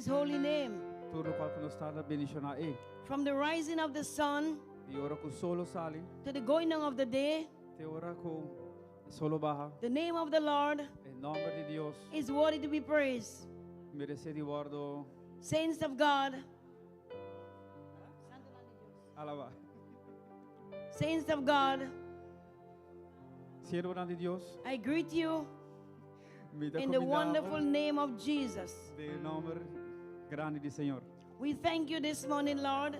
his holy name. Tur loke ku nos ta bendishoná e. From the rising of the sun Di ora ku solo sali, to the going down of the day, te ora ku solo baha. the name of the Lord E nòmber di Dios is worthy to be praised. meresé di wòrdu Saints of God, alabá. Saints of God, Siervonan di Dios, I greet you mi ta in the wonderful name of Jesus. Den nòmber grandi di Señor. We thank you this morning, Lord,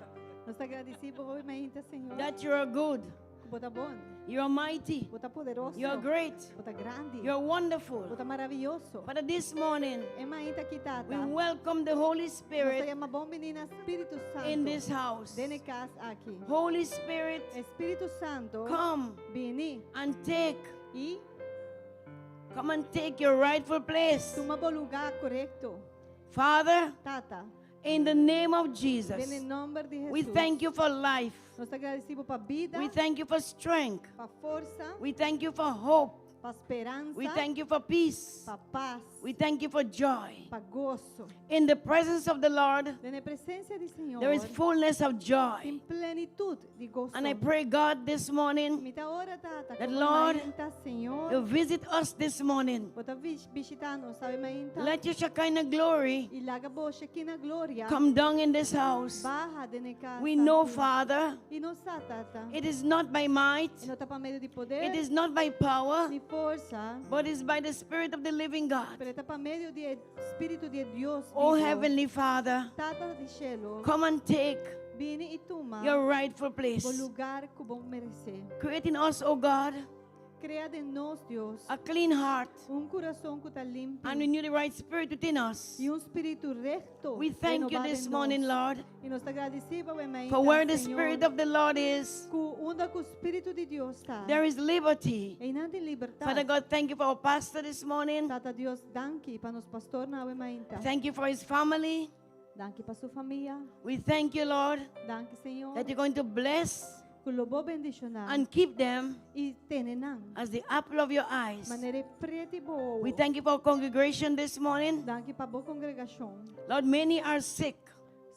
Nos ta gradisí bo awe mainta, Señor. that you are good, Bo ta bon. you are mighty, Bo ta poderoso. you are great, Bo ta grandi. you are wonderful. Bo ta maravioso. Father, this morning E mainta aki, Tata. we welcome the Holy Nos Spirit yama bon biní na Spiritu Santu. in this house. Den e kas aki. Holy Spirit, Spiritu Santu. come Bini. and take, I come and take your rightful place. tuma bo lugá korekto. Father, Tata. in the name of Den Jesus, nòmber di Jesus. we thank you for life. Nos ta gradisí pa bida. We thank you for strength. Pa forsa. We thank you for hope. Pa speransa. We thank you for peace. Pa pas. We thank you for joy. Pa goso. In the presence of the Lord, Den presensia di Señor. there is fullness of joy. Tin plenitut di goso. And I pray, God, this morning, Mi ta ora, Tata. That Lord, Señor. you visit us this morning. Bo ta bishitá nos awe mainta. Let your Shekinah glory I laga bo Shekinah gloria. come down in this house. Baha den e kas. We know, Father, I nos sa, Tata. it is not by might, E no ta pa medio di poder. it is not by power, Ni forsa. but it's by the Spirit of the living God. Pero ta pa medio di Spiritu di Dios. Oh, bibu. Heavenly Father, Tata di shelu. come and take Bini i tuma. your rightful place. Bo lugá ku bo meresé. Create in us, oh God, Krea den nos, Dios, a clean heart un kurason ku ta limpi. and renew the right spirit within us. I un spiritu rekto. We thank you renobá this den morning, nos. Lord, I nos ta gradisí awe mainta, for where the Señor, Spirit of the Lord is, Ku unda ku Spiritu di Dios ta. there is liberty. Einan tin libertat. Father God, thank you for our pastor this morning. Tata Dios, danki pa nos pastor awe mainta. Thank you for his family. Danki pa su famia. We thank you, Lord, Danki, Señor. that you're going to bless Ku lo bo bendishoná. and keep them I tene nan. as the apple of your eyes. Manera pret'i bo. We thank you for our congregation this morning. Danki pa bo kongregashon. Lord, many are sick,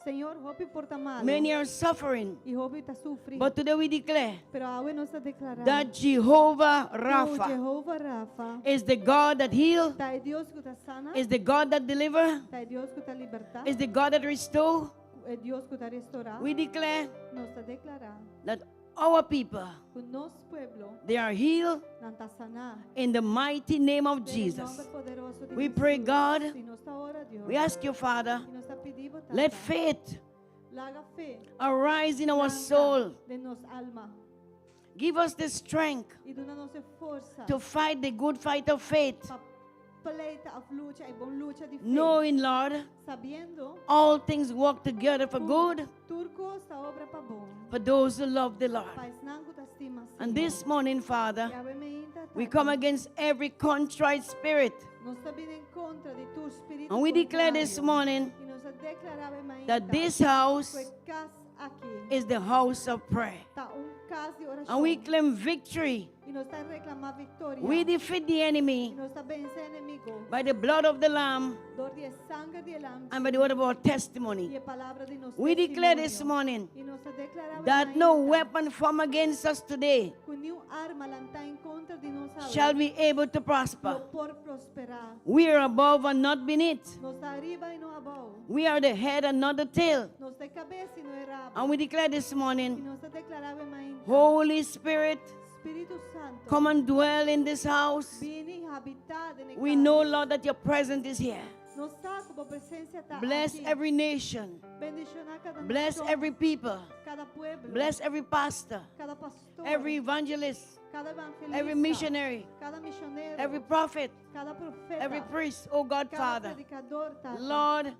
Señor, hopi por ta malu. many are suffering. I hopi ta sufri. But today we declare Pero awe nos ta deklará. that Jehovah Ku Rapha Jehovah Rafa. is the God that heals, Ta e Dios ku ta sana. is the God that delivers, Ta e Dios ku ta libertá. is the God that restores. E Dios ku ta restourá. We declare Nos ta deklará. that our people, Ku nos pueblo they are healed nan ta saná. in the mighty name of Den Jesus. nòmber poderoso di We pray, Jesus. God, I nos ta ora, Dios. We ask you, Father, I nos ta pidi, Tata. let faith Laga fe. arise in our lanta soul. Den nos alma. Give us the strength I duna nos forsa. to fight the good fight of faith, Pa pleita òf lucha e bon lucha di fe. knowing, Lord, Sabiendo all things work together for good tur kos ta obra pa bon. for those who love the Lord. Pa esnan ku ta stima And this morning, Father, I awe mainta, we come against every contrite spirit. Nos ta bin kontra di tur spiritu And we declare this kontrario. morning I nos ta deklará awe mainta that this house ku e kas aki is the house of prayer. ta un kas di orashon. And we claim victory. I nos ta reklamá viktoria. We defeat the I enemy nos ta vense enemigu. by the blood of the Lamb Dor di sanger di Lamchi. and by the word of our testimony. I e palabra di nos We declare this testimonio. morning I nos ta deklará that no weapon formed against us today Ku niun arma lantá en kontra di nos shall be able to prosper. No por prosperá. We are above and not beneath. Nos ta ariba i no abou. We are the head and not the tail. Nos ta kabes i no e rabu. And we declare this I morning, nos ta deklará mainta. Holy Spirit, Spiritu Santu. come and dwell in this house. Bini habitá den e We kas. know, Lord, that your presence is here. Nos sa ku bo presensia ta Bless aki. every nation. Bendishoná kada Bless nashon, every people. kada pueblo. Bless every pastor, kada pastor. every evangelist, kada evangelista. every missionary, Kada misionero. every prophet, kada profeta. every priest, oh God, kada Father. predikadó, Tata. Lord,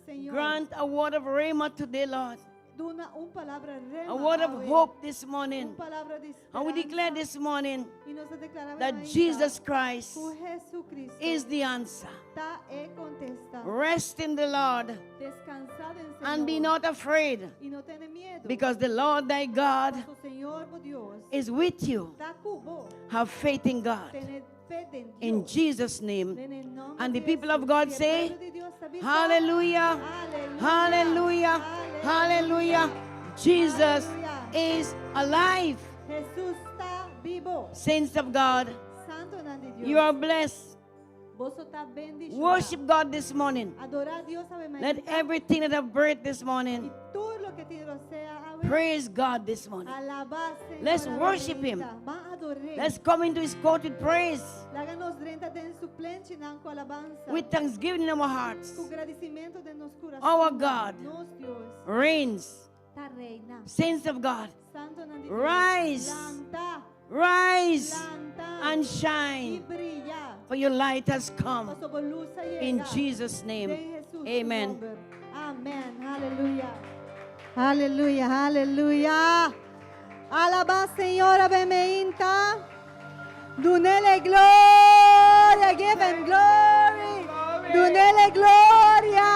Señor, grant a word of rhema today, Lord. duna un palabra rema A word of awe. hope this Un morning. palabra di And we declare speransa. this morning I nos ta deklará that mainta Jesus Christ ku Jesucristo is the answer. ta e kontesta. Rest in the Lord Deskansá den Señor. and be not afraid, I no tene miedu. because the Lord thy God Paso Señor bo Dios is with you. ta ku bo. Have faith in God. Tene fe den Dios. In Jesus' name. Den e nòmber And the di people of Jesus. God I e say, pueblo di Dios ta bisa, Hallelujah. Hallelujah. Hallelujah. Jesus Hallelujah. is alive. Jesus ta bibu. Saints of God, Santunan di Dios. you are blessed. Boso ta bendishoná. Worship God this morning. Adorá Dios awe Let mainta. everything that have breath this I morning tur loke tin rosea awe. praise God this morning. Alabá Señor. Let's awe worship Him. mainta. Ban ador'é. Let's come into His court with praise, Laga nos drenta den su plenchinan ku alabansa. with thanksgiving in our hearts. Ku gradisimentu den nos kurason. Our God Nos Dios. reigns. Ta reina. Saints of God, Santunan di Dios. Rise. Lanta. Rise Lanta. and I shine, briya. for your light has come. Paso bo lus a yega. In Jesus' name, Den Jesus su amen. nòmber. Amèn. Aleluya. Aleluya, aleluya. Alabá Señor, awe mainta. Dun'é gloria, give him glory. Glory. Dun'é gloria.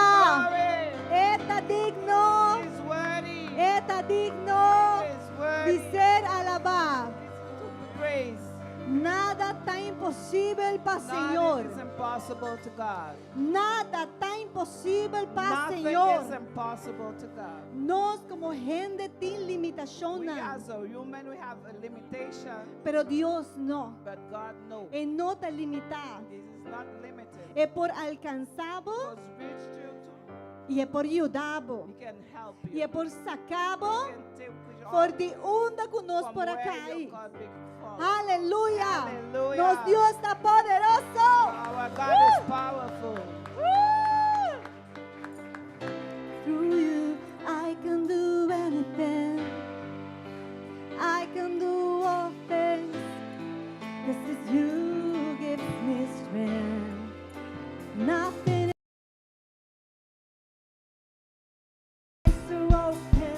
Glory. E ta digno, He's worthy. e ta digno He's di worthy. ser alabá. To be praised. Nada ta imposibel pa Señor. Nothing is impossible to God. Nada ta imposibel pa Nothing Señor. is impossible to God. Nos komo hende tin limitashon, We as a human, we have a limitation, pero Dios no. but God no. E no ta limitá. He is not limited. E por alkansá bo Because reach you to, i e por yuda bo. He can help you. I e por saka bo He can take you for out di unda ku nos from por where a kai. you got before. Aleluya. Aleluya. Nos Dios ta poderoso. Our God is powerful. Woo! Through you, I can do anything. I can do all things. This is you who gives me strength. Nothing is broken.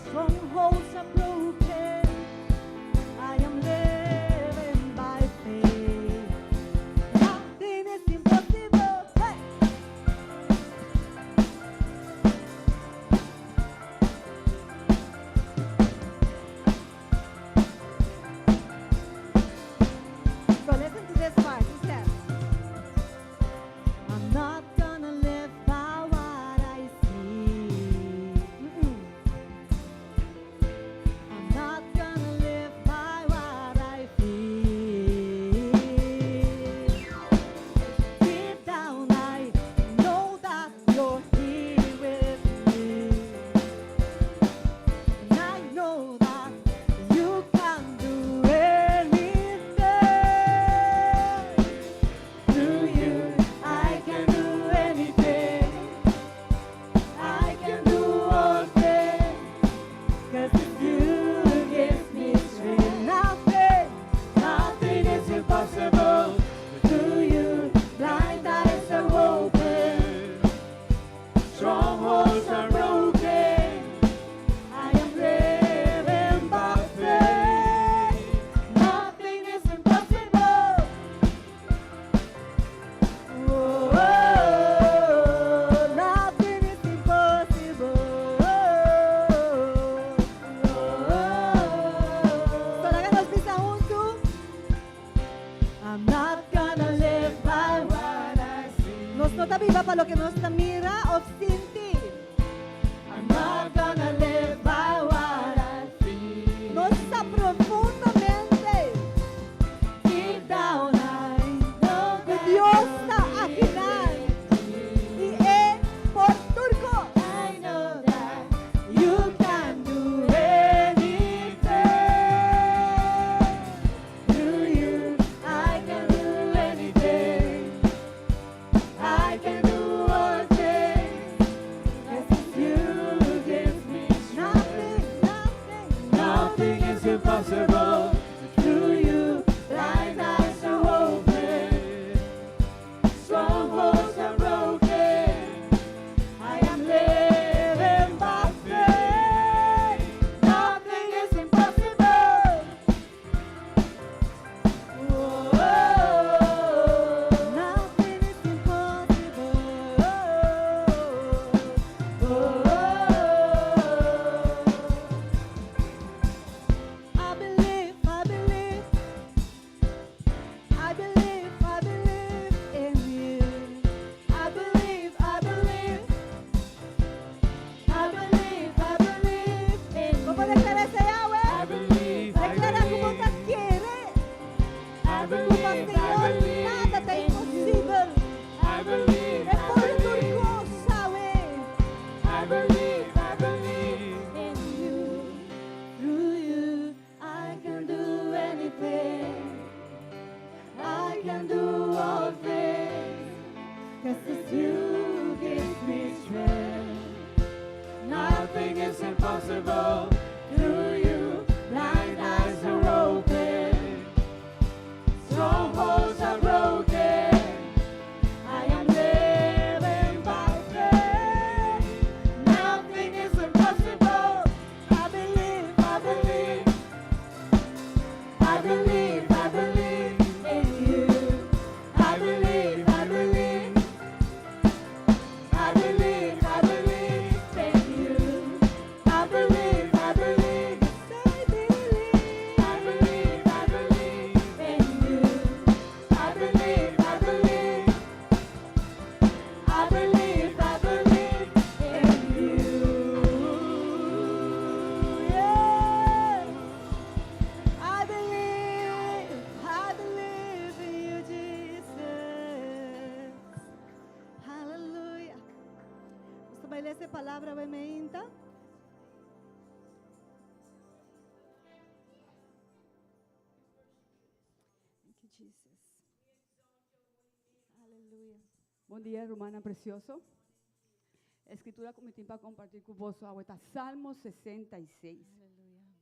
Strongholds are broken. I am living by faith. Nothing is impossible. Hey! So listen to this part. He says, I'm not gonna live by what I see. I'm not gonna live by what I feel. Deep down, I know that you're here with me. And I know that you can do anything. Through you, I can do anything. I can do all things. 'Cause it's you who gives me strength. Nothing, nothing is impossible. Through you, blind eyes are open. Strongholds are broken. I am living by faith. Nothing is impossible. Oh, nothing is impossible. Oh, So laga nos bisa huntu. I'm not gonna live by what I see. Nos no ta biba pa loke nos ta mira òf sinti. I'm not gonna live by what I feel. Nos sa profundamente. Deep down I know that Dios ta aki. I e por tur kos. I know that you can do anything. Through you, I can do anything. I can do all things. 'Cause it's you who gives me bai lesa e palabra awe meinta. Thank you, Jesus. Aleluya. Bon dia, rumannan precioso. E scritura cu mi tin pa comparti cu boso awe ta Salmo 66. Aleluya.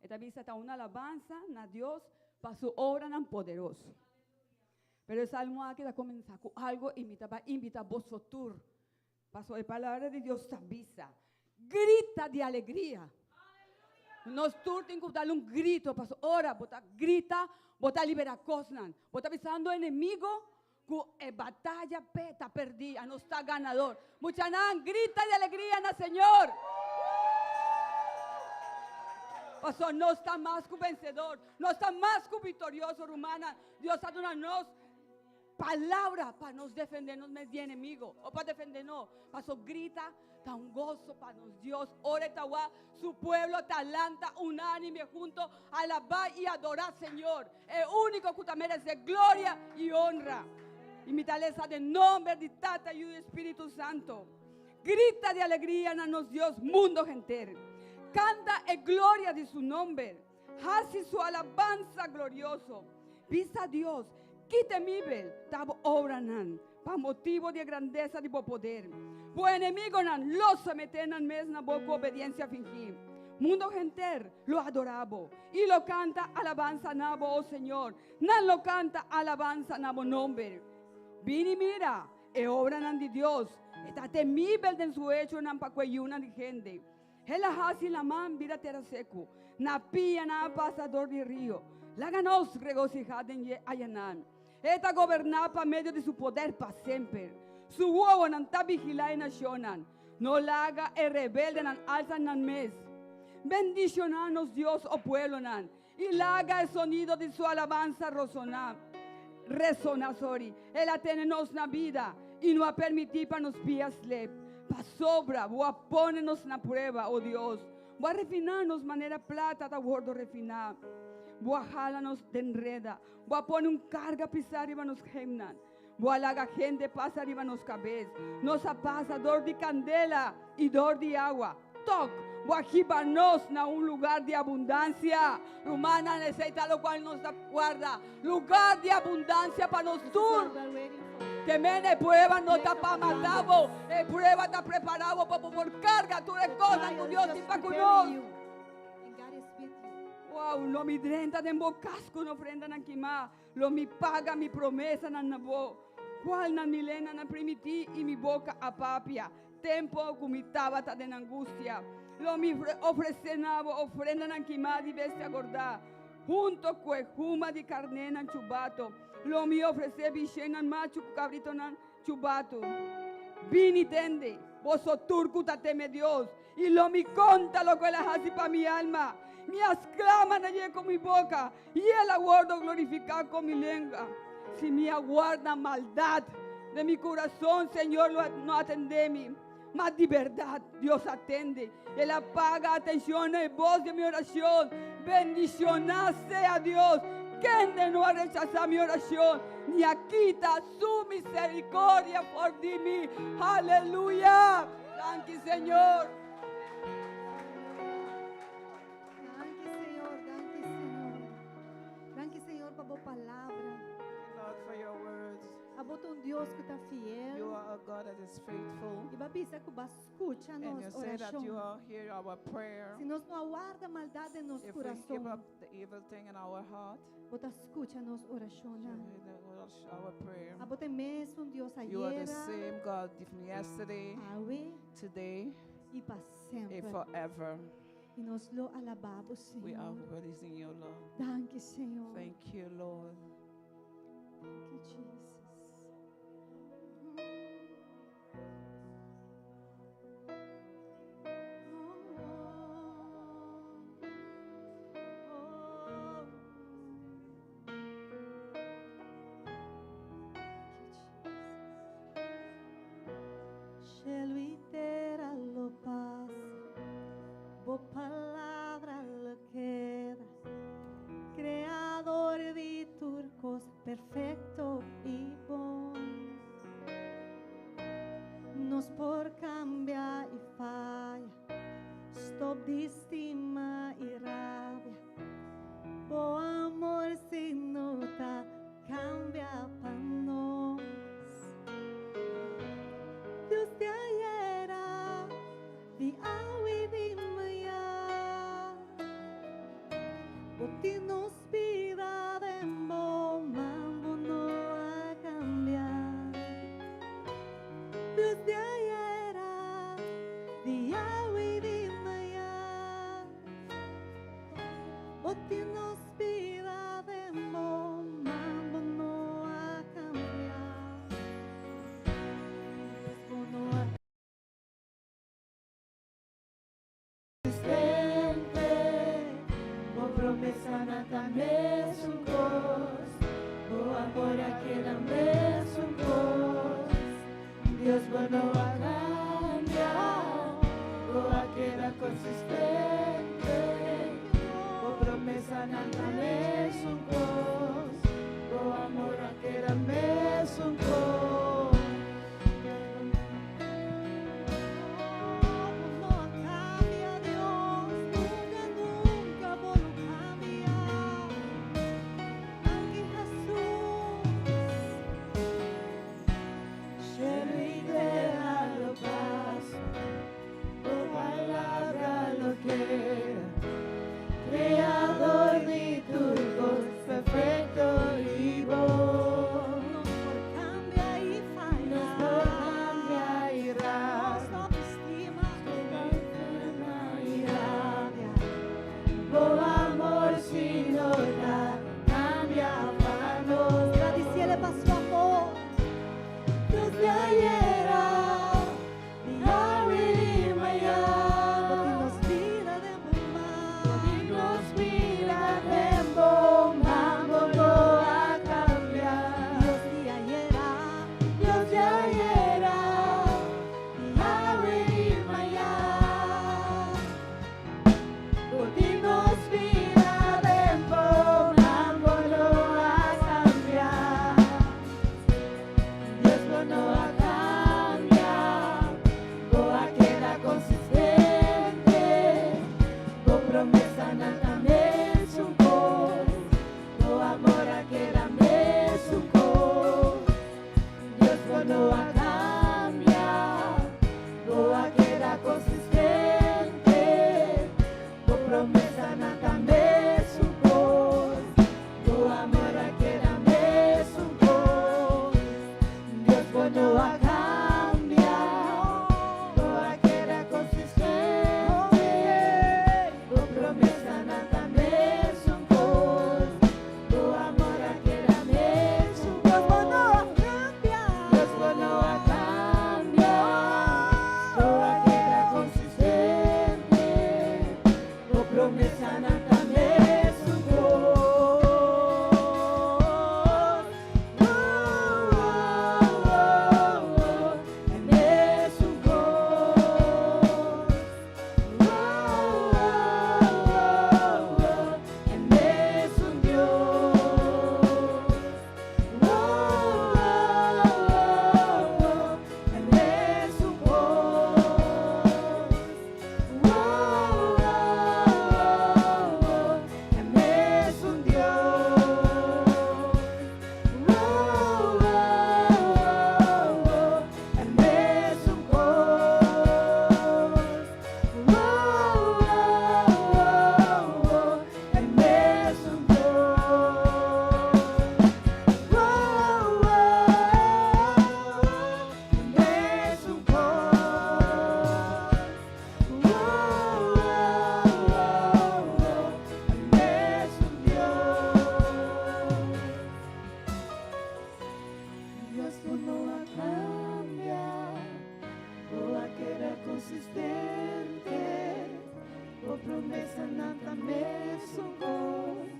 E ta bisa ta un alabansa na Dios pa su obranan poderoso. Pero e salmo aki ta cuminsa cu algo y mi ta bay invita boso tur. Paso e palabra di Dios ta bisa, grita di alegria. Nos tur tin cu dal un grito, paso ora bo ta grita, bo ta libera cosnan. Bo ta bisando enemigo cu e bataya p'e ta perdi, anos ta ganador. Muchanan, grita di alegria na Señor! Paso nos ta mas cu vencedor, nos ta mas cu victorioso, rumannan. Dios a duna nos palabra pa nos defende nos mes di enemigo, o pa defende nos. Paso grita ta un gozo pa nos Dios. Ora e ta wak su pueblo ta lanta unánime hunto alabá y adorá Señor, e único cu ta merece gloria y honra. Y mi ta lesa den nomber di Tata, Yu y Spiritu Santo. Grita di alegria na nos Dios, mundo henter. Canta e gloria di su nomber. Haci su alabansa glorioso. Bisa Dios, Ki temibel ta bo obranan pa motibo di e grandesa di bo poder. Bo enemigonan lo someté nan mes na bo ku obediencia fingí. Mundo henter lo adorá bo i lo canta alabansa na bo, o Señor. Nan lo canta alabansa na bo nomber. Bini mira e obranan di Dios. E ta temibel den su echonan pa ku e yunan di hende. El a hasi laman bira tera seku, na pianan a pasa dor di rio. Laga nos regosihá den dje ayanan. E ta goberná pa medio di su poder pa semper. Su wowonan ta vigilá e nashonnan. No laga e rebeldenan alsa nan mes. Bendishoná nos Dios, o pueblonan, i laga e sonido di su alabansa rosoná, resoná, sorry. El a tene nos na bida i no a permití pa nos pia slep. Pasobra bo a pone nos na prueba, o Dios. Bo a refiná nos manera plata ta wòrdu refiná. Bo a hala nos den reda. Bo a pone un karga pisá riba nos hemnan. Bo a laga hende pasa riba nos kabes. Nos a pasa dor di kandela i dor di awa. Tok, bo a hiba nos na un lugar di abundansia. Rumannan, esei ta lokual nos ta warda, lugar di abundansia pa nos tur. Te men e prueba no ta pa mata bo, e prueba ta prepara bo pa bo por karga tur e kosnan ku Dios tin pa ku nos. Wow, lo mi drenta den bo kas ku un ofrendanan kimá. Lo mi paga mi promesanan na bo, kualnan mi lenan a primití i mi boka a papia, tempo ku mi tabata den angustia. Lo mi ofresé na bo ofrendanan kimá di bestia gordá, hunto ku e huma di karnénan chubato. Lo mi ofresé bishénan machu ku kabritonan chubato. Bini tende, boso tur ku ta teme Dios, i lo mi konta loke el a hasi pa mi alma. Mi a sklama na dje ku mi boka, i el a wòrdu glorifiká ku mi lenga. Si mi a warda maldat den mi kurason, Señor lo no atendé mi. Ma di bèrdat, Dios a tende. El a paga atenshon na e bos di mi orashon. Bendishoná sea Dios, kende no a rechasá mi orashon, ni a kita su miserikordia for di mi. Aleluya! Danki, Señor. Danki, Señor. Danki, Señor. Danki, Señor, pa bo palabra. Thank you, Lord, for your words. Abo ta un Dios ku ta fiel. You are a God that is faithful. I bo a bisa ku bo a skucha And you nos say that you orashon. are hear our prayer. Si nos no a warda maldat den nos If we give kurason, up the evil thing in our heart, bo ta skucha nos you orashonnan. hear our prayer. Abo ta e mesun Dios You are the ayera, same God from yesterday, awe today, i pa and semper. forever. I nos lo alabá bo, We are Señor. praising you, Lord. Danki, Señor. Thank you, Lord. Thank you, Jesus. Cielo i tera lo pasa, bo palabra lo keda. Creador di tur cos perfecto i bon. Nos por cambia y faya. Stop di stima y rabia. Bo amor si no ta cambia pa nos. Dios di ayera, di awe y di mañan. Bo tin nos bida den bo man, bo no a cambia. Dios di ayera, di awe y di mañan. Bo tin nos bida den bo man, bo no a cambia. Dios bo no a Consistente, bo promesanan ta mesun cos, bo amor a keda mesun cos. Dios bo no a cambia, bo a keda consistente, bo promesanan ta mesun cos, bo amor a keda mesun cos. Bo no a cambia, Dios, nunca, nunca bo no cambia. Danki Jesus. Cielo y tierra lo pasa, bo palabra lo keda. Creador di tur cos, perfecto y bon. Nos por cambia y faya. Nos por cambia y No stop stima. Y rabia. Bo amor si no ta cambia pa nos. Gradiciele pa su amor. Dios di ayera, di awe y mañan. Bo tin nos bida den bo man. Nos bida den bo man, bo no a cambia. Dios di ayera, Dios di ayera, di awe y mañan. Bo tin nos bida den bo man, bo no a cambia. Dios no a cambia, bo a keda consistente. Bo promesanan ta mesun cos, bo amor a keda mesun cos. Dios no a cambia, bo a keda consistente. Bo promesanan ta mesun cos, bo amor a keda mesun cos. Dios no a cambia, bo a keda consistente. Bo promesanan ta mesun cos, bo amor a keda mesun Dios cos. no a cambia. Dios no a cambia, bo a keda consistente. Bo promesanan ta mesun cos. Oh, oh, oh, oh, e mesun cos. Oh, oh, oh, oh, e mesun Dios. Oh, oh, oh, oh, e mesun cos. Oh, oh, oh, oh, e mesun Dios. Oh, oh, oh, oh, e mesun cos. Oh, oh, oh, oh, e mesun Dios. Oh, oh, oh, e mesun cos. Oh, oh, oh, oh, e mesun Dios. Dios no a cambia, bo a keda consistente, bo promesanan ta mesun cos,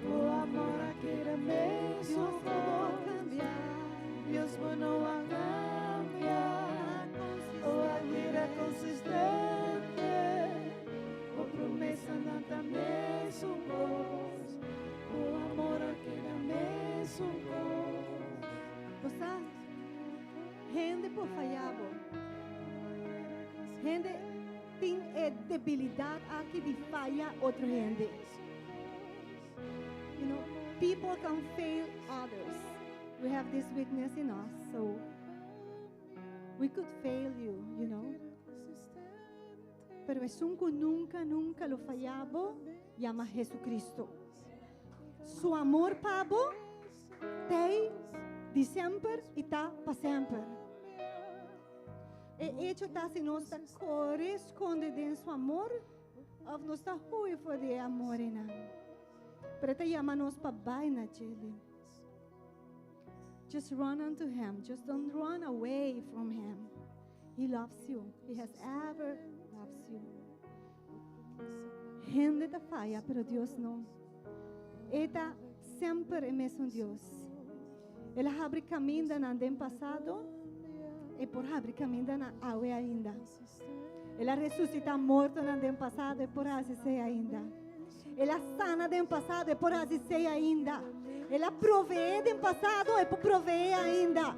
bo amor a keda mesun Dios no a cos. cambia. Dios no a cambia, bo a keda consistente, bo promesanan ta mesun cos, bo amor a keda mesun cos. Bo sa, hende por faya bo. Hende tin e debilidat aki di faya otro hende. People can fail others. We have this weakness in us, so we could fail you. Pero esun ku nunka, nunka lo faya bo, yama Jesucristo. Su amor pa bo, t'ei di semper i ta pa semper. E echo ta si nos ta kore skonde den su amor, òf nos ta hui for di amor einan. Pero e ta yama nos pa bai na dje. Just run unto him. Just don't run away from him. He loves you. He has ever loves you. Hende ta faya, pero Dios no. E ta semper e mesun Dios. El a habri kaminda den pasado i por habri kaminda na awe ainda. El a resusitá morto den pasado i por hasi esei ainda. El a sana den pasado i por hasi esei ainda. El a proveé den pasado i por proveé ainda.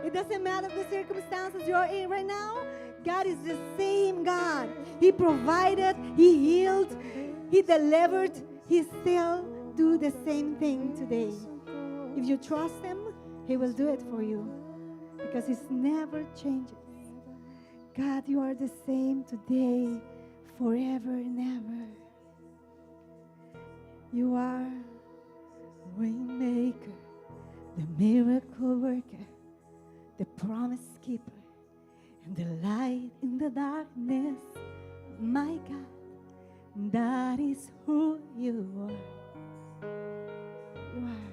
It doesn't matter the circumstances you're in right now. God is the same God. He provided, He healed, He delivered. He still do the same thing today. If you trust Him, He will do it for you because He's never changes. God, you are the same today, forever and ever. You are waymaker, the miracle worker, the promise keeper, and the light in the darkness. My God, that is who you are. You are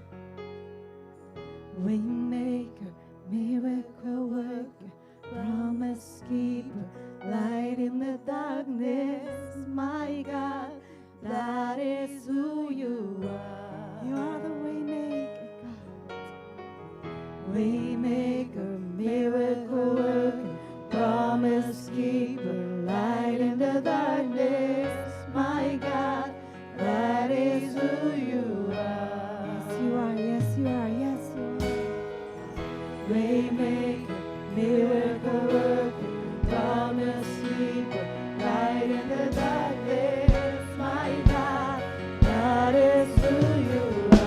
waymaker, miracle worker, promise keeper, light in the darkness. My God, that is who you are. You are the waymaker, God. Waymaker, miracle worker, promise keeper, light in the darkness. My God, that is who you are. Yes, you are. Yes, you are. Yes, you are. Waymaker, miracle worker, promise keeper, light in the darkness. My God, that is who you are.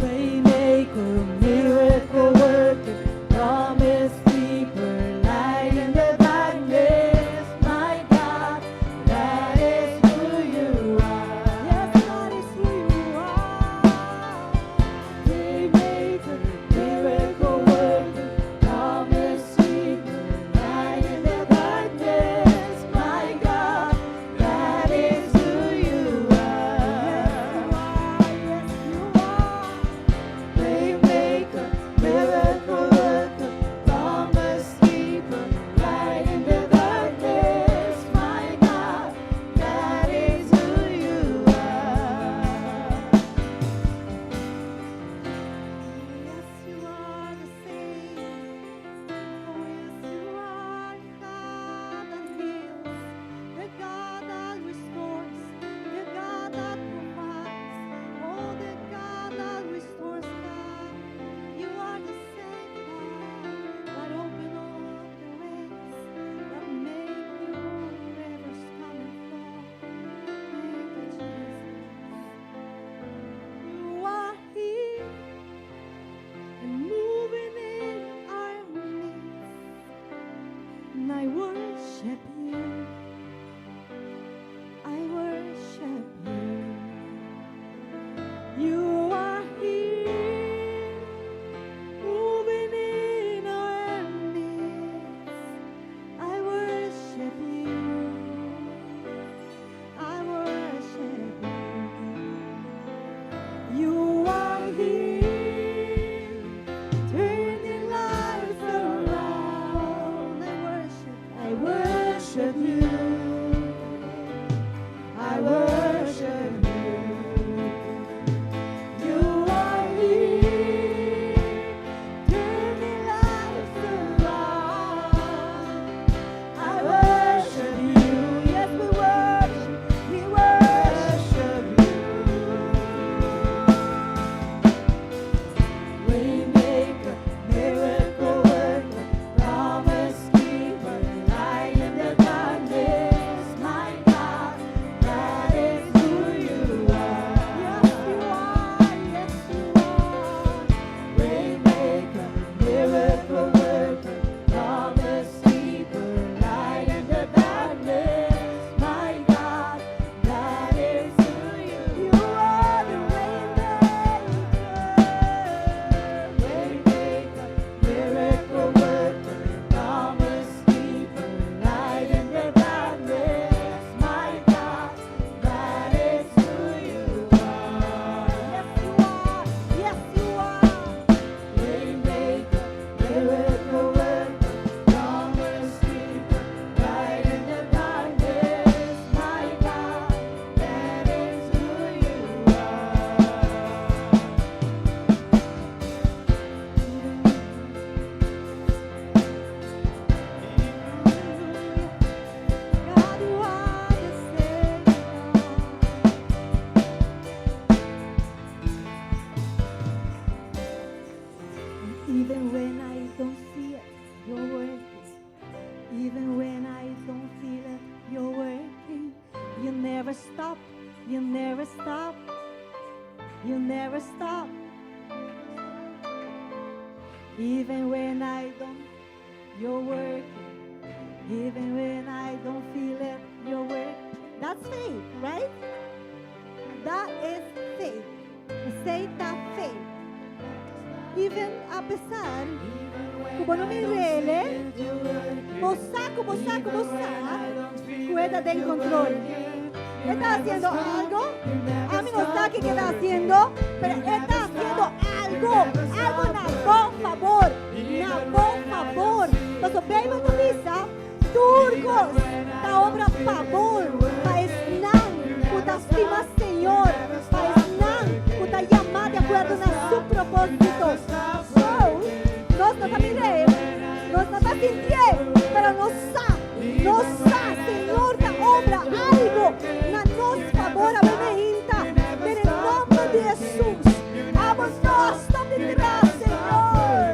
Waymaker, miracle worker, promise keeper, light in the darkness. My God, that is who you are. Yes, that is who you are. Waymaker, miracle Even when I don't see it, you're working. Even when I don't feel it, you're working. You never stop, you never stop, you never stop. Even when I don't, you're working. Even when I don't feel it, you're working. That's faith, right? That is faith. Esei ta fe. Even apesar ku bo no mir'é, bo sa ku bo sa ku bo sa ku e ta den control. E ta hasiendo algo. Ami no sa kiko e ta hasiendo, pero e ta hasiendo algo. Algo na bo fabor. Na bo fabor. Pasobra Bijbel ta bisa, tur kos ta obra fabor pa esnan ku ta stima Señor, pa esnan ku ta yamá di akuerdo na su propósito. So, nos no ta mir'é, nos no ta sintié, pero nos sa, nos sa Señor ta obra algo na nos fabor. Awe meinta, den e nomber di Hesus, abo no a stop di traha, Señor.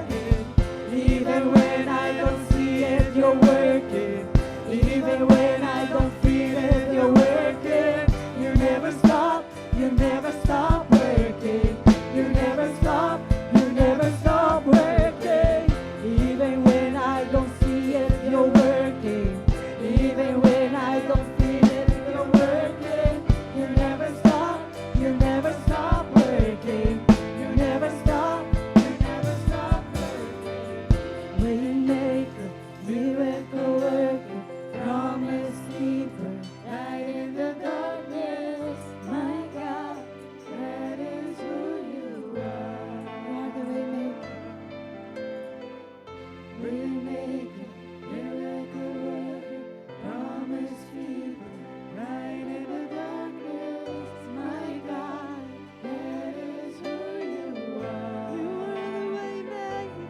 Even when I don't see it, you're working. Even when I don't feel it, you're working. You never stop, you never stop working. You never stop, you never stop working. Even when I don't see it, you're working. Even when I don't feel it, you're working. You never stop, you never stop working. You never stop, you never stop working. Waymaker, miracle worker, promise keeper, Light in the darkness, my God, that is who you are. You are the waymaker. Waymaker, miracle worker, promise keeper, light in the darkness, my God, that is who you are. You are the waymaker.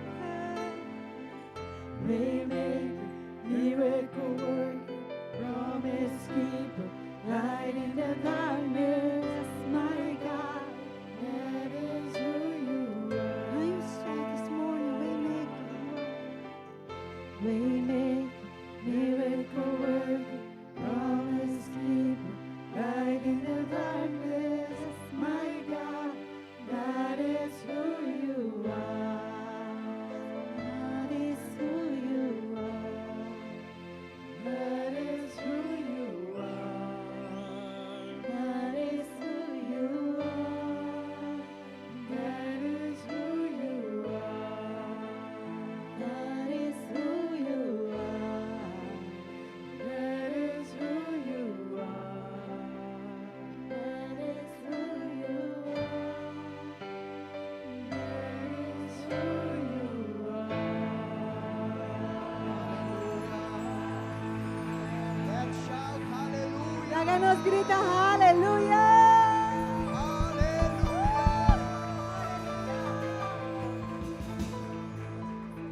Waymaker, miracle worker, promise keeper, light in the darkness, my God, that is who you are. I say this morning, waymaker. Waymaker, miracle worker, promise keeper, light in the darkness, my God, that is who you are. That is who you are. That is who you are. That is who you are. That is who you are. That is who you are. That is who you are. That is who you are. That is who you are. Let's shout hallelujah. Laga nos grita aleluya. Hallelujah.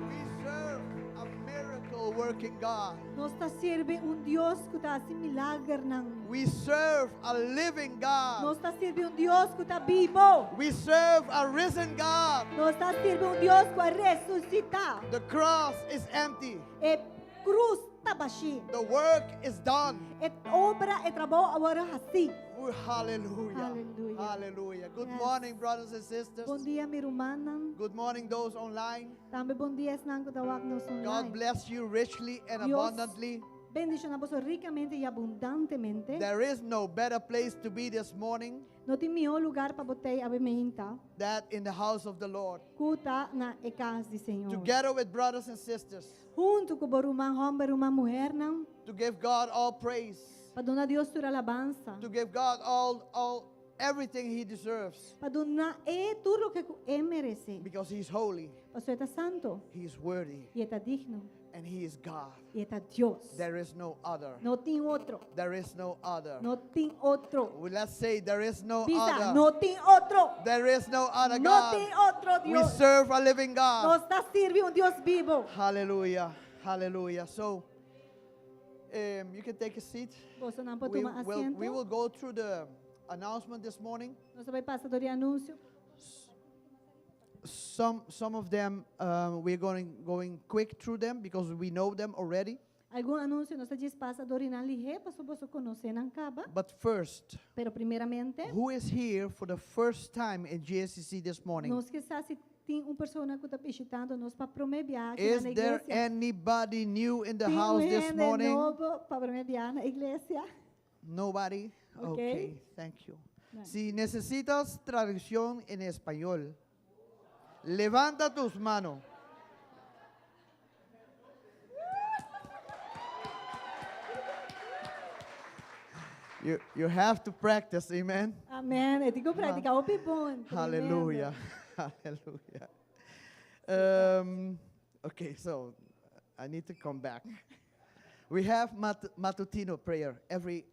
We serve a miracle working God. Nos ta sirbi un Dios ku ta hasi milagernan. We serve a living God. Nos ta sirbi un Dios ku ta bibu. We serve a risen God. Nos ta sirbi un Dios ku a resusitá. The cross is empty. E krus ta bashí. The work is done. E obra, e trabou a wòrdu hasí. Oh, Hallelujah. Hallelujah. Hallelujah. Good Yes. morning, brothers and sisters. Bon dia, mi rumannan. Good morning, those online. Tambe bon dia, esnan ku ta wak nos God online. bless you richly and Dios abundantly. Bendishoná boso rikamente i abundantemente. There is no better place to be this morning No tin mihó lugá pa bo ta awe mainta. than in the house of the Lord. Ku ta na e kas di Señor. Together with brothers and sisters, Huntu ku bo ruman hòmber, ruman muhénan. to give God all praise, Pa duna Dios tur alabansa. to give God all, all, everything He deserves, Pa duna E tur loke E meresé. because He's holy, Pasobra E ta santu. He's worthy, I E ta digno. and He is God. I E ta Dios. There is no other. No tin otro. There is no other. No tin otro. Well, Let's say there is no Bisa, other. no tin otro. There is no other No God. tin otro We Dios. serve a living God. Nos ta sirbi un Dios bibu. Hallelujah. Hallelujah. So, you can take a seat. Bosonan por We tuma will, we asiento. will go through the announcement this morning. Nos ta bai pasa dor di anunsio. Some of them, we're going quick through them because we know them already. Algun anunsio nos ta djis pasa dor di nan lihé, pasobra boso konosé nan kaba. But first, Pero primeramente, who is here for the first time in JCC this morning? Nos ke sa si tin un persona ku ta bishitando nos pa promé biaha aki Is na there iglesia. anybody new in the Tin house un this hende morning? nobo pa promé biaha na iglesia? Nobody? Okay. Okay, thank you. Nice. Si necesitas traducción en español, levanta tus manos. You have to practice, amen? Amen. E tin ku praktiká hopi bon. Hallelujah. Hallelujah. Okay, so I need to come back. We have matutino prayer every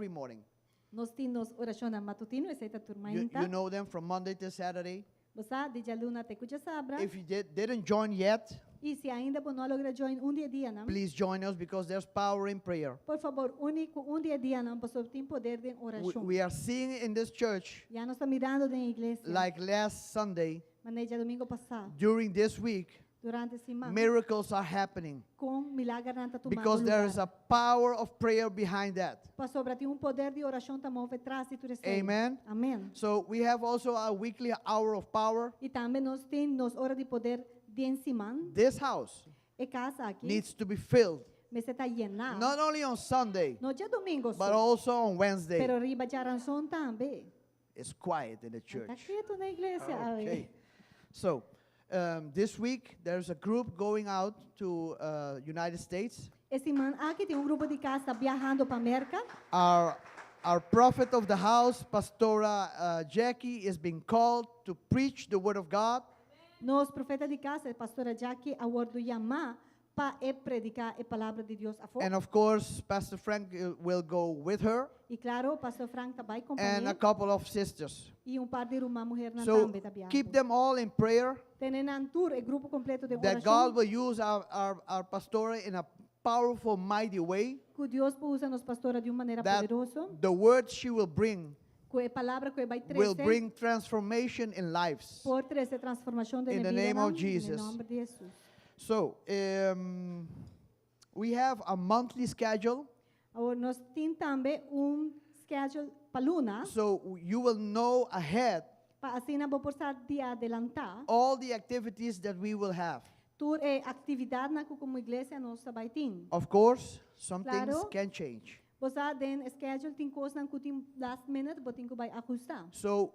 morning. Nos tin nos orashon matutino, esei ta tur You mainta. know them from Monday to Saturday. Bo sa, di djaluna te ku djasabra. If you didn't join yet, I si ainda bo no a logra join un di e dianan, please join us because there's power in prayer. Por fabor, uni ku un di e dianan pasobra tin poder den We orashon. are seeing in this church, Ya nos ta mirando den iglesia, like last Sunday, manera djadumingu pasá, during this week, durante siman, miracles are happening. Kon milagernan ta tumando Because there is lugar. a power of prayer behind that. Pasobra tin un poder di orashon ta move tras di tur esei. Amen. Amen. So we have also a weekly hour of power. I tambe nos tin nos ora di poder den siman. This house E kas aki needs to be filled. Mester ta yená. Not only on Sunday, No djadumingu but so, also on Wednesday. pero riba djaranson tambe. It's quiet in the Ta church. ketu na iglesia. Okay. So this week there's a group going out to United States. E siman aki tin un grupo di kas ta biahando pa Merka. Our prophet of the house, Pastora Jackie, is being called to preach the word of God. Nos profeta di kas, Pastora Jackie, a wòrdu yamá pa e prediká e palabra di Dios afó. And of course, Pastor Frank will go with her I klaro, Pastor Frank ta bai and a kompañ'é couple of sisters. i un par di ruman muhernan So tambe ta biahando. keep them all in prayer Tene nan tur e grupo kompleto den that God orashon. will use our pastora in a powerful, mighty way. Ku Dios por usa nos pastora di un manera That poderoso. the words she will bring Ku e palabra ku e bai will trese bring transformation in lives. por trese transformashon den In e the name of bidanan, den Jesus. nòmber di Hesus. So, we have a monthly schedule. Awor nos tin tambe un schedule pa luna. So you will know ahead Pa asina bo por sa di adelantá all the activities that we will have. Tur e aktividatnan ku komo iglesia nos ta bai tin. Of course, some things Claro. can change. Bo sa den schedule tin kosnan ku tin last minute bo tin ku bai ahustá. So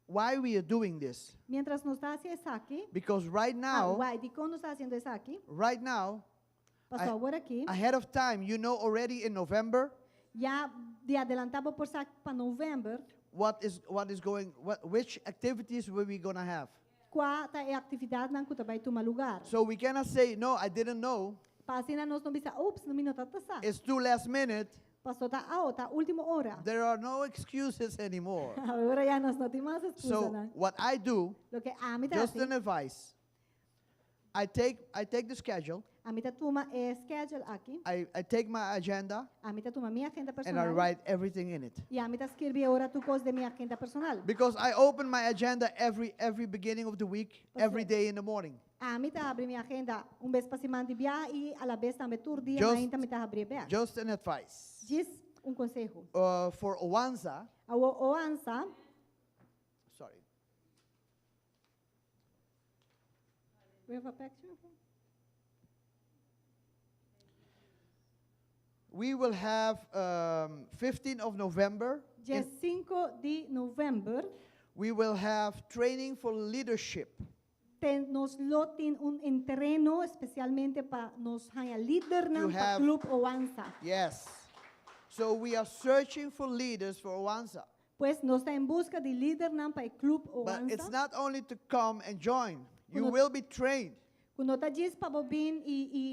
why we are doing this? Mientras nos ta hasi esaki, Because right ah, now, why, dikon nos ta hasiendo esaki? right now, Paso awor aki. ahead of time, you know already in November Ya di adelantá bo por sa pa novèmber what is going, what, which activities were we going to have. Kua ta e aktividatnan ku ta bai tuma lugar. So we cannot say, no, I didn't know. Pa asina nos no bisa, oops, no mi no tabata sa. It's too last minute. Paso ta awo, ta último ora. There are no excuses anymore. Awor ya nos no tin mas So excusanan. what I do, Loke ami ta just hasi, an advice, I take the schedule, ami ta tuma e schedule aki, I take my agenda, ami ta tuma mi agenda and I personal, write everything in it. i ami ta skirbi ora tur kos den mi agenda personal. Because I open my agenda every beginning of the week, every day in the morning. Ami ta habri mi agenda un bes pa siman di bia i a la bes tambe tur dia mainta mi ta habri bèk. Just an advice. Djis un konseho. For Oanza, Awor Oanza, sorry. We have a picture of it? We will have 15 of November. Dia 5 di novèmber, We will have training for leadership. Ten, nos lo tin un entreno espesialmente pa nos haña lidernan You pa have Club Oanza. Yes. So we are searching for leaders for Oanza. Pues nos ta en buska di lidernan pa e Club But it's Oanza. not only to come and join. You Kuno- will be trained. Ku no ta djis pa bo bin i i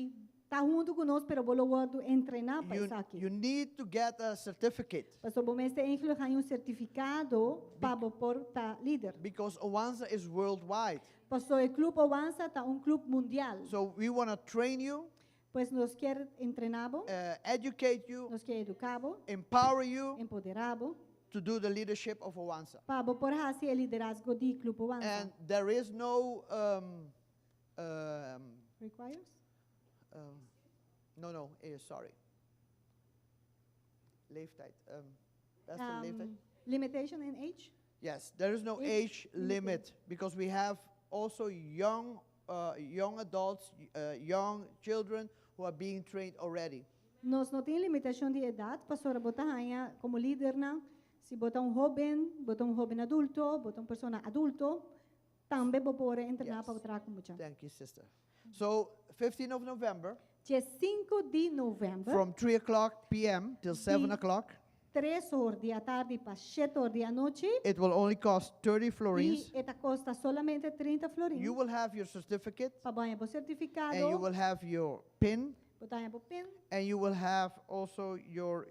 ta huntu ku nos, pero bo lo wòrdu entrená pa You, esaki. you need to get a certificate. Pasobra bo mester eigenlijk haña un sertifikado pa bo por ta lider. Because Oanza is worldwide. Pasobra e Club Oanza ta un club mundial. So we want to train you, Pues nos kier entrená bo, educate you, nos kier eduká bo, empower you empoderá bo, to do the leadership of Owansa. Pa bo por hasi e liderazgo di Club Owansa. And there is no Requires? No, sorry. Leeftijd. That's the leeftijd. Limitation in age? Yes, there is no Age age limit. Limit because we have also young adults, young children who are being trained already. Nos no tin limitashon di edat, pasobra bo ta haña komo lidernan, si bo ta un hóben, bo ta un hóben adulto, bo ta un persona adulto, tambe bo por entrená pa traha ku mucha. Thank you, sister. So, 15 of November, Dia 5 di novèmber, from 3 o'clock p.m. till 7 o'clock, 3 or di atardi pa 7 or di anochi, it will only cost 30 florins. I e ta kosta solamente 30 florin. You will have your certificate Pa bo haña bo sertifikado, and you will have your pin bo ta haña bo pin, and you will have also your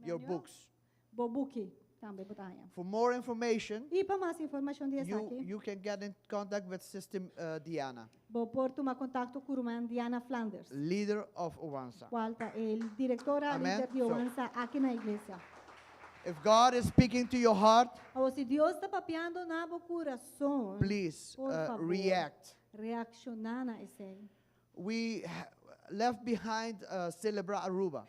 Manual. Books. Bo buki tambe bo ta haña. For more information, I pa mas informashon di esaki, you can get in contact with Sister Diana, bo por tuma kontakto ku ruman Diana Flanders, leader of Owansa. Kual ta e direktora Amen. lider di Owansa aki na iglesia. If God is speaking to your heart, Awor si Dios ta papiando na bo kurason, please por fabor, react. Reakshoná na esei. We left behind Celebra Aruba.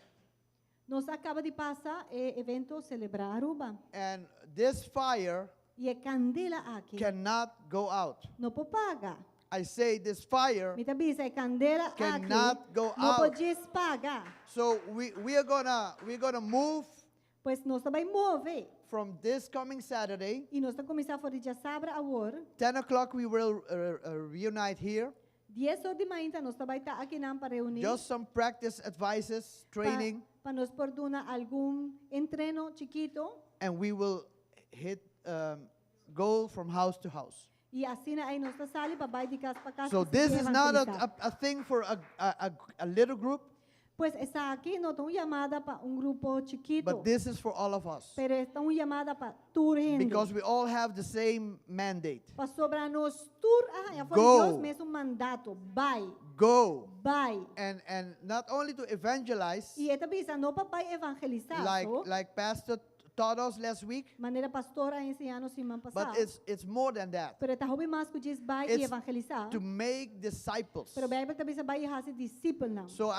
Nos a kaba di pasa e evento Selebrá Aruba. And this fire I e kandela aki cannot go out. No por paga. I say this fire Mi ta bisa e kandela aki cannot go no out. por paga. So we're gonna move Pues nos ta bai move. From this coming Saturday, I nos ta kuminsá for di djasabra awor. 10 o'clock we will reunite here. 10 or di mainta nos ta bai ta akinan pa reuní. Just some practice advices, training, Pa nos por duna algun entreno chikitu. And we will hit go from house to house. I asina ei nos ta sali pa bai di kas pa kas. So Pa this is not evangelisá. a thing for a little group, Pues esaki no ta un yamada pa un grupo chikitu. But this is for all of us. Pero e ta un yamada pa tur hende. Because we all have the same mandate. Pasobra nos tur a haña for Go. Dios mesun mandato. Bai. Go. Bai. And not only to evangelize, I e ta bisa no pa bai evangelisá, like Pastor taught us last week, manera pastor a siña nos siman pasá. But it's more than that. Pero ta hopi mas ku djis bai i It's evangelisá. to make disciples. Pero Beibel ta bisa bai hasi disipelnan. So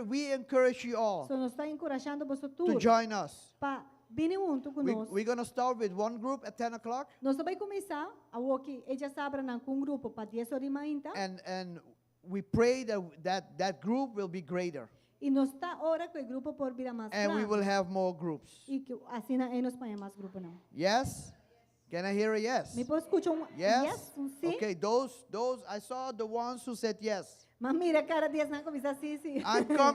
we encourage you all So nos ta enkurashando boso to tur join us. Pa bini huntu ku nos. We're going to start with one group at 10 o'clock, Nos ta bai kuminsá awoki e djasabranan ku un grupo pa 10 or di mainta. and we pray that group will be greater. I nos ta ora ku e grupo por bira mas And we grandi. Will have more groups. I ku asina ei nos por haña mas gruponan. Yes? Can I hear a yes? Mi por skucha un Yes? yes, un sí? Okay, those, I saw the ones who said yes. M'a mira kara di esnan ku a bisa sí, sí.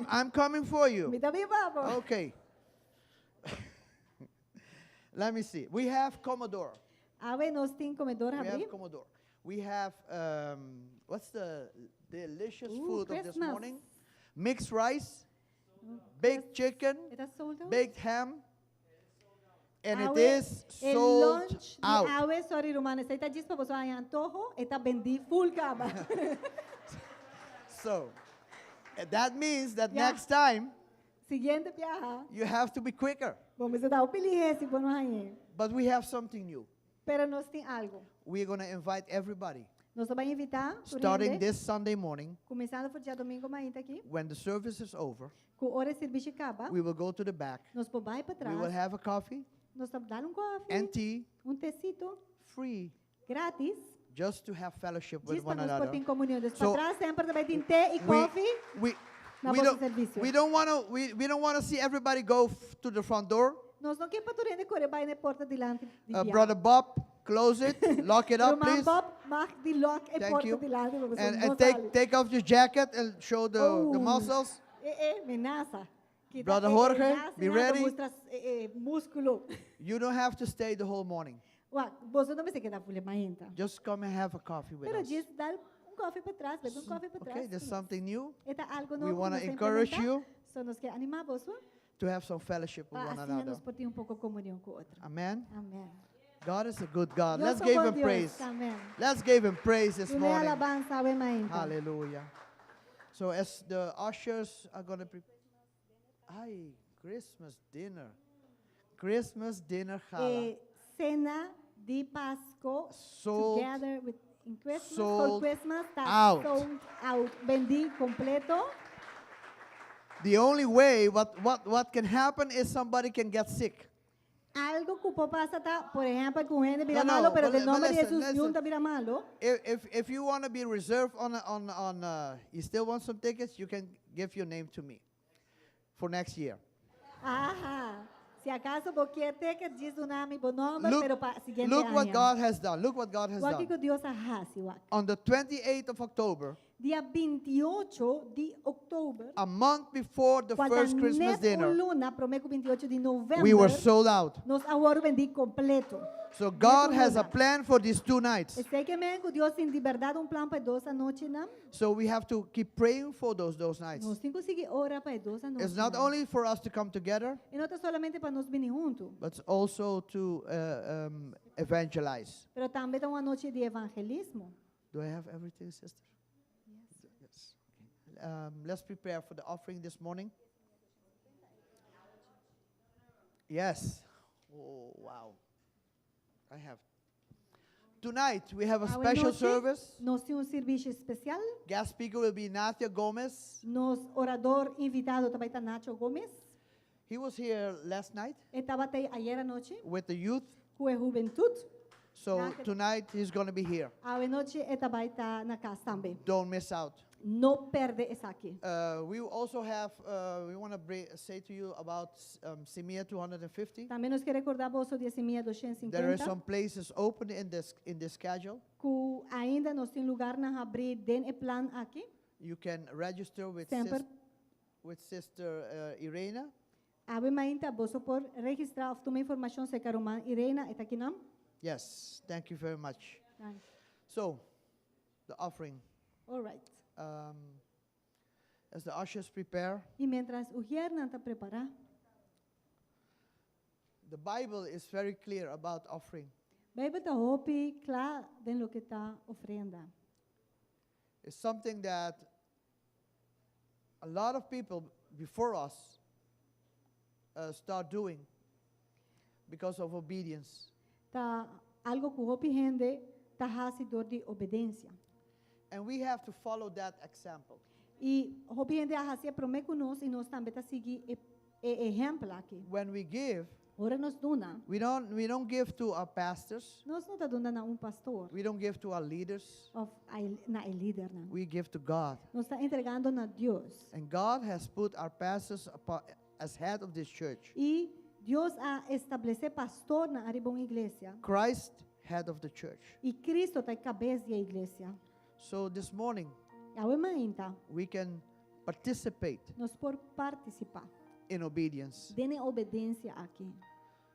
I'm coming for you. Mi ta bin pa bo. Okay. Let me see. We have Commodore. Awe nos tin Commodore We habrí. have Commodore. We have, what's the delicious Ooh, food of this Christmas. morning? Mixed rice, baked chicken, E ta sold out? Baked ham, and it Awe, is e sold lunch di out. awe, sorry ruman, esei ta djis pa boso haña antoho, e ta bendí full kaba. So that means that next time Siguiente biaha. You have to be quicker. Bo mester ta lihé si bo no hañ'é. But we have something new. Pero nos tin algu. We're going to invite everybody, Nos ta bai invitá, tur starting hende, this Sunday morning, kuminsando for djadumingu mainta aki. When the service is over, Ku ora servisio kaba. We will go to the back. Nos por bai pa We will tras. have a coffee Nos ta dal un kòfi. And tea Un tesito. Free. Gratis. Just to have fellowship with Djis pa one nos another. por tin komunion. Dus So, patras semper tambe tin te i kòfi. Na we boso don't, servisio. we don't want to see everybody go to the front door. Nos no ke pa tur hende kore bai na porta dilanti di bia. Brother Bob, close it, lock it up, Ruman please. Bob, mag di lock e Thank porta you. dilanti. Pa And, no and take, sali. take off your jacket and show the Oh. muscles. Eh, eh, menasa. Kita Brother eh, Jorge, eh, be nasa, ready. Mustra eh, eh, múskulo. You don't have to stay the whole morning. Wak, boso no mester keda full mainta. Just come and have a coffee with Pero us. djis dal un kòfi patras, bebe un kòfi patras. Okay, there's something new. E ta algu We nobo want to ku nos encourage implementá. you So nos ke animá boso. To have some fellowship with Pa one asina another. nos por tin un poko komunion ku otro. Amen. Amèn. God is a good God. Dios Let's ta give bon him Dios. Praise. Amèn. Let's give him praise this Dun'é morning. alabansa awe mainta. Hallelujah. So as the ushers are going to prepare, ay, Christmas dinner. Christmas dinner gala E sena di Pasco sold together with in Christmas for sold Christmas ta out. sold out. Bendi completo. The only way what can happen is somebody can get sick. Algo cu por pasa ta, por ehempel, cu hende bira No, no, malo, pero but den but nomber di listen, Jesus listen. ningun ta bira malo. If you want to be reserved on, you still want some tickets, you can give your name to me for next year. Aha. Si acaso bo kier ticket, djis duna mi bo nomber, Look, pero pa siguiente look what aña. God has done. Look what God has Wak done. kico Dios a haci, wak. On the 28th of October, Dia 28 di october, a month before the cual first Christmas net dinner, un luna, prome cu 28 di november, we were sold out. nos a wordo bendi completo. So God has a luna. plan for these two nights. Esey kiermen cu Dios tin di berdad un plan pa e dos anochinan. So we have to keep praying for those nights. Nos tin cu sigui ora pa e dos anochi It's not nan. only for us to come together, Y no ta solamente pa nos bini hunto, but also to evangelize. pero tambe ta un anochi di evangelismo. Do I have everything, sister? Yes. Okay. Let's prepare for the offering this morning. Yes. Oh, wow. I have. Tonight we have a special Awe nochi, service. Nos tin un servicio special. Guest speaker will be Nathia Gomez. Nos orador invitado tambe ta Nacho Gomez. He was here last night E tabata ayera nochi with the youth. cu e hubentud. So Nathia- tonight he's going to be here. Awe nochi e ta bay ta na cas tambe. Don't miss out. No perde esaki. We also have, we want to say to you about Simia 250. Tambe nos kier recorda boso di Simia There are 250. some places open in this schedule. Cu ainda nos tin lugarnan habri den e plan aki. You can register with, Semper. with Sister Irena. Awe mainta boso por registra of tuma informacion cerca ruman Irena e ta akinan. Yes, thank you very much. So, the offering. All right. As the ushers prepare, Y mientras ushiernan ta prepara, the Bible is very clear about offering. Bijbel ta hopi cla den loke ta ofrenda. It's something that a lot of people before us start doing because of obedience. Ta algo cu hopi hende ta haci door di obediencia. And we have to follow that example. Y hopi hende a haci prome cu nos y nos tambe ta sigui e ehempel aki. When we give, Ora nos duna, we don't give to our pastors, nos no ta duna na un pastor we don't give to our leaders, of na e lidernan. We give to God. Nos ta entregando na Dios. And God has put our pastors as head of this church. Y Dios a establece pastornan ariba un iglesia. Christ, head of the church. Y Cristo ta e cabes di e iglesia. So this morning, Awe mainta, we can participate nos por participa in obedience. den obediencia aki.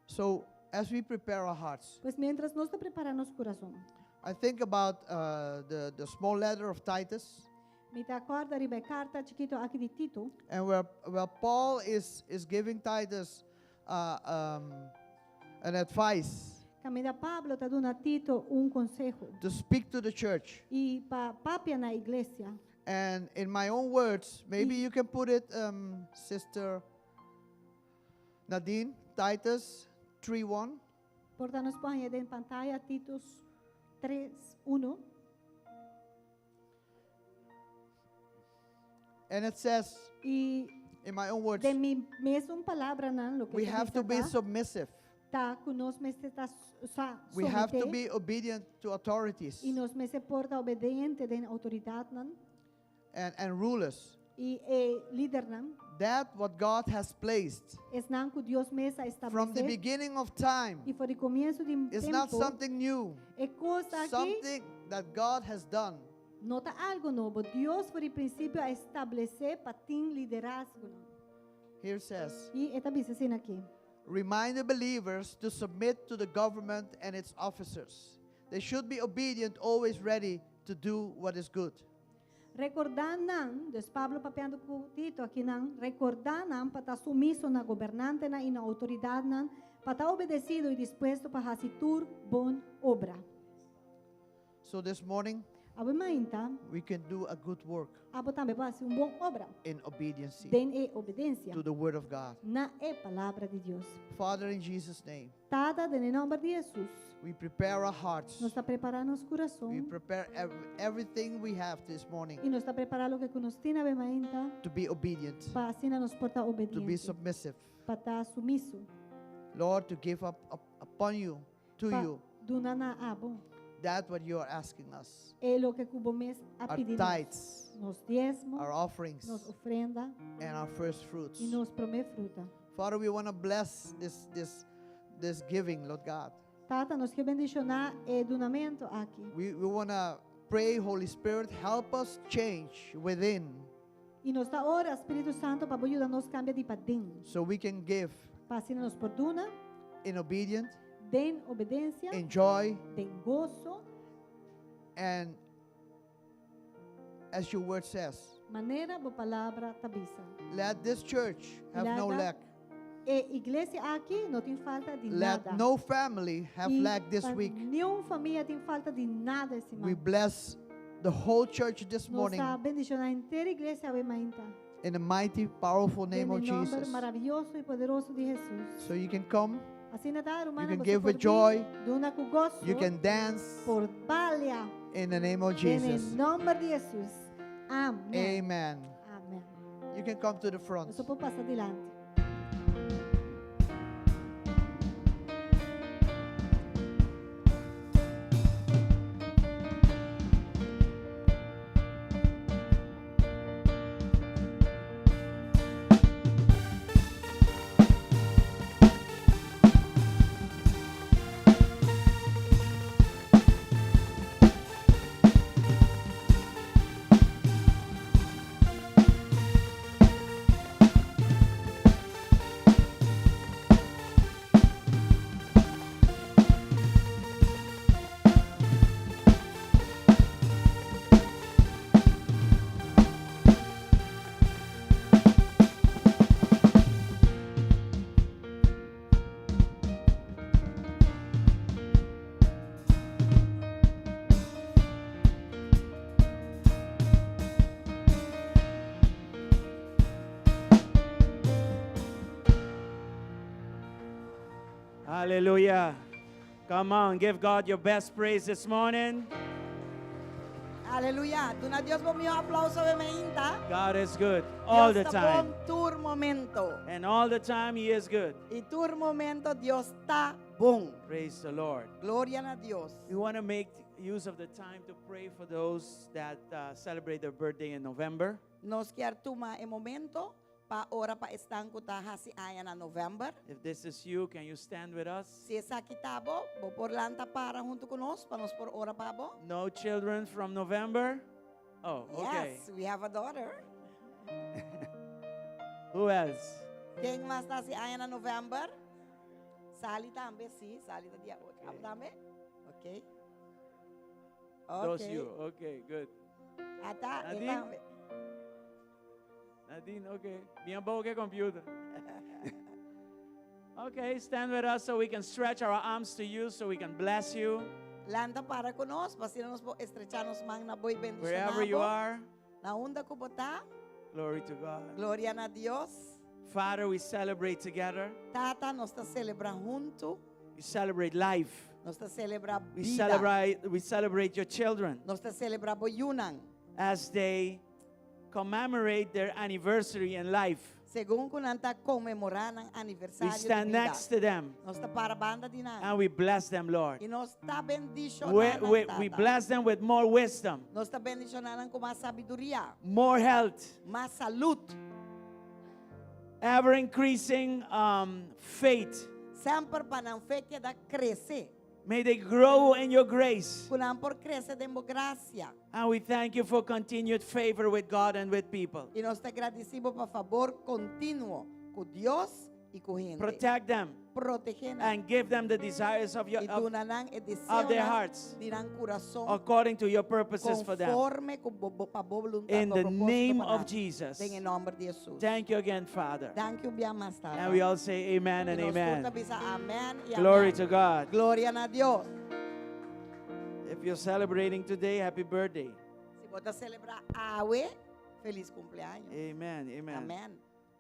So as we prepare our hearts, Pues mientras nos ta preparando nos curason, I think about the small letter of Titus, Mi ta corda riba e carta chikito aki di Tito, and where Paul is giving Titus an advice Caminda Pablo ta duna Tito un conseho to speak to the church. y pa papia na iglesia. And in my own words, maybe you can put it, Sister Nadine, Titus 3:1. Por ta nos por den pantaya Tito 3, 1. And it says, Y in my own words, den mi mesun palabranan, loke we have to be submissive. Ta cu nos mester ta sa We have to somete be obedient to authorities y nos mester por ta obediente den autoridadnan and rulers. y e lidernan. That what God has placed Esnan cu Dios mes a from the establece beginning of time. y for di comienso di It's not tempo. something new. E cos aki Something that God has done. No ta algo nobo. Dios for di principio a establece pa tin liderazgo. Here it says, Y e ta bisa asina aki. Remind the believers to submit to the government and its officers. They should be obedient, always ready to do what is good. Recorda nan, dus Pablo papiando cu Tito akinan, recorda nan pa ta sumiso na gobernantenan y na autoridadnan, pa ta obedecido y dispuesto pa haci tur bon obra. So this morning, Awe mainta, we can do a good work abo tambe por hasi un bon obra. in obedience Den e obedensia. to the word of God. Na e palabra di Dios. Father, in Jesus' name, Tata, den nòmber di Hesus. we prepare our hearts. Nos ta prepará nos We kurason. prepare everything we have this morning I nos ta prepará loke ku nos tin awe mainta. to be obedient, Pa asina nos por ta to be obediente. submissive. Pa ta sumiso. Lord, to give up upon you, to Pa you, duna na abo. that what you are asking us. E loke ku bo mes a Our pidi nos. tithes, Nos diesmo, our offerings, nos ofrenda and our first fruits. i nos promé fruta. Father, we want to bless this giving, Lord God. Tata, nos ke bendishoná e dunamentu aki. We want to pray, Holy Spirit, help us change within I nos ta ora, Spiritu Santu, pa yuda nos kambia di paden. so we can give Pa asina nos por duna, in obedience, den obedensia, in joy, den goso, and as your word says, manera bo palabra ta bisa. let this church have no Laga lack. E iglesia aki no tin falta di Let nada. no family have I lack this pa week. Ningun famia tin falta di nada e We siman. bless the whole church this Nos morning ta bendishoná henter iglesia awe mainta. in the mighty, powerful name of Den nòmber Jesus. maravioso i poderoso di Hesus. So you can come, Asina ta, ruman, you can bo give por with joy, duna ku goso, you can dance por balia, in the name of den Jesus. nòmber di Hesus. Amèn. Amen. Amèn. You can come to the front. Boso por pasa dilanti. Hallelujah. Come on, give God your best praise this morning. Aleluya. Duna Dios bo mihó aplouso awe mainta. God is good all the Dios ta time. bon tur momento. And all the time, He is good. I tur momento Dios ta bon. Praise the Lord. Gloria na Dios. We want to make use of the time to pray for those that celebrate their birthday in November. Nos ke tuma e momento pa ora pa esnan ku ta hasi aña na novèmber. If this is you, can you stand with us? Si esaki ta bo, bo por lanta para huntu ku nos, pa nos por ora pa bo. No children from November? Oh, okay. Yes, we have a daughter. Who else? Ken mas ta hasi aña na novèmber? Sally tambe, si. Sally ta dia 8. Okay. Tambe? Ok. Those Ok. you. Okay, good. Ata, e Nadine? tambe. Nadine, okay. Bien boa que computer. Okay, stand with us so we can stretch our arms to you, so we can bless you. Lanta para ku nos, pa asina nos por stretch nos man na bo i bendishoná Wherever you bo. are. Na unda ku bo ta. Glory to God. Gloria na Dios. Father, we celebrate together. Tata, nos ta selebrá huntu. We celebrate life. Nos ta selebrá We bida. celebrate your children. Nos ta selebrá bo yunan. As they commemorate their anniversary in life. Segun ku nan ta konmemorá nan aniversario We stand di bida. next to them. Nos ta para banda di nan. And we bless them, Lord. I nos ta bendishoná We bless them with more wisdom. Nos ta bendishoná nan ku mas sabiduria. More health. Mas salú. Ever increasing faith. Semper pa nan fe keda krese. May they grow in your grace. Ku nan por krese den bo grasia. And we thank you for continued favor with God and with people. I nos ta gradisí bo pa fabor kontinuo ku Dios i ku hende. Protect them. Protehé nan. And give them the desires of your, I of, duna nan e of their deseonan hearts. di nan kurason. According to your purposes for them. Konforme ku bo, bo, pa bo boluntat, In bo the propósito name pa of nan. Jesus. Den nòmber di Hesus. Thank you again, Father. Thank you, bia mas Tata. And we all say amen and I nos amen. tur ta bisa amèn i Glory amèn. to God. Gloria na Dios. If If you're celebrating today, happy birthday. Si bo ta selebrá awe, felis kumpleaños. Amen. Amen. Amen.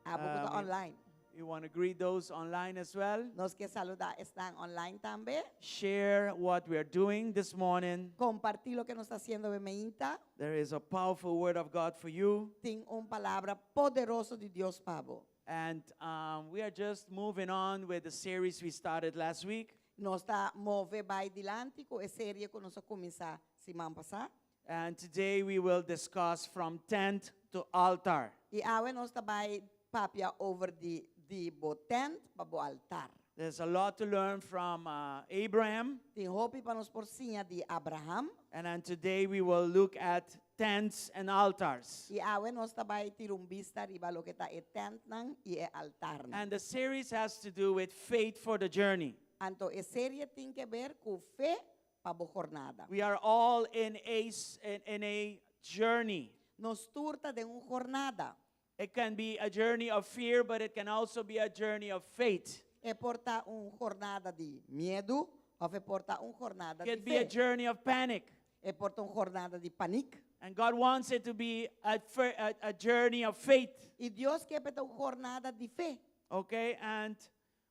Abo ku ta online. We want to greet those online as well. Nos ke saludá esnan online tambe. Share what we are doing this morning. Kompartí loke nos ta hasiendo awe mainta. There is a powerful word of God for you. Tin un palabra poderoso di Dios pa bo. And um, we are just moving on with the series we started last week. Nos ta move bai dilanti ku e serie ku nos a kuminsá siman pasá. And today we will discuss from tent to altar. I awe nos ta bai papia over di di bo tent pa bo altar. There's a lot to learn from uh, Abraham. Tin hopi pa nos por siña di Abraham. And then today we will look at tents and altars. I awe nos ta bai tira un bista riba loke ta e tentnan i e altarnan. And the series has to do with faith for the journey. Anto e serie tin ke ber ku fe pa bo jornada. We are all in a, in, in a journey. Nos tur ta den un jornada. It can be a journey of fear, but it can also be a journey of faith. E por ta un jornada di miedu, òf e por ta un jornada It di can be a fe. journey of panic. E por ta un jornada di panik. And God wants it to be a, a, a journey of faith. I Dios ke pa e ta un jornada di fe. Okay, and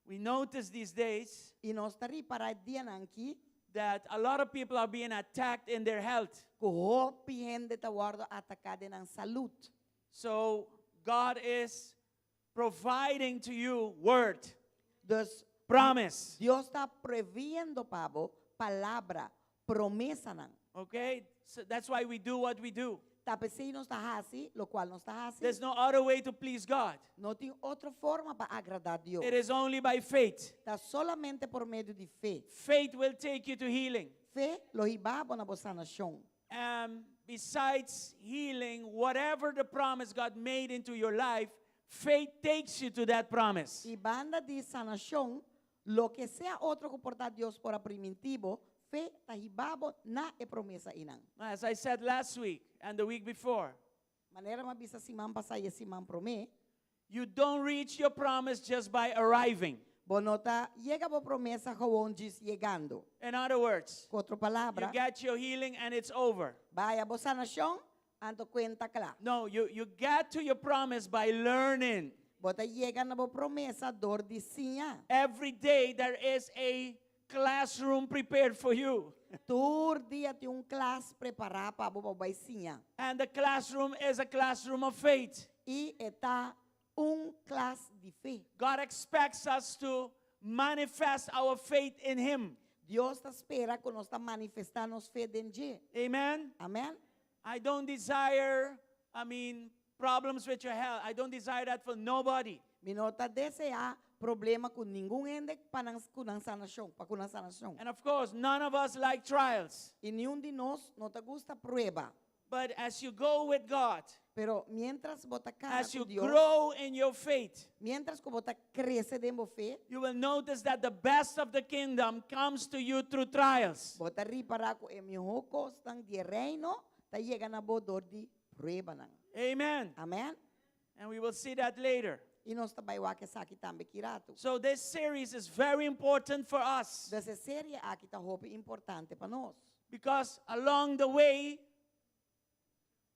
we notice these days I nos ta ripará e dianan akí that a lot of people are being attacked in their health. ku hopi hende ta wòrdu ataká den nan salú. So God is providing to you word, Dus promise. Dios ta proveendo pa bo palabra, promesanan. Okay? So that's why we do what we do. Ta p'esei nos ta hasi, lokual nos ta hasi. There's no other way to please God. No tin otro forma pa agradá Dios. It is only by faith. Ta solamente por medio di fe. Faith will take you to healing. Fe lo hiba bo na bo sanashon. Um, besides healing, whatever the promise God made into your life, faith takes you to that promise. I banda di sanashon, loke sea otro ku por ta Dios por a primintí bo, fe ta hiba bo na e promesa einan. As I said last week and the week before, Manera m'a bisa siman pasá i e siman promé, you don't reach your promise just by arriving. Bo no ta yega bo promesa gewoon djis yegando. In other words, Ku otro palabra, you get your healing and it's over. B'a haya bo sanashon, anto kuenta kla. No, you, you get to your promise by learning. Bo ta yega na bo promesa dor di siña. Every day there is a classroom prepared for you. Tur dia tin un klas prepará pa bo pa bo bai siña. And the classroom is a classroom of faith. I e ta un klas di fe. God expects us to manifest our faith in Him. Dios ta spera ku nos ta manifestá nos fe den dje. Amen. Amen. I don't desire, I mean, problems with your health. I don't desire that for nobody. Mi no ta deseá problema ku ningun hende pa nan ku nan sanashon, pa ku nan sanashon. And of course, none of us like trials. I niun di nos no ta gusta prueba. But as you go with God, Pero miéntras bo ta kana as ku you Dios, grow in your faith, miéntras ku bo ta krese den bo fe, you will notice that the best of the kingdom comes to you through trials. bo ta ripará ku e mihó kosnan di e reino ta yega na bo dor di pruebanan. Amen. Amen. And we will see that later. I nos ta bai wak esaki tambe ki ratu. So this series is very important for us. Dus e serie aki ta hopi importante pa nos. Because along the way,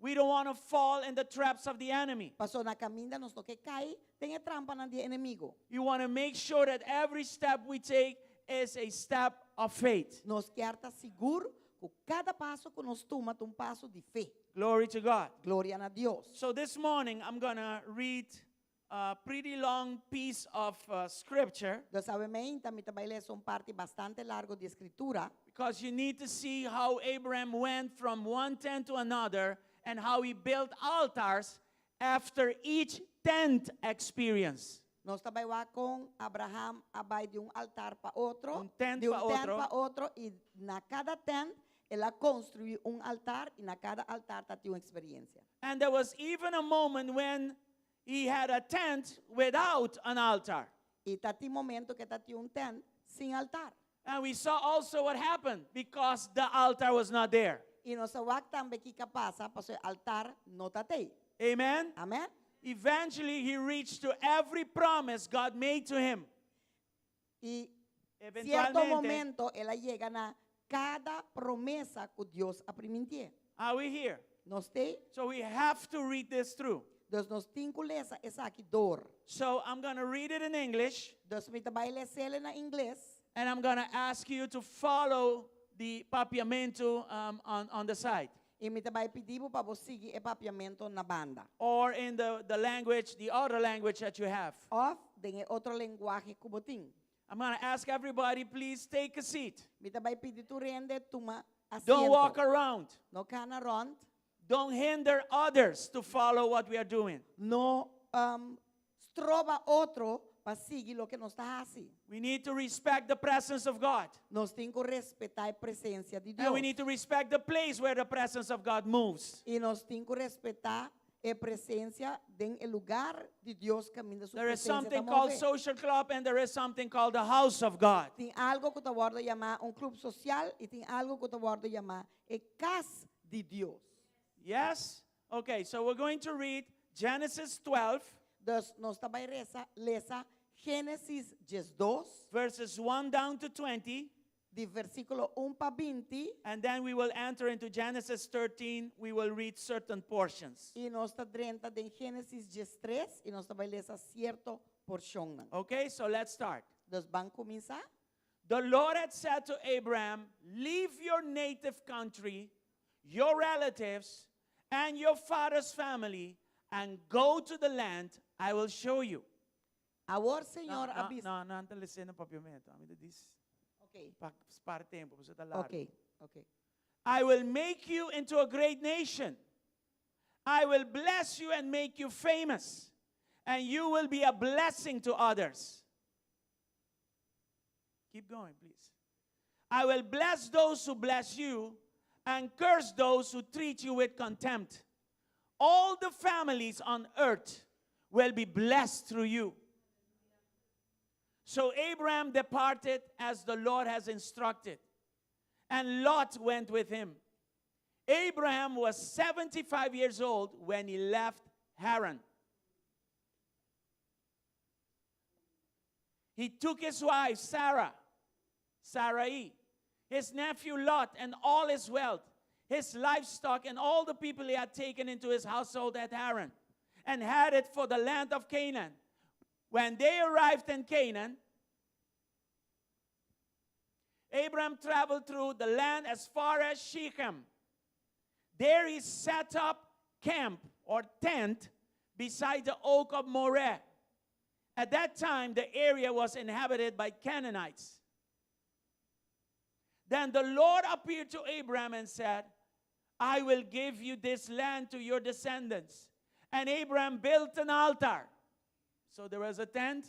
we don't want to fall in the traps of the enemy. Paso na kaminda nos no ke kai den e trampanan di enemigu. You want to make sure that every step we take is a step of faith. Nos kier ta sigur ku kada paso ku nos tuma ta un paso di fe. Glory to God. Gloria na Dios. So this morning, I'm going to read a pretty long piece of uh, scripture. Dus awe mainta mi ta bai lesa un parti bastante largu di Skritura. Because you need to see how Abraham went from one tent to another and how he built altars after each tent experience. Nos ta bai wak kon Abraham a bai di un altar pa otro, Un tent di un pa tent otro. pa otro, i na kada tent el a konstruí un altar i na kada altar tatin un eksperensia. And there was even a moment when he had a tent without an altar. I tatin momento ku e tatin un tent sin altar. And we saw also what happened because the altar was not there. I nos a wak tambe kiko a pasa, pasobra e altar no tat'ei. Amen. Amen. Eventually he reached to every promise God made to him. I sierto Eventualmente momento el a yega na kada promesa ku Dios a primintié. Are we here? Nos t'ei? So we have to read this through. Dus nos tin ku lesa esaki dor. So I'm going to read it in English. Dus mi ta bai les'é na ingles. And I'm going to ask you to follow the papiamento on the side. I mi ta bai pidi bo pa bo sigui e papiamento na banda. Or in the language, the other language that you have. Òf den e otro lenguahe ku bo tin. I'm going to ask everybody, please take a seat. Mi ta bai pidi tur hende tuma Don't walk asiento. around. No kana rònt. Don't hinder others to follow what we are doing. No stroba otro pa sigui loke nos ta hasi. We need to respect the presence of God. Nos tin ku respetá e presensia di And we Dios. need to respect the place where the presence of God moves. I nos tin ku respetá e presensia den e lugá di Dios kaminda su There is presensia ta something called move. social club and there is something called the house of God. Tin algu ku ta wòrdu yamá un klup sosial i tin algu ku ta wòrdu yamá e kas di Dios. Yes? Okay, so we're going to read Genesis 12. Dus nos ta bai resa, lesa Génesis 12. Verses 1 down to 20. Di versíkulo 1 pa 20. And then we will enter into Genesis 13. We will read certain portions. I nos ta drenta den Génesis 13 i nos ta bai lesa sierto porshonnan. Okay, so let's start. Dus ban kuminsá. The Lord had said to Abraham, Leave your native country, your relatives, and your father's family, and go to the land I will show you. Awor Señor No, a no, bisa. no, no, anto les'é na papiamento. Ami disi. Ok. Pa spar tempu, pasobra ta largu. Ok, ok. I will make you into a great nation. I will bless you and make you famous, and you will be a blessing to others. Keep going, please. I will bless those who bless you and curse those who treat you with contempt. All the families on earth will be blessed through you. So Abraham departed as the Lord has instructed, and Lot went with him. Abraham was 75 years old when he left Haran. He took his wife, Sarah, Sarai, his nephew Lot, and all his wealth, his livestock, and all the people he had taken into his household at Haran, and headed for the land of Canaan. When they arrived in Canaan, Abraham traveled through the land as far as Shechem. There he set up camp or tent beside the oak of Moreh. At that time, the area was inhabited by Canaanites. Then the Lord appeared to Abraham and said, I will give you this land to your descendants. And Abraham built an altar. So there was a tent,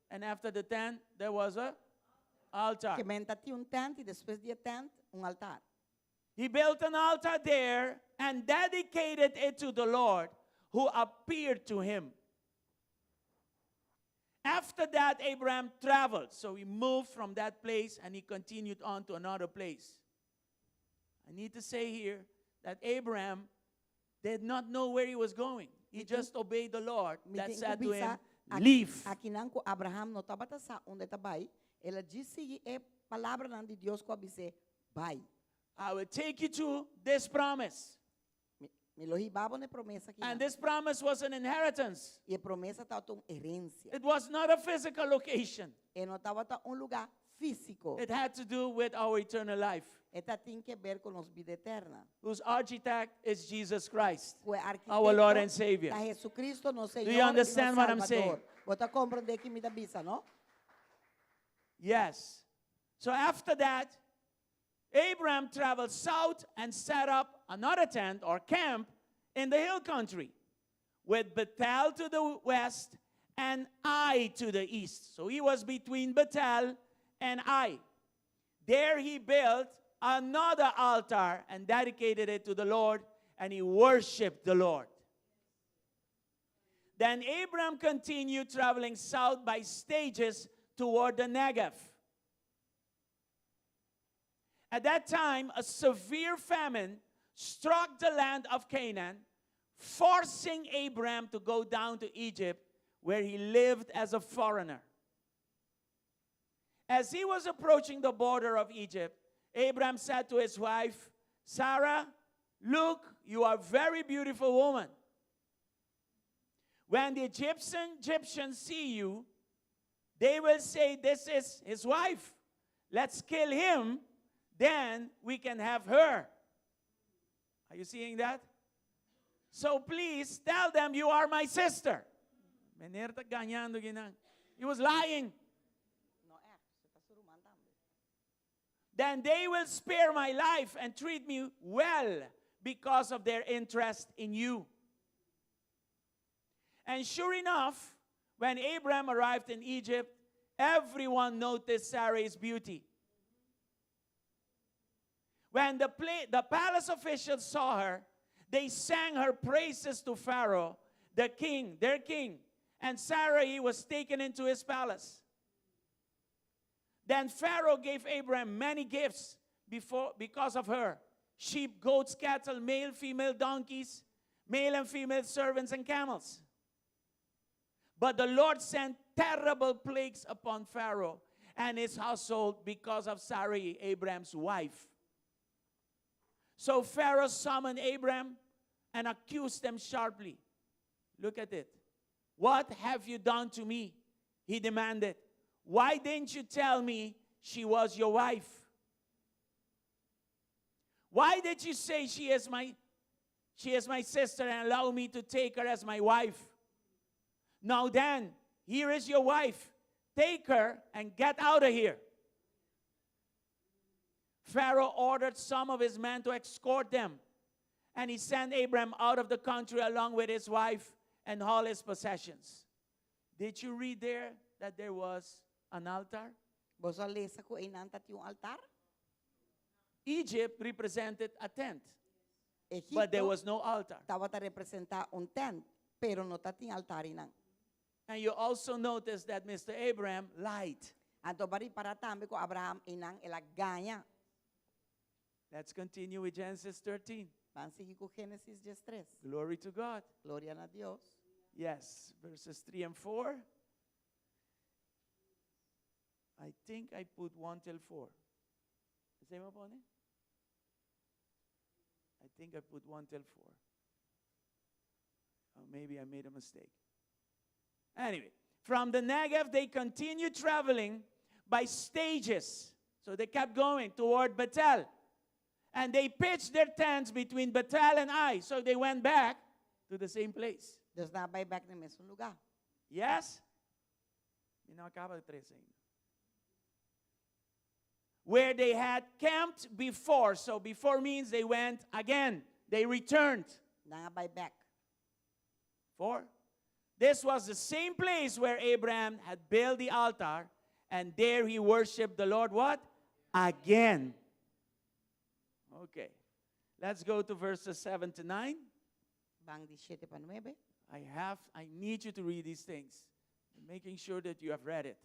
and after the tent, there was a altar. Ke men tabatin un tent i despues di tent, un altar. He built an altar there and dedicated it to the Lord who appeared to him. After that, Abraham traveled. So he moved from that place and he continued on to another place. I need to say here that Abraham did not know where he was going. He just obeyed the Lord that said to him, Leave. Akinan ku Abraham no tabata sa unda e ta bai, el a djis sigui e palabranan di Dios ku a bis'é bai. I will take you to this promise. Mi, mi lo hiba bo na e promesa aki. And this promise was an inheritance. I e promesa tabata un herensia. It was not a physical location. E no tabata un lugá físiko. It had to do with our eternal life. E tabatin ke ber ku nos bida eterno. Whose architect is Jesus Christ, Ku our Lord and Savior. Ta Jesucristo, nos Do Señor you understand i nos what I'm Salbador. saying? Bo ta komprondé kiko mi ta bisa, no? Yes. So after that, Abraham traveled south and set up another tent or camp in the hill country, with Bethel to the west and Ai to the east. So he was between Bethel and Ai. There he built another altar and dedicated it to the Lord, and he worshiped the Lord. Then Abraham continued traveling south by stages toward the Negev. At that time, a severe famine struck the land of Canaan, forcing Abraham to go down to Egypt, where he lived as a foreigner. As he was approaching the border of Egypt, Abraham said to his wife, Sarah, look, you are a very beautiful woman. When the Egyptian, Egyptians see you, they will say, This is his wife. Let's kill him, then we can have her. Are you seeing that? So please tell them you are my sister. Meneer ta gañando akinan. He was lying. No, echt. E ta su ruman tambe. Then they will spare my life and treat me well because of their interest in you. And sure enough, when Abraham arrived in Egypt, everyone noticed Sarah's beauty. When the, pla- the palace officials saw her, they sang her praises to Pharaoh, the king, their king. And Sarai was taken into his palace. Then Pharaoh gave Abraham many gifts before, because of her sheep, goats, cattle, male, female donkeys, male and female servants, and camels. But the Lord sent terrible plagues upon Pharaoh and his household because of Sarai, Abraham's wife. So Pharaoh summoned Abraham and accused him sharply. Look at it. What have you done to me? He demanded. Why didn't you tell me she was your wife? Why did you say she is my she is my sister and allow me to take her as my wife? Now then, here is your wife. Take her and get out of here. Pharaoh ordered some of his men to escort them, and he sent Abraham out of the country along with his wife and all his possessions. Did you read there that there was an altar? Bo a lesa ku einan tabatin un altar? Egypt represented a tent, Egipto but there was no altar. tabata representá un tènt, pero no tabatin altar einan. And you also notice that Mr. Abraham lied. Anto b'a ripará tambe ku Abraham einan el a gaña. Let's continue with Genesis 13. Ban sigui ku Génesis 13. Glory to God. Gloria na Dios. Yes, verses 3 and 4. I think I put 1 till 4. Same upon it? I think I put 1 till 4. Oh, maybe I made a mistake. Anyway, from the Negev, they continued traveling by stages. So they kept going toward Bethel. And they pitched their tents between Bethel and Ai. So they went back to the same place. Dus nan a bai bèk na mesun lugá. Yes? Mi no a kaba 13. Where they had camped before. So before means they went again. They returned. Nan a bai bèk. Four. This was the same place where Abraham had built the altar, and there he worshiped the Lord what? Again. Okay. Let's go to verses 7 to 9. Ban di 7 pa 9. I have I need you to read these things. Making sure that you have read it.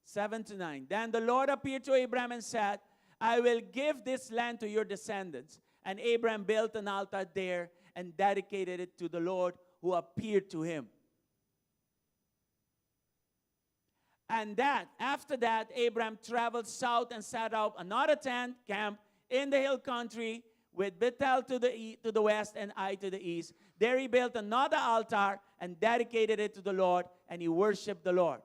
7 to 9. Then the Lord appeared to Abraham and said, I will give this land to your descendants. And Abraham built an altar there and dedicated it to the Lord who appeared to him. And that, after that, Abraham traveled south and set up another tent camp in the hill country with Bethel to the, e- to the west and Ai to the east. There he built another altar and dedicated it to the Lord, and he worshiped the Lord.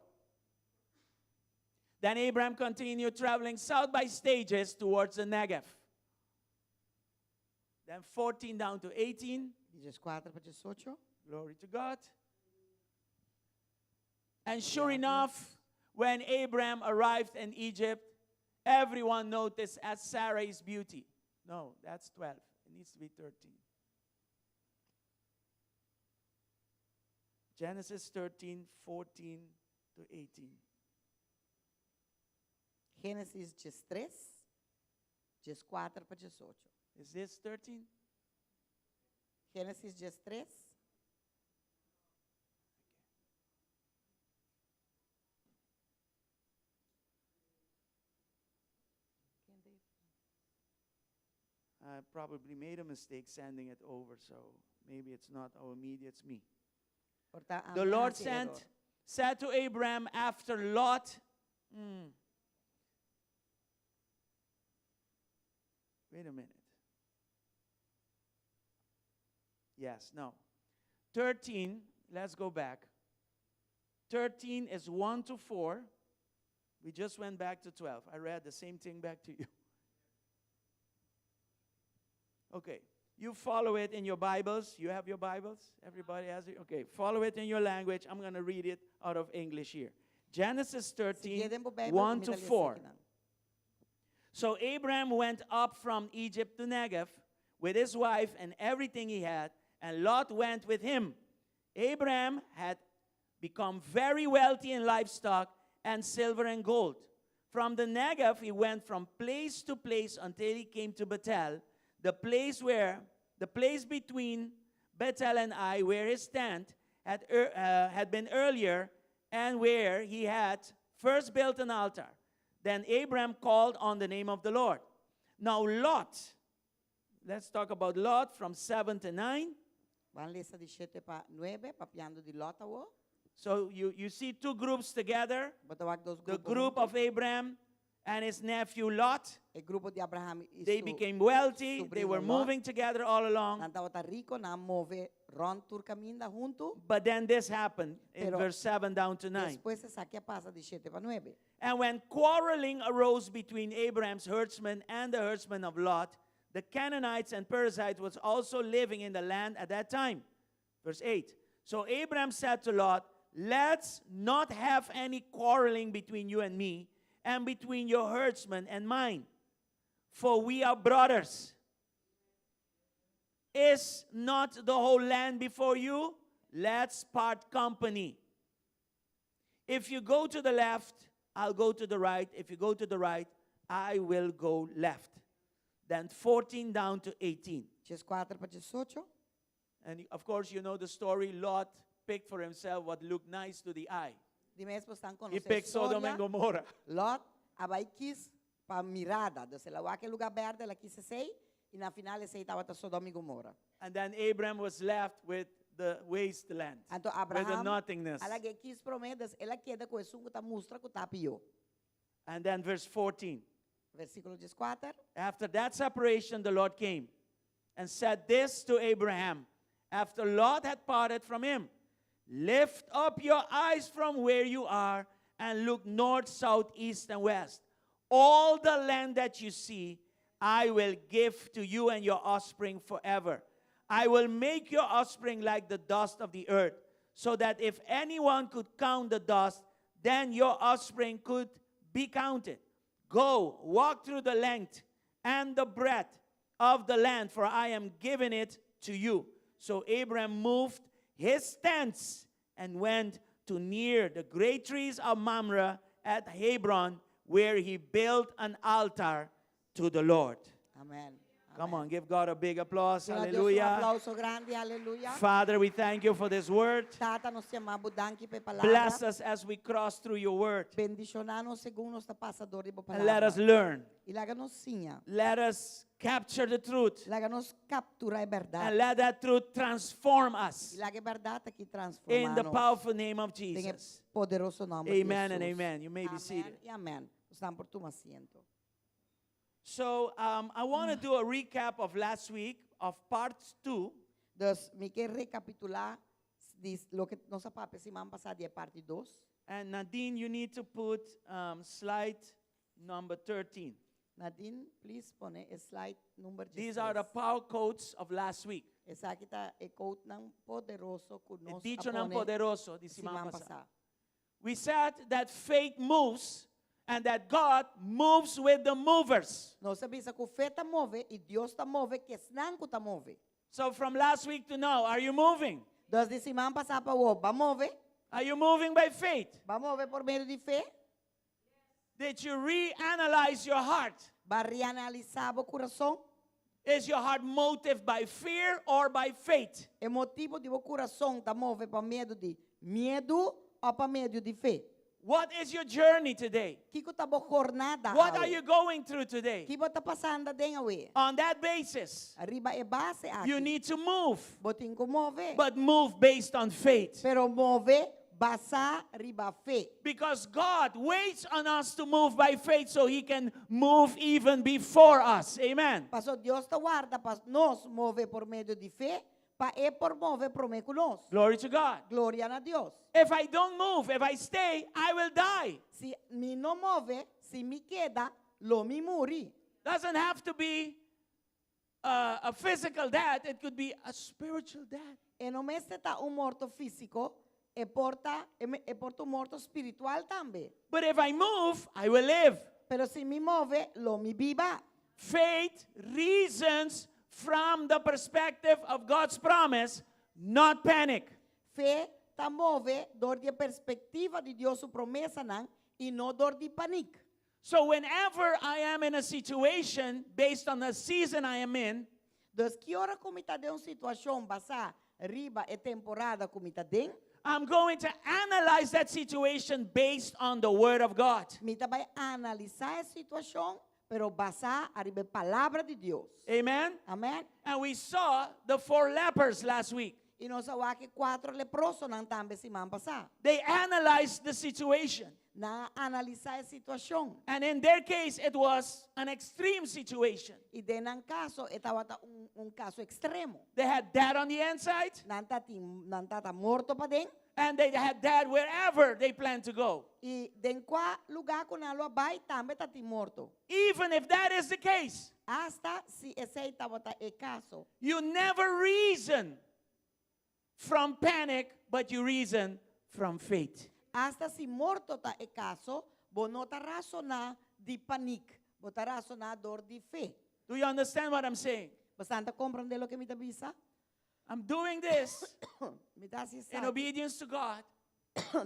Then Abraham continued traveling south by stages towards the Negev. Then 14 down to 18. 14 pa 18. Glory to God. And sure enough, when Abraham arrived in Egypt, everyone noticed at Sarah's beauty. No, that's 12. It needs to be 13. Genesis 13, 14 to 18. Génesis 13, 14 pa 18. Is this 13? Génesis 13. I probably made a mistake sending it over, so maybe it's not our media, it's me. Por ta The Lord sent, said to Abraham after Lot. Wait a minute. Yes, no. 13, let's go back. 13 is 1 to 4. We just went back to 12. I read the same thing back to you. Okay. You follow it in your Bibles. You have your Bibles? Everybody has it? Okay. Follow it in your language. I'm going to read it out of English here. Genesis 13, Sigui'é den bo Beibel, 1 to mi ta lesa 4. akinan. So Abraham went up from Egypt to Negev with his wife and everything he had, and Lot went with him. Abraham had become very wealthy in livestock and silver and gold. From the Negev, he went from place to place until he came to Bethel, the place where the place between Bethel and Ai, where his tent had, had been earlier, and where he had first built an altar. Then Abraham called on the name of the Lord. Now, Lot, let's talk about Lot from 7 to 9. Ban lesa di 7 pa 9, papiando di Lot awor. So you, you see two groups together Bo ta wak dos the grupo. group huntu. of Abraham and his nephew Lot. E grupo di Abraham i They su became wealthy, they sobrino were Lot. moving together all along. Nan tabata riku, nan a move rònt tur kaminda huntu. But then this happened in Pero verse 7 down to 9. Despues esaki a pasa di 7 pa 9. And when quarreling arose between Abraham's herdsmen and the herdsmen of Lot, the Canaanites and Perizzites was also living in the land at that time. Verse 8. So Abraham said to Lot, Let's not have any quarreling between you and me, and between your herdsmen and mine, for we are brothers. Is not the whole land before you? Let's part company. If you go to the left, I'll go to the right. If you go to the right, I will go left. Then 14 down to 18. 4 pa 18. And of course, you know the story. Lot picked for himself what looked nice to the eye. Di mes boso He konosé picked Sodom historia. and Gomorrah. Lot a bai kis pa mirada. Dus el a wak e lugá bèrdè, el a kis esei, i na final esei tabata Sodom i Gomorra. And then Abraham was left with the wasteland, Anto with the Abraham, nothingness. a lag'é kis promé, dus el a keda ku esun ku ta mustra ku ta pió. And then verse 14. Versíkulo 14. After that separation, the Lord came and said this to Abraham after Lot had parted from him Lift up your eyes from where you are and look north, south, east, and west. All the land that you see, I will give to you and your offspring forever. I will make your offspring like the dust of the earth, so that if anyone could count the dust, then your offspring could be counted. Go, walk through the length and the breadth of the land, for I am giving it to you. So Abraham moved his tents and went to near the great trees of Mamre at Hebron, where he built an altar to the Lord. Amèn. Come on, give God a big applause. Duna Dios un Hallelujah. aplouso grandi, aleluya. Father, we thank you for this word. Tata, nos yama bo danki pa e palabra. Bless us as we cross through your word. Bendishoná nos segun nos ta pasa dor di bo And let palabra. us learn. I laga nos siña. Let us capture the truth. Laga nos kapturá e bèrdat. And let that truth transform us. I laga e bèrdat aki transformá In the nos. powerful name of Den e Jesus. poderoso nòmber di Amen and Jesus. amen. You may be Amèn seated. i amèn. Boso por tuma asiento. So um, I want to do a recap of last week of part two. Dus mi ke rekapitulá di loke nos a papia siman pasá di parti 2. And Nadine, you need to put um, slide number 13. Nadine, please pone e slide number 13. These are the power quotes of last week. Esaki ta e quotenan poderoso ku nos E dichonan a pone poderoso di siman siman pasá. pasá. We said that faith moves and that God moves with the movers. Nos a bisa ku fe ta move i Dios ta move ku esnan ku ta move. So from last week to now, are you moving? Dus di siman pasá pa awor, b'a move? Are you moving by faith? B'a move pa medio di fe? Did you reanalyze your heart? B'a reanalisá bo kurason? Is your heart motivated by fear or by faith? E motibu di bo kurason ta move pa medio di miedu òf pa medio di fe? What is your journey today? Kiko ta bo jornada What awe? are you going through today? Ki bo ta pasando aden awe? On that basis, Riba e base aki. you need to move, Bo tin ku move. but move based on faith. Pero move Basá riba fe. Because God waits on us to move by faith so he can move even before us. Amen. Paso Dios ta warda pa nos move pa medio di fe, pa E por move promé ku nos. Glory to God. Gloria na Dios. If I don't move, if I stay, I will die. Si mi no move, si mi keda, lo mi muri. Doesn't have to be a physical death, it could be a spiritual death. E no mester ta un morto físiko, e por ta, e me- e por ta un morto spiritual tambe. But if I move, I will live. Pero si mi move, lo mi biba. Faith reasons from the perspective of God's promise, not panic. Fe ta move dor di perspektiva di Dios su promesanan i no dor di pániko. So whenever I am in a situation based on the season I am in, Dus ki ora ku mi ta den un situashon basá riba e temporada ku mi ta den, I'm going to analyze that situation based on the Word of God. mi ta bai analisá e situashon, pero basá riba palabra di Dios. Amen? Amèn? And we saw the four lepers last week. I nos a wak e kuater leprosonan tambe siman pasá. They analyzed the situation. Nan a analisá e situashon. And in their case, it was an extreme situation. I den nan kaso, tabata un kaso ekstremo. They had death on the inside, Nan tatin, nan tabata morto paden. and they had death wherever they planned to go. I den kua lugá ku nan lo bai, tambe tatin morto. Even if that is the case, Asta si esei tabata e kaso. you never reason from panic, but you reason from faith. Asta si morto ta e kaso, bo no ta rasoná di pániko, bo ta rasoná dor di fe. Do you understand what I'm saying? Bo ta komprondé loke mi ta bisa? I'm doing this Mi ta hasi in obedience to God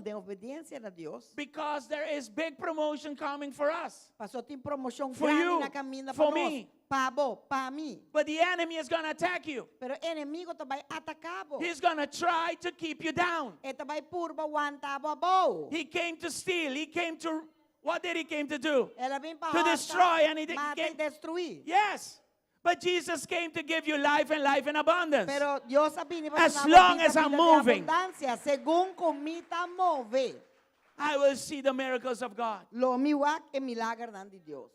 den obedensia na Dios. because there is big promotion coming for us. Paso tin promoshon For grandi you, na kaminda for pa nos. me. Pa bo, pa mi. But the enemy is going to attack you. Pero enemigu ta bai ataká bo. He's going to try to keep you down. E ta bai purba wanta bo abou. He came to steal. He came to, what did he came to do? El a bin pa To destroy and he did- mata i came- destruí. Yes. But Jesus came to give you life and life in abundance. Pero Dios a bini pa As long as I'm moving. abundansia, segun ku mi ta move. I will see the miracles of God. Lo mi wak e milagernan di Dios.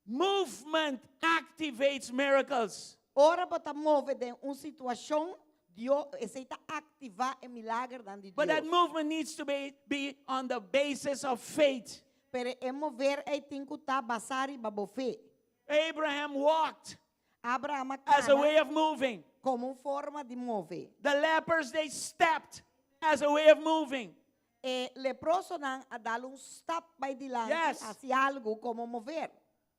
Movement activates miracles. Ora bo ta move den un situashon, Dios esei ta aktivá e milagernan di But that Dios. movement needs to be on the basis of faith. Pero e move ei tin ku ta basá riba bo fe. Abraham walked Abraham a as a kana way of moving. komo un forma di move. The lepers, they stepped as a way of moving. E leprosonan a dal un stap bai dilanti, Yes. hasi algu komo move.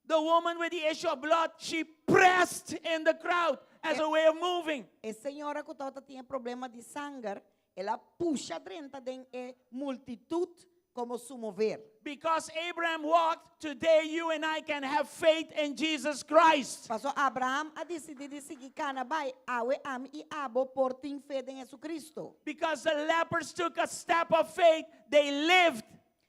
The woman with the issue of blood, she pressed in the crowd as a way of moving. E señora ku tabatin problema di sanger, el a pusha drenta den e multitut komo su move. Because Abraham walked, today you and I can have faith in Jesus Christ. Paso Abraham a disidí di sigui kana bai, awe ami i abo por tin fe den Hesukristu. Because the lepers took a step of faith, they lived.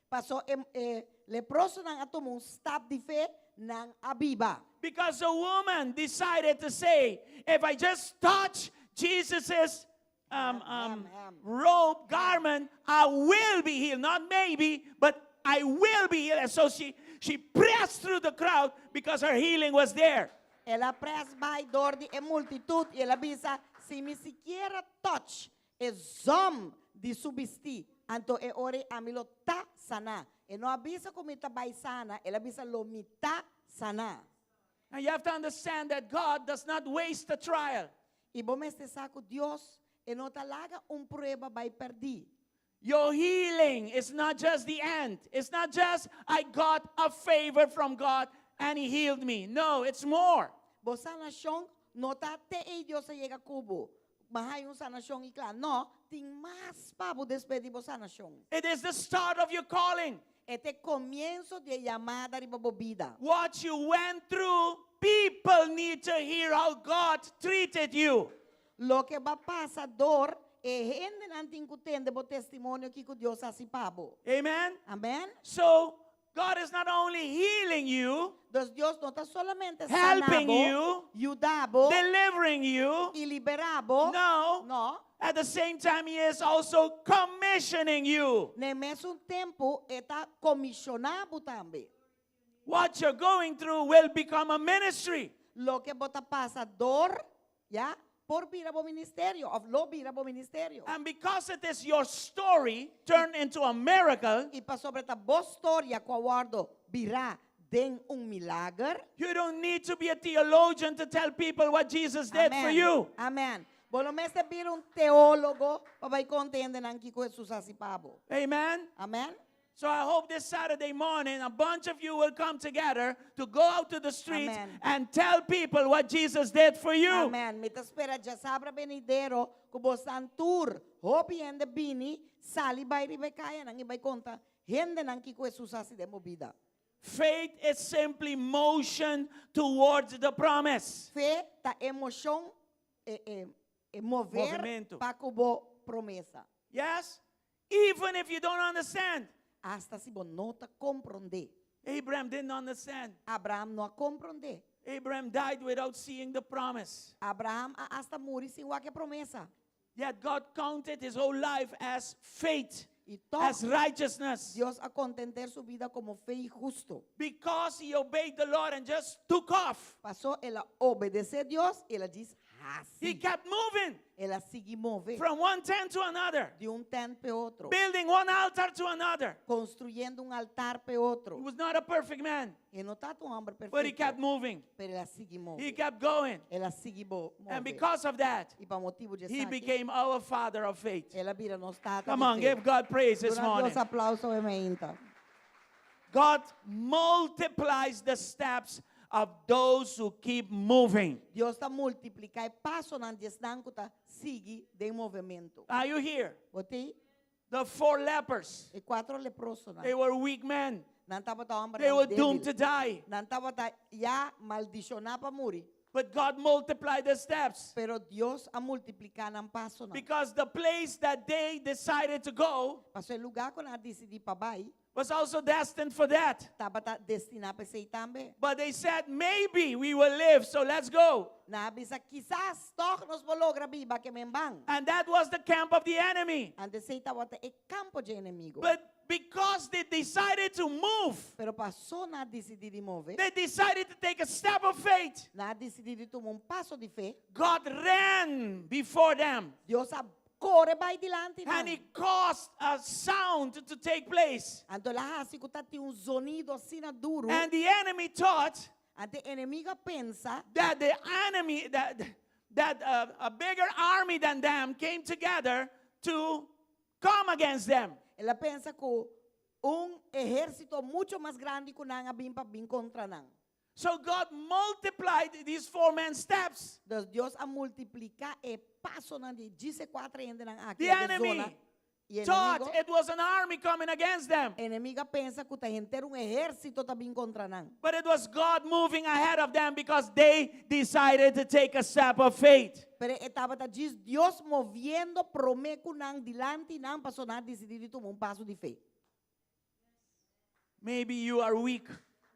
Paso e, e, leprosonan a tuma un stap di fe, nan a biba. Because the woman decided to say, if I just touch Jesus's Hem, hem. robe, garment, I will be healed. Not maybe, but I will be healed. And so she pressed through the crowd because her healing was there. El a près bai dor di e multitut i el a bisa si mi sikiera touch e zòm di su bistí, anto e ora ami lo ta saná. E no a bisa ku mi ta bai sana, el a bisa lo mi ta saná. And you have to understand that God does not waste a trial. I bo mester sa ku Dios e no ta laga un prueba bai pèrdí. Your healing is not just the end. It's not just I got a favor from God and He healed me. No, it's more. Bo sanashon no ta te ei Dios a yega ku bo. M'a haña un sanashon i kla. No, tin mas pa bo despues di bo sanashon. It is the start of your calling. E ta komienso di yamada riba bo bida. What you went through, people need to hear how God treated you. Loke bo a pasa dor e hendenan tin ku tende bo testimonio kiko Dios a hasi pa bo. Amen. Amèn? So God is not only healing you, Dus Dios no ta solamente Helping sana bo, you, yuda bo delivering you. i liberá bo. No. No. At the same time, He is also commissioning you. Na mesun tempu, e ta komishoná bo tambe. What you're going through will become a ministry. Loke bo ta pasa dor, ya, por bira bo ministerio, òf lo bira bo ministerio. And because it is your story turned into a miracle, I pasobra ta bo storia ku a wòrdu birá den un milager. you don't need to be a theologian to tell people what Jesus did for Amen. you. Amen. Bo no mester bira un teólogo pa bai konta hendenan kiko Hesus a hasi pa bo. Amen. Amen. So I hope this Saturday morning a bunch of you will come together to go out to the streets Amen. and tell people what Jesus did for you. Amen. Mi ta spera djasabra benidero ku bosan tur hopi hende bini sali bai riba e kayanan i bai konta hendenan kiko Hesus a hasi den bo bida. Faith is simply motion towards the promise. Fe ta e moshon, e, e, e mover Movimento. pa ku bo promesa. Yes? Even if you don't understand. Asta si bo no ta komprondé. Abraham didn't understand. Abraham no a komprondé. Abraham died without seeing the promise. Abraham a asta muri sin wak e promesa. Yet God counted his whole life as faith, I tòg as righteousness. Dios a konta henter su bida komo fe i hustu. Because he obeyed the Lord and just took off. Pasó el a obedesé Dios i el a djis He hasi. kept moving El a sigui move from one tent to another, di un tent p'e otro, building one altar to another. konstruyendo un altar p'e otro. He was not a perfect man, E no tabata un hòmber but he perfekto, kept moving. pero el a sigui move. He kept going. El a sigui move. And because of that, I pa motibu di he esaki, became our father of faith. el a bira nos tata Come di on, fe. give God praise this Duna morning. Dios aplauso e mainta. God multiplies the steps of those who keep moving. Dios ta multipliká e pasonan di esnan ku ta sigui den movementu. Are you here? Bo t'ei? The four lepers, E kuatro leprosonan. they were weak men. Nan tabata hòmbernan They were doomed to débil. die. Nan tabata ya maldishoná pa muri. But God multiplied the steps Pero Dios a multipliká nan pasonan. because the place that they decided to go Pasobra e lugá ku nan a disidí pa bai was also destined for that. tabata destiná pa esei tambe. But they said, maybe we will live, so let's go. Nan a bisa, Kisas tòg nos por logra biba ke men ban. And that was the camp of the enemy. Anto esei tabata e kampo dje enemigo. But because they decided to move, Pero pasó nan a disidí di move, they decided to take a step of faith. nan a disidí di tuma un paso di fe, God ran before them Dios a kore bai dilanti and nan. he caused a sound to take place. Anto el a hasi ku tatin un zonido asina duru. And the enemy thought Anto e enemigo a pensa that the enemy, that, that a bigger army than them came together to come against them. El a pensa ku un ehérsito mucho mas grandi ku nan a bin pa bin kontra nan. So God multiplied these four men's steps. Dus Dios a multipliká e pasonan di djis e kuater hendenan aki The den enemy zona. I thought enemigo, it was an army coming against them. enemigo a pensa ku ta henter un ehérsito ta bin kontra nan. But it was God moving ahead of them because they decided to take a step of faith. Pero e tabata djis Dios moviendo promé ku nan dilanti nan paso nan a disidí di tuma un paso di fe. Maybe you are weak.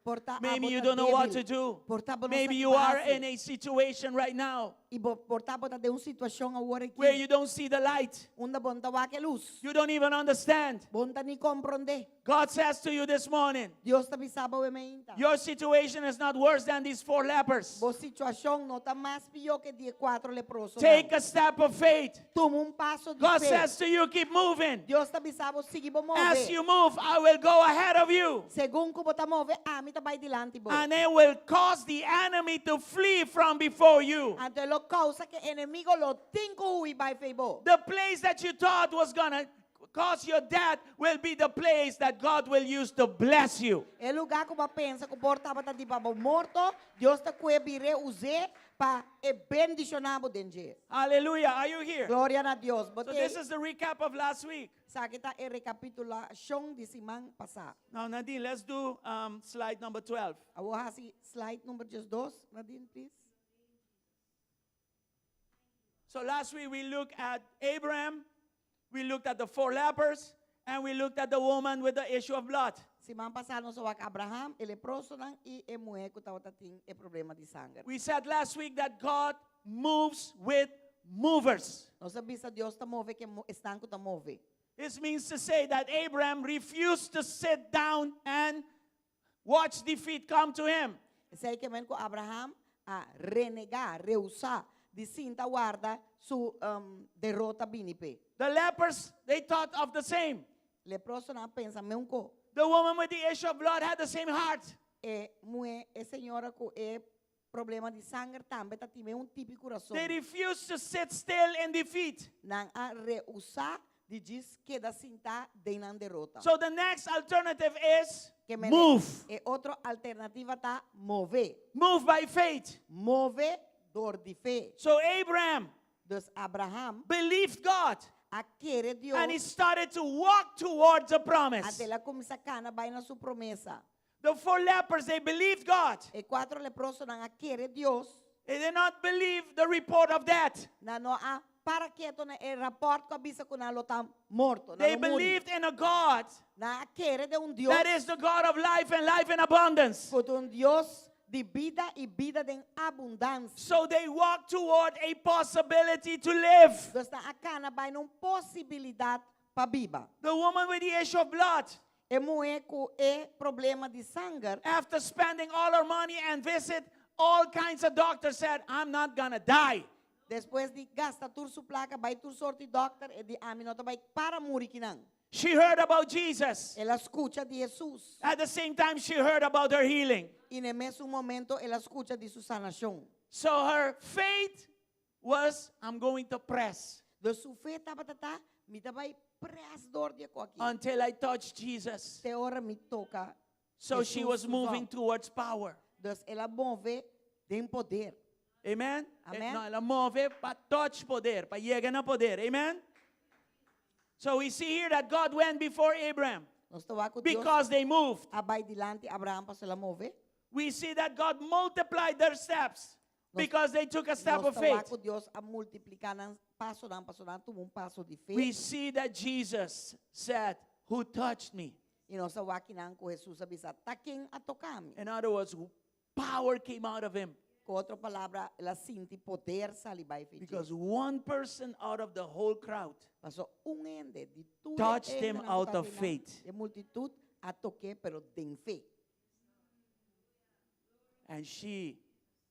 Por ta Maybe abo you ta don't know what débil. to do. Por ta bo no Maybe sa you ki are hasi. in a situation right now I bo por ta bo ta den un situashon awor aki where you don't see the light. unda bo no ta wak e lus. You don't even understand. Bo no ta ni komprondé. God says to you this morning, Dios ta bisa bo e mainta. your situation is not worse than these four lepers. Bo situashon no ta mas pió ku di e kuater leprosonan. Take a step of faith. Tuma un paso di God fe. says to you, keep moving. Dios ta bisa bo sigui bo move. As you move, I will go ahead of you. Segun ku bo ta move, ami ta bai dilanti bo. And it will cause the enemy to flee from before you. Anto e lo kousa ku enemigo lo tin ku hui bai fei bo. The place that you thought was going to cause your death will be the place that God will use to bless you. E lugá ku bo a pensa ku por tabata di pa bo morto, Dios ta kue bir'é us'é pa e bendishoná bo den dje. Hallelujah. Are you here? Gloria na Dios. So Bo t'ei this is the recap of last week. Esaki ta e rekapitulashon di siman pasá. Now, Nadine, let's do um, slide number 12. Awor hasi slide number 12, Nadine, please. So last week we looked at Abraham, we looked at the four lepers, and we looked at the woman with the issue of blood. Siman pasá nos a wak Abraham, e leprosonan i e muhé ku tabata tin e problema di sanger. We said last week that God moves with movers. Nos a bisa Dios ta move ku esnan ku ta move. This means to say that Abraham refused to sit down and watch defeat come to him. Esei ke men ku Abraham a renegá, rehusá, di sinta warda su derota bini p'e. The lepers, they thought of the same. Leprosonan a pensa mesun kos. The woman with the issue of blood had the same heart. E muhé, e señora ku e problema di sanger tambe tabatin un tipo di kurason. They refused to sit still in defeat. Nan a rehusá di djis keda sintá den nan derota. So the next alternative is Ke men move. E otro alternativa ta move. Move by faith. Move dor di fe. So Abraham Dus Abraham believed God a kere Dios. and he started to walk towards the promise. Anto el a kuminsá kana bai na su promesa. The four lepers, they believed God. E kuater leprosonan a kere Dios. They did not believe the report of death. Nan no a para ketu na e rapòrt ku a bisa ku nan lo ta morto. They believed in a God Nan a kere den un Dios. that is the God of life and life in abundance. Ku ta un Dios di bida i bida den abundansia. So they walked toward a possibility to live. Dus nan a kana bai na un posibilidat pa biba. The woman with the issue of blood, E muhé ku e problema di sanger. after spending all her money and visit all kinds of doctors, said, I'm not gonna die. Despues di gasta tur su plaka, bai tur sorto di dòkter, e di ami no ta bai para muri akinan. She heard about Jesus. El a skucha di Jesus. At the same time, she heard about her healing. I na mesun momento el a skucha di su sanashon. So her faith was, I'm going to press Dus su fe tabata ta, mi ta bai press dor di e kos aki. until I touch Jesus. Te ora mi toka. So she Jesus was moving su towards power. Dus el a move den poder. Amen? Amen. No, el a move pa touch poder, pa yega na poder. Amen? So we see here that God went before Abraham Nos ta wak ku Dios because they moved. a bai dilanti Abraham pasobra el a move. We see that God multiplied their steps because they took a step Nos of ta wak faith. ku Dios a multipliká nan pasonan pasobra nan a tuma un paso di fe. We see that Jesus said, Who touched me? I nos ta wak akinan ku Jesus a bisa, ta ken a toka mi? In other words, power came out of him. Ku otro palabra, el a sinti poder sali bai for dje. Because one person out of the whole crowd Paso un hende di tur touched him hendenan ku out of tabatin nan, faith. E multitut a tok'é pero den fe. And she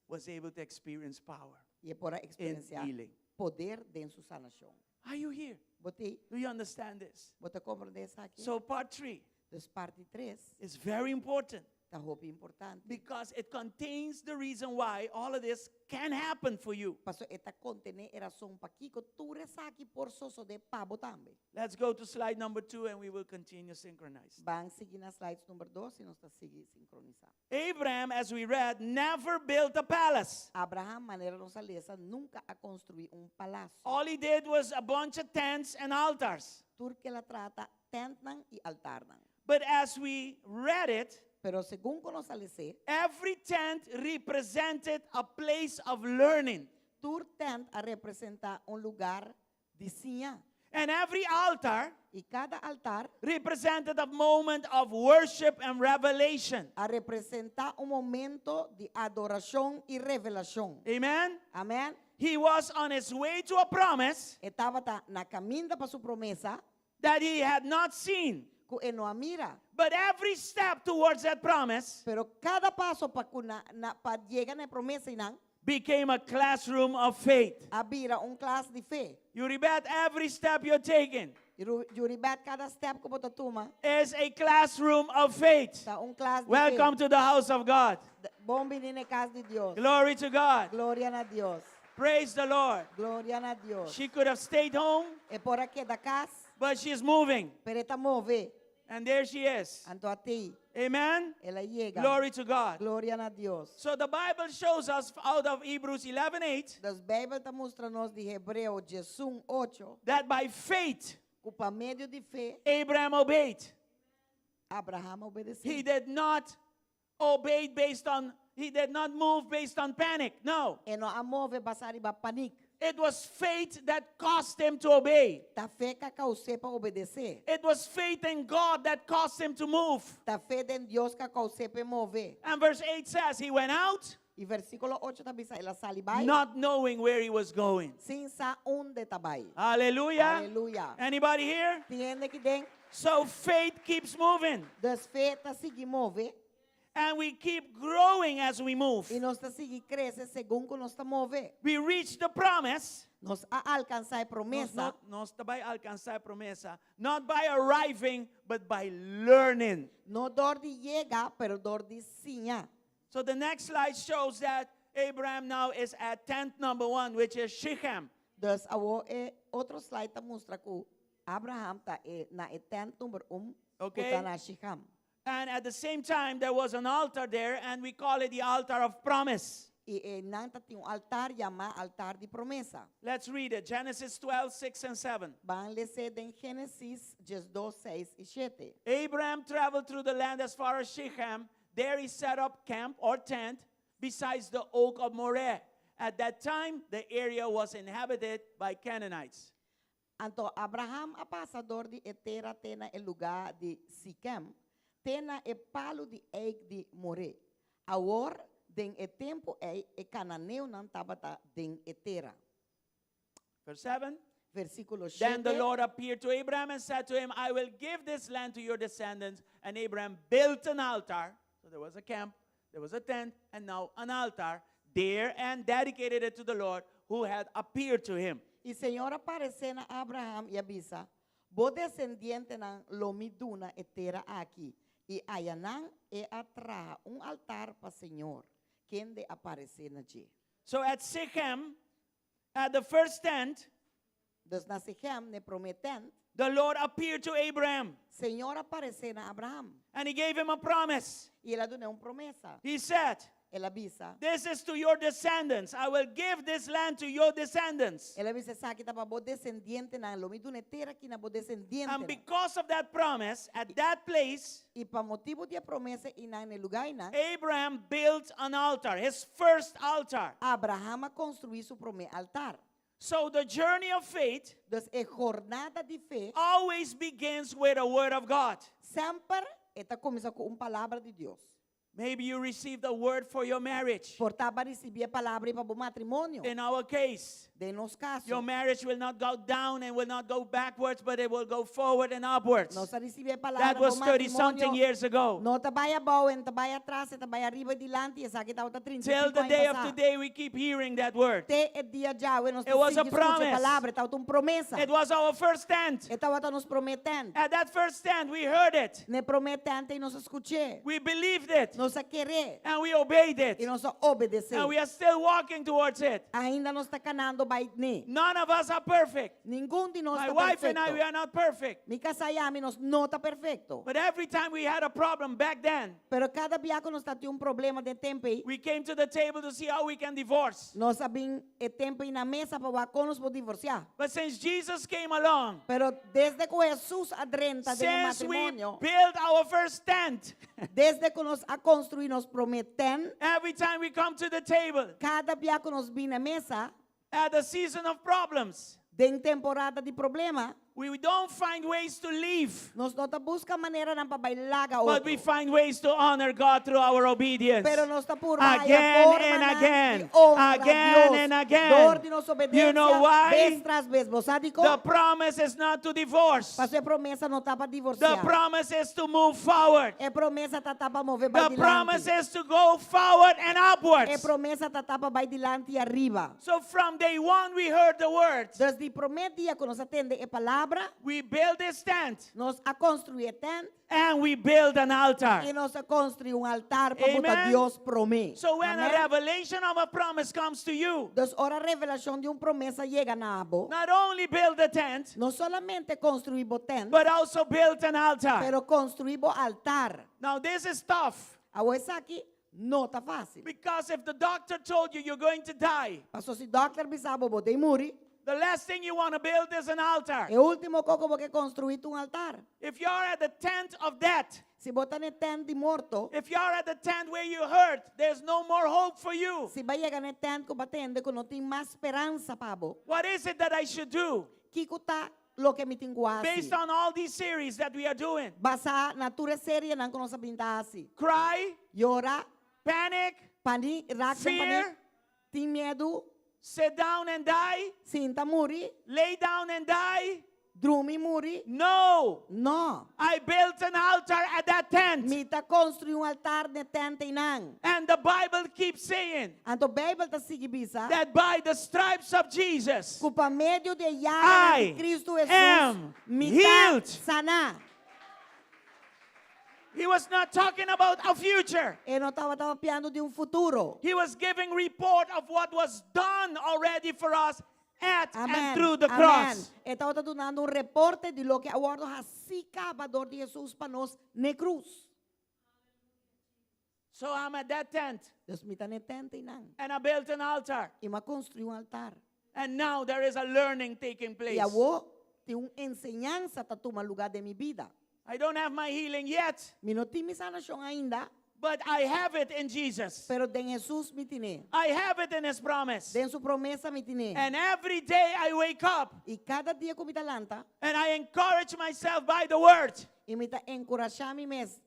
was able to experience power I e por a in eksperensiá healing. poder den su sanashon. Are you here? Bo t'ei? Do you understand this? Bo ta komprondé esaki? So part 3 Dus parti 3 is very important ta hopi importante. because it contains the reason why all of this can happen for you. Paso e ta kontené e rason pakiko tur esaki por sosodé pa bo tambe. Let's go to slide number 2 and we will continue synchronized. Ban sigui na slides number 2 i nos ta sigui sinkronisá. Abraham, as we read, never built a palace. Abraham, manera nos a lesa, nunka a konstruí un palasio. All he did was a bunch of tents and altars. Tur ku el a traha ta tèntnan i altarnan. But as we read it, Pero segun ku nos a les'é, every tent represented a place of learning. tur tènt a representá un lugá di siña. And every altar I kada altar represented a moment of worship and revelation. a representá un momento di adorashon i revelashon. Amen? Amèn. He was on his way to a promise E tabata na kaminda pa su promesa that he had not seen. ku e no a mira. But every step towards that promise Pero kada paso pa ku na, na pa yega na e promesa einan became a classroom of faith. a bira un klas di fe. You bet every step you're taking Yuribet kada step ku bo ta tuma is a classroom of faith. ta un klas di Welcome fe. to the house of God. Bon biní na kas di Dios. Glory to God. Gloria na Dios. Praise the Lord. Gloria na Dios. She could have stayed home, E por a keda kas, but she's moving. pero e ta move. And there she is. Anto at'é. Amen. El a yega. Glory to God. Gloria na Dios. So the Bible shows us out of Hebrews 11:8 Dus Beibel ta mustra nos di Hebreo 11:8 that by faith ku pa medio di fe Abraham obeyed. Abraham a obedesé. He did not obey based on he did not move based on panic. No. E no a move basá riba panic. It was faith that caused him to obey. Ta fe ku a kous'é pa obedesé. It was faith in God that caused him to move. Ta fe den Dios ku a kous'é pa move. And verse 8 says he went out I E versíkulo 8 ta bisa, el a sali bai, not knowing where he was going. sin sa unda e ta bai. Hallelujah. Aleluya. Anybody here? Tin hende aki den? So faith keeps moving. Dus fe ta sigui move. And we keep growing as we move. I nos ta sigui krese segun ku nos ta move. We reach the promise. Nos a alkansá e promesa. Nos, no, nos ta bai alkansá e promesa. Not by arriving, but by learning. No dor di yega, pero dor di siña. So the next slide shows that Abraham now is at tent number one, which is Shechem. Dus awor e otro slide ta mustra ku Abraham ta e, na e tent number 1, ku Okay. ta na Shechem. And at the same time, there was an altar there, and we call it the altar of promise. I einan tabatin un altar yamá altar di promesa. Let's read it Genesis 12, 6 and 7. Ban lesa den Génesis 12, 6 i 7. Abraham traveled through the land as far as Shechem. There he set up camp or tent besides the oak of Moreh. At that time, the area was inhabited by Canaanites. Anto Abraham a pasa dor di e tera te na e lugá di Sikem, te na e palu di eik di Moré. Awor, den e tempu ei, e kananeonan tabata den e tera. Verse 7. Versíkulo Then the 7. Lord appeared to Abraham and said to him, I will give this land to your descendants. And Abraham built an altar. So there was a camp, there was a tent, and now an altar there and dedicated it to the Lord who had appeared to him. I Señor a aparesé na Abraham i a bisa, Bo desendientenan lo mi duna e tera aki. I ayanan el a traha un altar pa Señor, kende a aparesé na dje. So at Shechem, at the first tent, Dus na Sichem, na e promé tent, the Lord appeared to Abraham Señor a aparesé na Abraham. and he gave him a promise. I el a dun'é un promesa. He said, El a bisa. This is to your descendants. I will give this land to your descendants. El a bisa esaki ta pa bo desendientenan. Lo mi duna e tera aki na bo desendientenan. And because of that promise, at that place, I pa motibu di e promesa einan na e lugá einan, Abraham built an altar, his first altar. Abraham a konstruí su promé altar. So the journey of faith Dus e jornada di fe always begins with a word of God. semper e ta kuminsá ku un palabra di Dios. Maybe you received a word for your marriage. Por ta bo a risibí e palabra pa bo matrimonio. In our case, Den nos kaso, your marriage will not go down and will not go backwards, but it will go forward and upwards. Nos a risibí e palabra That was pa 30 something matrimonio. years ago. No ta bai abou, no ta bai atras, ta bai ariba i dilanti, esaki tabata 30 Till the day of today, we keep hearing that word. Te e dia djawe, nos It was a ta sigui skucha promise. palabra, tabata un promesa. It was our first tent. E tabata nos promé tent. At that first tent, we heard it. Na e promé tent ei nos a skuch'é. We believed it. Nos a ker'é. And we obeyed it. I nos a obedesé. And we are still walking towards it. Ainda nos ta kanando bai n'e. None of us are perfect. Ningun di nos My ta wife and I, perfekto. we are not perfect. Mi kasá i ami nos no ta perfekto. But every time we had a problem back then, Pero kada bia ku nos tabatin un problema den e tempu ei, we came to the table to see how we can divorce. nos a bin e tempu ei na mesa pa wak kon nos por divorsiá. But since Jesus came along, Pero desde ku Hesus a drenta den since we matrimonio, built our first tent, desde ku nos a konstruí nos promé tent, every time we come to the table, kada bia ku nos bin na mesa, at the season of problems, den temporada di problema, we don't find ways to leave, nos no ta buska maneranan pa bai laga but we otro. find ways to honor God through our obedience. Pero nos ta purba Again haya and formanan again, di honra again Dios. and again. Dor di nos You know obedensia, why? bes tras bes. Bo sa dikon? The promise is not to divorce. Paso e promesa no ta pa The divorsiá. promise is to move forward. E promesa ta pa move bai The promise dilanti. is to go forward and E upwards. promesa ta pa bai dilanti i ariba. So from day one, we heard the word. Desde e promé dia ku nos a tende e palabra, We build this tent nos a konstruí e tent and we build an altar. i nos a konstruí un altar pa buta Amen. Dios promé. So when a Amen. revelation of a promise comes to you, Dus ora revelashon di un promesa yega na bo, not only build a tent, no solamente konstruí bo tent, but also build an altar. pero konstruí bo altar. Now this is tough Awor esaki no ta fásil. because if the doctor told you you're going to die, Paso si dòkter bisa bo bo ta bai muri, the last thing you want to build is an altar. e último kos ku bo ke konstruí ta un altar. If you're at the tent of death, Si bo ta na e tent di morto, if you're at the tent where you hurt, there's no more hope for you. si bo a yega na e tent ku bo a tende ku no tin mas speransa pa bo, What is it that I should do? Kiko ta loke mi tin ku hasi? Based on all these series that we are doing. Basá na tur e serienan ku nos a bin ta hasi. Cry, Yora, panic, Paniek, raak den Fear. paniek. Tin miedu. Sit down and die? Sinta muri. Lay down and die? Drumi muri. No. No. I built an altar at that tent. Mi ta konstruí un altar na e tent einan. And the Bible keeps saying Anto Beibel ta sigui bisa. that by the stripes of Jesus, Ku pa medio di e yaganan I di Kristu Hesus, am mi ta healed. saná. He was not talking about a future. E no tabata papiando di un futuro. He was giving report of what was done already for us at Amen. and through the Amen. cross. E tabata dunando un reporte di loke a wòrdu hasí kaba dor di Hesus pa nos n'e krus. So I'm at that tent. Dus mi ta n'e tent einan. And I built an altar. I m'a konstruí un altar. And now there is a learning taking place. I awor tin un enseñansa ta tuma lugá den mi bida. I don't have my healing yet. Mi no tin mi sanashon ainda. But I have it in Jesus. Pero den Hesus mi tin'é. I have it in His promise. Den su promesa mi tin'é. And every day I wake up. I kada dia ku mi ta lanta. And I encourage myself by the word. I mi ta enkurashá mi mes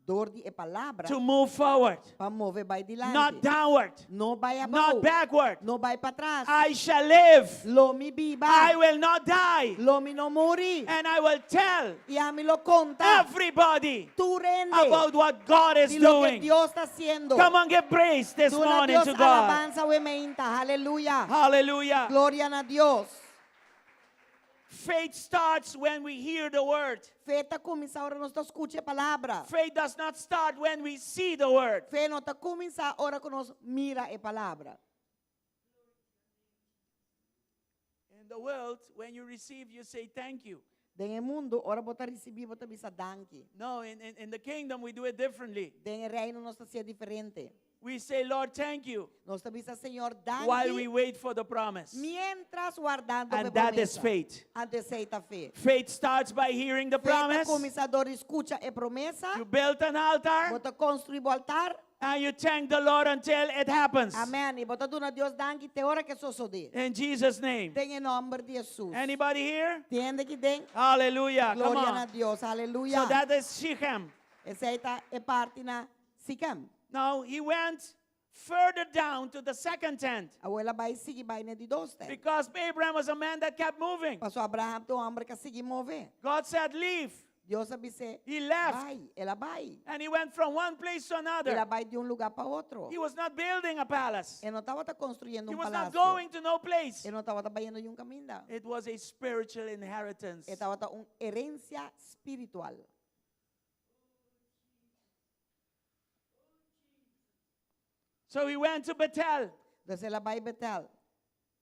Dor di e palabra. To move forward. Pa move bai dilanti. Not downward. No bai abou. Not backward. No bai patras. I shall live. Lo mi biba. I will not die. Lo mi no muri. And I will tell. I ami lo konta. Everybody. Tur hende. About what God is Di loke doing. Dios ta hasiendo. Come on, give praise this Duna morning Dios to God. alabansa awe meinta. Hallelujah. Hallelujah. Gloria na Dios. Faith starts when we hear the word. Fe ta kuminsá ora nos ta skucha e palabra. Faith does not start when we see the word. Fe no ta kuminsá ora ku nos mira e palabra. In the world, when you receive, you say thank you. Den e mundu, ora bo ta risibí, bo ta bisa danki. No, in, in, in the kingdom, we do it differently. Den e reino nos ta hasié diferente. We say, Lord, thank you. Nos ta bisa, Señor, danki. While we wait for the promise. Mientras wardando And p'e that is promesa. faith. Anto esei ta fe. Faith starts by hearing the Fe ta promise. kuminsá dor di skucha e promesa. You built an altar. Bo ta konstruí bo altar. And you thank the Lord until it happens. Amen. I bo ta duna Dios danki te ora ku e sosodé. In Jesus' name. Den e nòmber di Hesus. Anybody here? Tin hende aki den? Hallelujah. Come Gloria on. na Dios. Hallelujah. So that is Shechem. Esei ta e parti na Sikem. Now he went further down to the second tent. Awor el a bai sigui bai na e di dos tent. Because Abraham was a man that kept moving. Paso Abraham ta un hòmber ku a sigui move. God said, Leave. Dios a bis'é, He left. Bai. El a bai. And he went from one place to another. El a bai di un lugá pa otro. He was not building a palace. E no tabata konstruyendo He un was not palasio. going to no place. E no tabata bayendo niun kaminda. It was a spiritual inheritance. E tabata un herensia spiritual. So he went to Bethel. Dus el a bai Betel.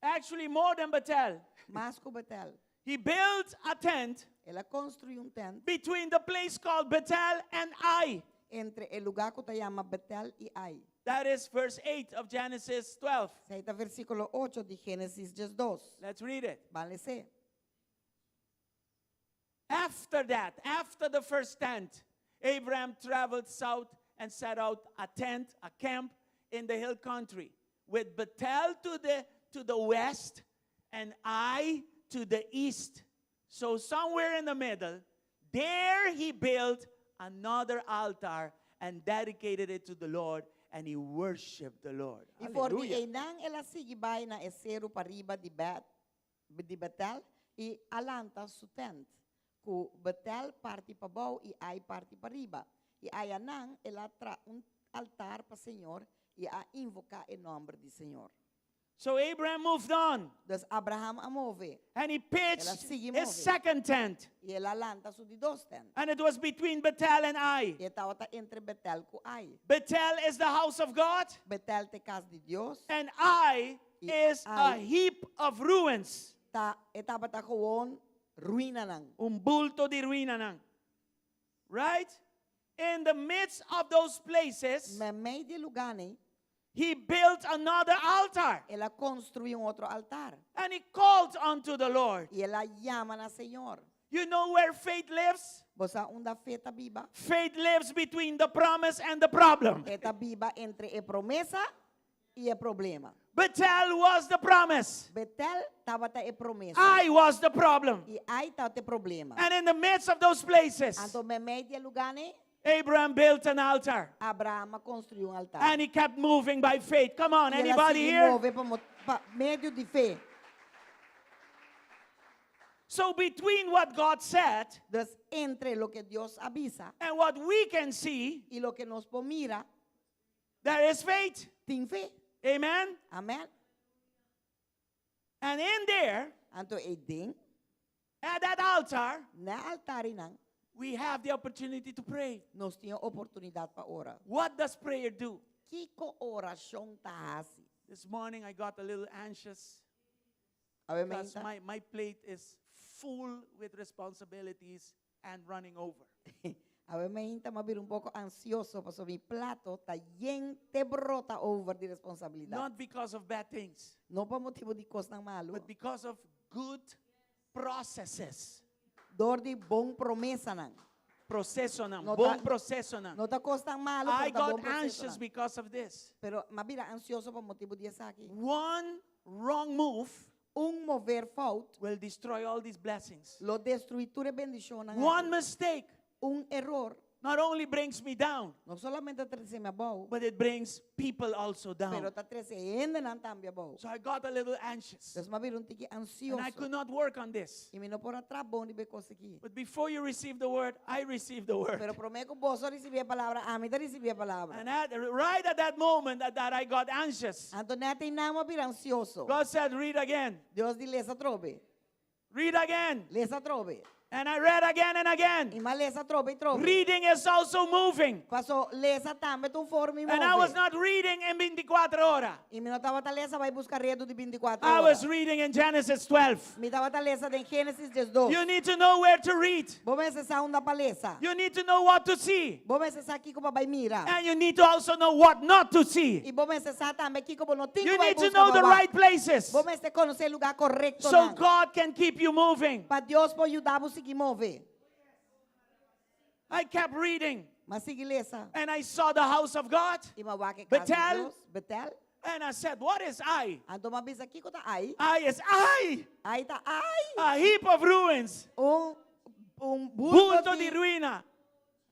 Actually, more than Bethel. Mas ku Betel. He built a tent. El a konstruí un tent. Between the place called Bethel and Ai. Entre e lugá ku ta yama Betel i Ai. That is verse 8 of Genesis 12. Esei ta versíkulo 8 di Génesis 12. Let's read it. Ban les'é. After that, after the first tent, Abraham traveled south and set out a tent, a camp in the hill country, with Bethel to the, to the west and Ai to the east. So somewhere in the middle, there he built another altar and dedicated it to the Lord, and he worshiped the Lord. I for di Hallelujah. einan el a sigui bai na e seru pariba di Bet, di Betel i a lanta su tent, ku Betel parti pabou i Ai parti pariba. I ayanan el a traha un altar pa Señor i a invoká e nòmber di Señor. So Abraham moved on. Dus Abraham a move. And he pitched El a sigui his move. second tent. I el a lanta su di dos tent. And it was between Bethel and Ai. I e tabata entre Betel ku Ai. Bethel is the house of God. Betel ta e kas di Dios. And Ai I is a Ai. heap of ruins. Ta, e tabata gewoon ruinanan. Un bulto di ruinanan. Right? In the midst of those places, Meimei di e lugánan, he built another altar. El a konstruí un otro altar. And he called unto the Lord. I el a yama na Señor. You know where faith lives? Bo sa unda fe ta biba? Faith lives between the promise and the problem. E ta biba entre e promesa i e problema. Bethel was the promise. Betel tabata e promesa. Ai was the problem. I Ai tabata e problema. And in the midst of those places, Anto meimei di e lugánan, Abraham built an altar Abraham a konstruí un altar. and he kept moving by faith. Come on, I el a anybody sigui here? move pa, mo- pa medio di fe. So between what God said Dus entre loke Dios a bisa and what we can see, i loke nos por mira, there is faith. tin fe. Amen. Amen. And in there, Anto eiden, at that altar, na altar einan, we have the opportunity to pray. nos tin oportunidat pa ora. What does prayer do? Kiko orashon ta hasi. This morning I got a little anxious Awe because mainta. my plate is full with responsibilities and running over. Awe mainta m'a bira un poko ansioso paso mi plato ta yen te brota over di responsabilidat. Not because of bad things, No pa motibu di kosnan malu, but because of good processes. Dor di bon promesanan. Prosesonan, No bon ta- prosesonan. No ta kosnan malu, I pero ta bon got anxious prosesonan. because of this. Pero m'a bira ansioso pa motibu di esaki. One wrong move Un mover fout will destroy all these blessings. lo destruí tur e bendishonnan One aki. mistake Un eror not only brings me down, no solamente ta trese mi abou, but it brings people also down. pero ta trese hendenan tambe abou. So I got a little anxious. Entonces m'a bira un tiki And I ansioso. could not work on this. I mi no por a traha bon riba e kos aki. But before you receive the word, I received the word. Pero promé ku boso risibí e palabra, ami ta risibí e palabra. And at, right at that moment that, that I got anxious, Anto nèt einan m'a bira ansioso. God said, read again. Dios di lesa atrobe. Read again. Lesa atrobe. And I read again and again. I m'a lesa atrobe i atrobe. Reading is also moving. Paso lesa tambe ta un forma di And I was move. not reading in 24 horas. I mi no tabata lesa bai buska redu di 24 I was ora. reading in Genesis 12. Mi tabata lesa den Génesis 12. You need to know where to read. Bo mester sa unda pa lesa. You need to know what to see. Bo mester sa kiko pa bai mira. And you need to also know what not to see. I bo mester sa tambe kiko bo no tin You ku bai need to buska know pa the wak. right places Bo mester konosé lugá korekto so nan. God can keep you moving. Pa Dios por yuda bo sigui move. I kept reading M'a sigui lesa. and I saw the house of God. I m'a wak e kas di Betel. Dios. Betel. And I said, What is Ai? Anto m'a bisa kiko ta Ai. Ai is Ai, Ai ta Ai. a heap of ruins. Un un bulto Bulto di ruina.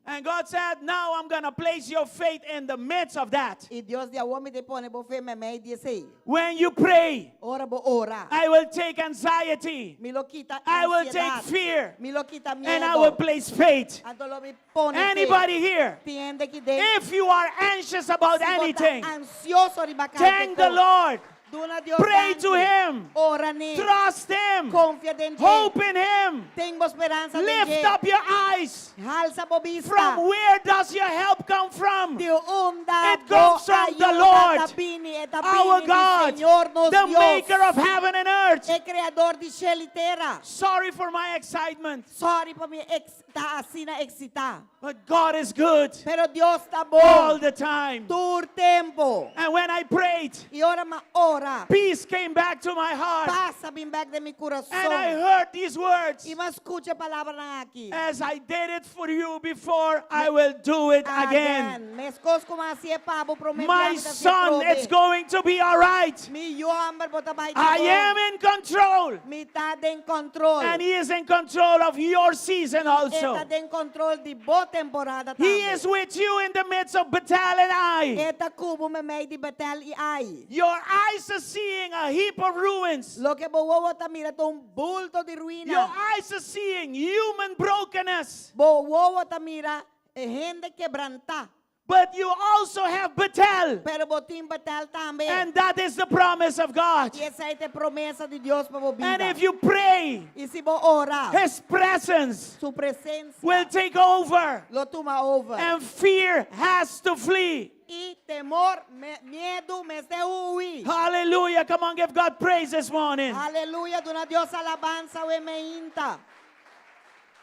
And God said, Now I'm going to place your faith in the midst of that. I Dios di awor mi ta pone bo fe meimei di esei. When you pray, Ora bo ora. I will take anxiety, Mi lo kita I will take ansiedat. fear, Mi lo kita and I will miedu. place faith. Anto lo mi pone fe. Anybody here, Tin hende aki den. if you are anxious about Si bo ta anything, ansioso riba kalke thank the kos. Lord. Duna Dios Pray to danki. Him. Ora n'e. Trust Him. Konfia den dje. Hope in Him. Tin bo speransa den Lift dje. up your eyes. Halsa bo bista. From where does your help come from? Di unda It comes bo from the ayuda Lord, ta bini, e ta Our bini di God, Señor nos the Dios. maker of heaven and earth. E kreador di shelu i tera. Sorry for my excitement, Sorry pa mi ex, ta asina eksitá. but God is good Pero Dios ta bon. all the time. Tur tempu. And when I prayed, I ora m'a ora. peace came back to my heart. Pas a bin bèk den mi kurason. And I heard these words I m'a skucha e palabranan aki. As I did it for you before, I will do it again. Again. Meskos ku m'a hasié pa bo promé My son, it's going to be all right. Mi yu hòmber bo ta bai I am in control. Mi ta den kontrol. And he is in control of your season also. E ta den kontrol di bo temporada He tambe. is with you in the midst of Bethel and Ai. E ta ku bo meimei di Betel i Ai. Your eyes are seeing a heap of ruins. Loke bo wowo ta mira ta un bulto di ruina. Your eyes are seeing human brokenness. Bo wowo ta mira e hende kebrantá. But you also have Bethel. Pero bo tin Betel tambe. And that is the promise of God. I esei ta e promesa di Dios pa bo bida. And if you pray, I si bo ora, His presence su presensia will take over. lo tuma over. And fear has to flee. I temor, me, miedu, mester hui. Hallelujah. Come on, give God praise this morning. Aleluya, duna Dios alabansa awe mainta.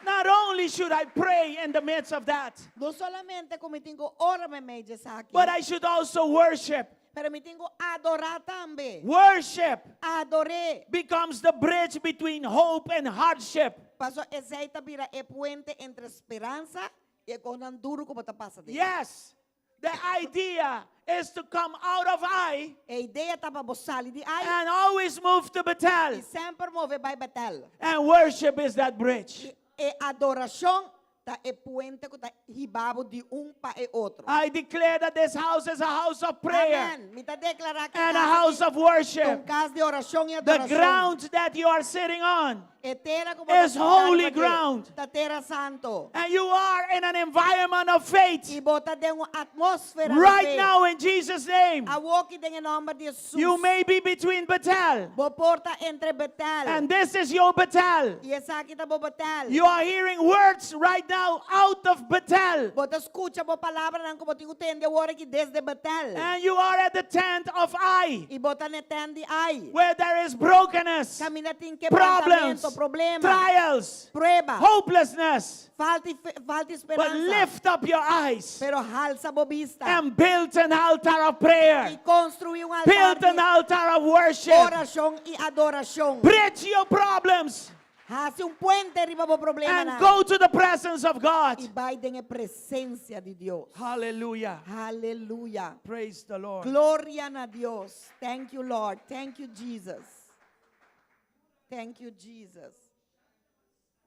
Not only should I pray in the midst of that, No solamente ku mi tin ku ora meimei di esaki, but I should also worship. pero mi tin ku adorá tambe. Worship Ador'é. becomes the bridge between hope and hardship. Paso esei ta bira e puente entre speransa i e kosnan duru ku bo ta pasa aden. Yes, the idea is to come out of Ai E idea ta pa bo sali di Ai and always move to Bethel. i semper move bai Betel. And worship is that bridge. I e adorashon Ta e puente ku ta hiba bo di un pa e otro. I declare that this house is a house of prayer Amen. Mi ta deklará ku and a house of un worship. kas di orashon i The adorashon. ground that you are sitting on, E tera ku bo is ta sintá holy riba dje, ground. Ta tera santu. and you are in an environment of faith. I bo ta den un atmósfera di Right fe. now, in Jesus' name, Awor aki den nòmber di Hesus. you may be between Bethel, Bo por ta entre Betel. and this is your Bethel. I esaki ta bo Betel. You are hearing words right now out of Bethel, Bo ta skucha bo palabranan ku bo tin ku tende awor aki desde Betel. and you are at the tent of Ai, I bo ta na tènt di Ai. where there is brokenness, Kaminda tin problems, kebrantamentu, problema, trials, prueba, hopelessness. falta di fe, falta di But speransa. lift up your eyes Pero halsa bo bista. and build an altar of prayer, I konstruí un altar build an di altar of worship, orashon i adorashon. bridge your problems, Hasi un puente riba bo problema and go to the presence of God. I bai den e presensia di Dios. Hallelujah. Aleluya. Praise the Lord. Gloria na Dios. Thank you, Lord. Thank you, Jesus. Thank you, Jesus.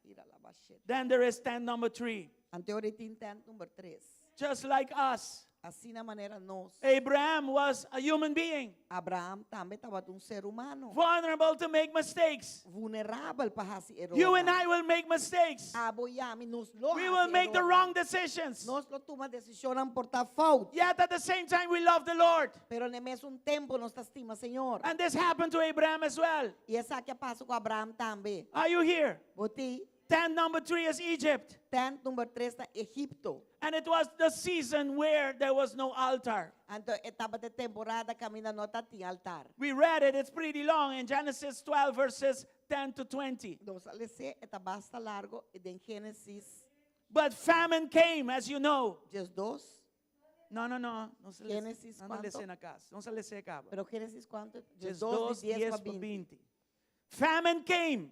Ira la basheta. Then there is tent number three. Anto tin tènt number 3. Just like us, Asina manera nos. Abraham was a human being, Abraham tambe tabata un ser humano. vulnerable to make mistakes. Vulnerabel pa hasi eror. You and I will make mistakes. Abo i ami nos lo We will hasi make the eror. wrong decisions. Nos lo tuma desishonnan por ta fout. Yet at the same time, we love the Lord. Pero na mesun tempu nos ta stima Señor. And this happened to Abraham as well. I esaki a pasa ku Abraham tambe. Are you here? Bo t'ei Tent number three is Egypt. Tènt number 3 ta Egipto. And it was the season where there was no altar. Anto e tabata temporada kaminda no tabatin altar. We read it, it's pretty long in Genesis 12, verses 10 to 20. Nos a les'é e ta basta largu den Génesis But famine came, as you know. 12. No. No se Génesis no, no kuantu? les'é na kas. No se les'é kaba. Pero Génesis kuantu? 12, 12, 10 10 pa pa 20. 20. Famine came.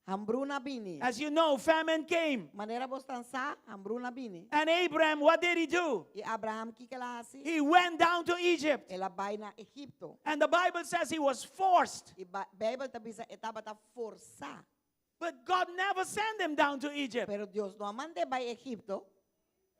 Hambruna a bini. As you know, famine came. Manera boso sa, hambruna a bini. And Abraham, what did he do? I Abraham, kiko el a hasi? He went down to Egypt. El a bai na Egipto. And the Bible says he was forced. I Beibel ta bisa e tabata forsá. But God never sent him down to Egypt. Pero Dios no a mand'é bai Egipto.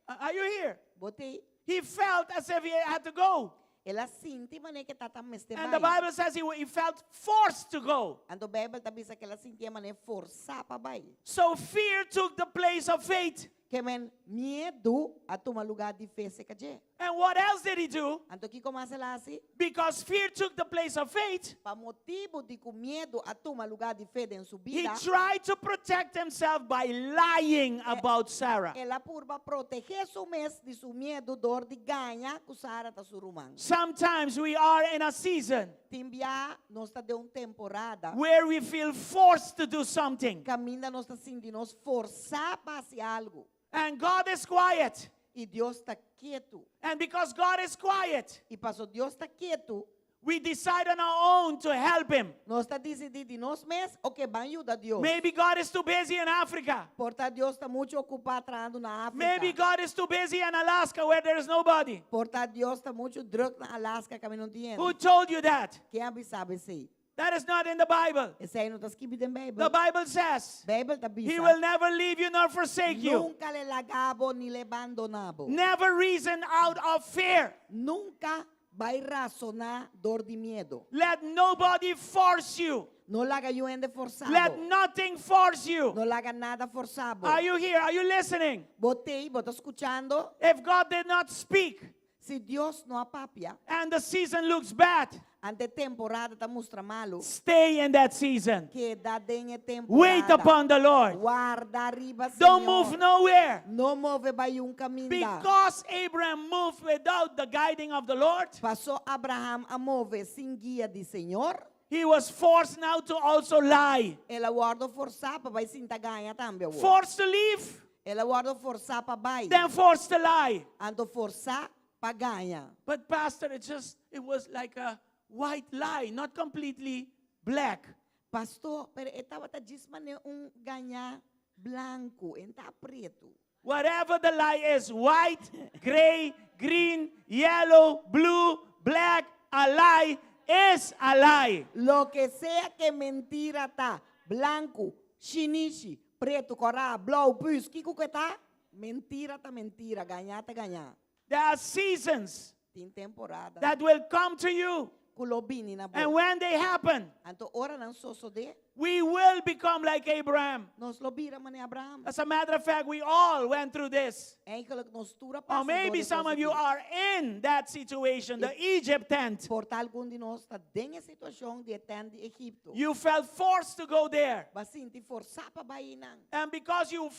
Are you here? Bo t'ei. He felt as if he had to go. El a sinti manera ku e tabata mester And the bai. Bible says he felt forced to go. Anto Beibel ta bisa ku el a sinti manera forsá pa bai. So fear took the place of faith. Ke men miedu a tuma lugá di fe serka dje. And what else did he do? Anto kiko mas el a hasi? Because fear took the place of faith, Pa motibu di ku miedu a tuma lugá di fe den su he bida. tried to protect himself by lying about Sarah. El a purba protegé su mes di su miedu dor di gaña ku Sara ta su ruman. Sometimes we are in a season Tin bia nos ta den un temporada. where we feel forced to do something. Kaminda nos ta sinti nos forsá pa hasi algu. And God is quiet. I Dios ta ketu. And because God is quiet, I paso Dios ta ketu, we decide on our own to help him. nos ta disidí di nos mes, okay, ban yuda Dios. Maybe God is too busy in Africa. Por ta Dios ta muchu okupá trahando na Afrika. Maybe God is too busy in Alaska where there is nobody. Por ta Dios ta muchu drùk na Alaska kaminda no tin. Who told you that? Ken a bisa bo esei? That is not in the Bible. Esei no ta skibí den Beibel. The Bible says Beibel ta bisa. he will never leave you nor forsake you. Nunka l'e laga bo ni l'e bandoná bo. Never reason out of fear. Nunka bai rasoná dor di miedu. Let nobody force you. No laga niun hende forsa bo. Let nothing force you. No laga nada forsa bo. Are you here? Are you listening? Bo t'ei, bo ta skuchando. If God did not speak Si Dios no a papia, and the season looks bad, anto e temporada ta mustra malu. stay in that season. Keda den e temporada. Wait upon the Lord. Warda riba Don't Señor. move nowhere. No move bai niun kaminda. Because Abraham moved without the guiding of the Lord, Paso Abraham a move sin guia di Señor. he was forced now to also lie. El a wòrdu forsá pa bai sinta gaña tambe. Forced to leave, El a wòrdu forsá pa bai. then forced to lie. Anto forsá pa gaña. But pastor, it was like a white lie, not completely black. Pastor, pero e tabata djis manera un gaña blanku, e n' ta pretu. Whatever the lie is, white, gray, green, yellow, blue, black, a lie is a lie. Loke sea ku mentira ta, blanku, shinishi, pretu, kòrá, blou, püs, kiko ku e ta? Mentira ta mentira, gaña ta gaña. There are seasons Tin temporada. that will come to you. Ku lo bini na And bo. when they happen, Anto ora nan sosodé, we will become like Abraham. nos lo bira manera Abraham. As a matter of fact, we all went through this. Eigenlijk nos tur a pasa Or maybe door some of you kos aki. are in that situation, the Egypt tent. Por ta algun di nos ta den e situashon di e tent di Egipto. You felt forced to go there. B'a sinti forsá pa bai einan. And because you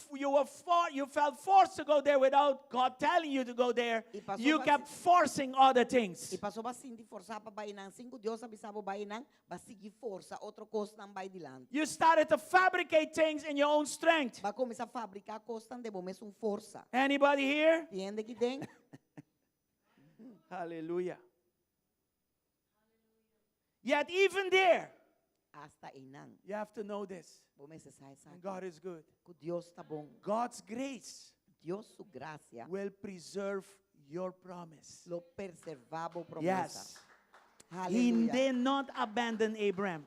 felt forced to go there without God telling you to go there, I paso you b'a kept forcing other things. I paso b'a sinti forsá pa bai einan, sin ku Dios a bisa bo bai einan, b'a sigui forsa otro kosnan bai dilanti. You started to fabricate things in your own strength. B'a kuminsá fabriká kosnan den bo mesun forsa. Anybody here? Tin hende aki den? Hallelujah. Yet even there, Asta einan. you have to know this. Bo mester sa esaki. And God is good. Ku Dios ta bon. God's grace Dios su grasia will preserve your promise. lo preservá bo promesa. Yes. He Hallelujah. did not abandon Abraham,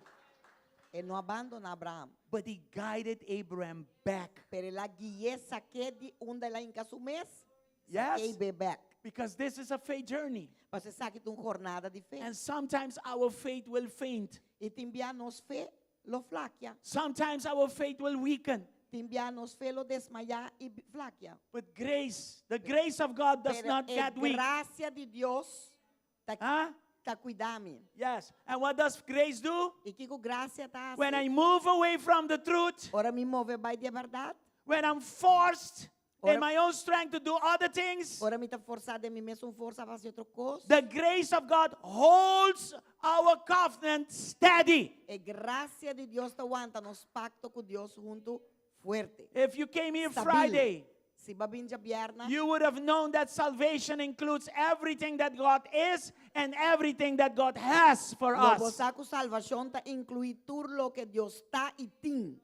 E no a bandoná Abraham. but he guided Abraham back. Pero el a gui'é sak'é di unda el a hinka su mes. Yes. Sak'é back. Because this is a faith journey. Paso esaki ta un jornada di fe. And sometimes our faith will faint. I tin bia nos fe lo flakia. Sometimes our faith will weaken. Tin bia nos fe lo desmayá i flakia. But grace, the grace of God does Pero not e get weak. grasia di Dios ta Huh? ta kuida mi. Yes. And what does grace do? I kiko grasia ta When I move away from the truth, Ora mi move bai di berdat. when I'm forced in Ora- my own strength to do other things, Ora mi ta forsá den mi mesun forsa pa hasi otro kos. the grace of God holds our covenant steady. E grasia di Dios ta wanta nos pakto ku Dios huntu fuerte. If you came here Stabil. Friday, Si b'a bin djabièrnè, you would have known that salvation includes everything that God is and everything that God has for lo us. bo sa ku salbashon ta inkluí tur loke Dios ta i tin.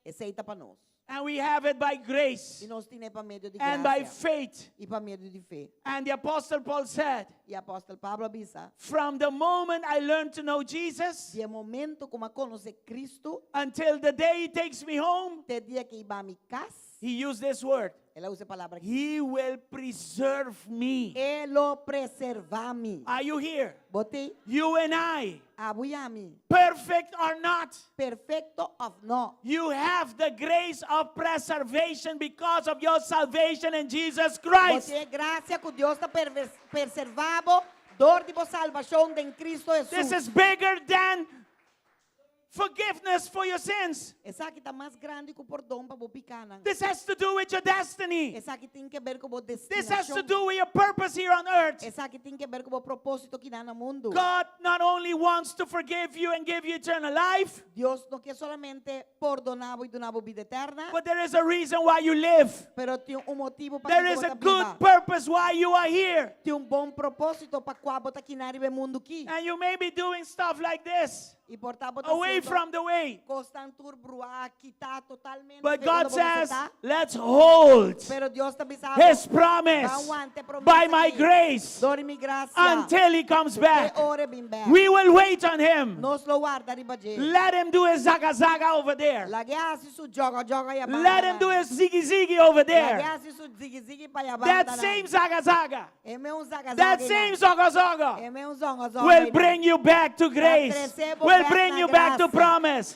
Esei ta pa nos. And we have it by grace I nos tin'é pa medio di and by grasia. faith. I pa medio di fe. And the Apostle Paul said, I apòstel Pablo a bisa, From the moment I learned to know Jesus di e momento ku m'a konosé Kristu, until the day he takes me home, te dia ku e hiba mi kas, he used this word. el a usa e palabra aki. He will preserve me. E lo preservá mi. Are you here? Bo t'ei? You and I, Abo i ami. perfect or not, Perfekto òf no. you have the grace of preservation because of your salvation in Jesus Christ. Bo tin e grasia ku Dios ta preservá bo dor di bo salbashon den Kristu This Hesus. is bigger than forgiveness for your sins. Esaki ta mas grandi ku pordon pa bo pikánan. This has to do with your destiny. Esaki tin ke ber ku bo This has to destinashon. do with your purpose here on earth. Esaki tin ke ber ku bo propósito aki na mundu. God not only wants to forgive you and give you eternal life, Dios no ke solamente pordoná bo i duna bo bida eterno, but there is a reason why you live. pero tin un motibu pa There ku is bo a ta good biba. purpose why you are here. Tin un bon propósito pa kua bo ta aki na riba mundu aki. And you may be doing stuff like this, I por ta bo ta away hasiendo from the way. kosnan tur bruá, kitá totalmente But fe God unda bo says, ta. let's hold Pero Dios ta bisa His promise Aguante promesa by my aki. grace Dor di mi grasia. until He comes back. Te ora e bin bèk. We will wait on Him. Nos lo warda riba dje. Let Him do His zaga zaga over there. Lag'é hasi su joga joga ei banda. Let Him do His ziggy ziggy over Lag'é there. hasi su ziggy ziggy pa ei banda. That same zaga zaga, E mesun zaga zaga. that same zaga zaga E mesun zonga zonga. will bring you back to grace, will bring you back to promise,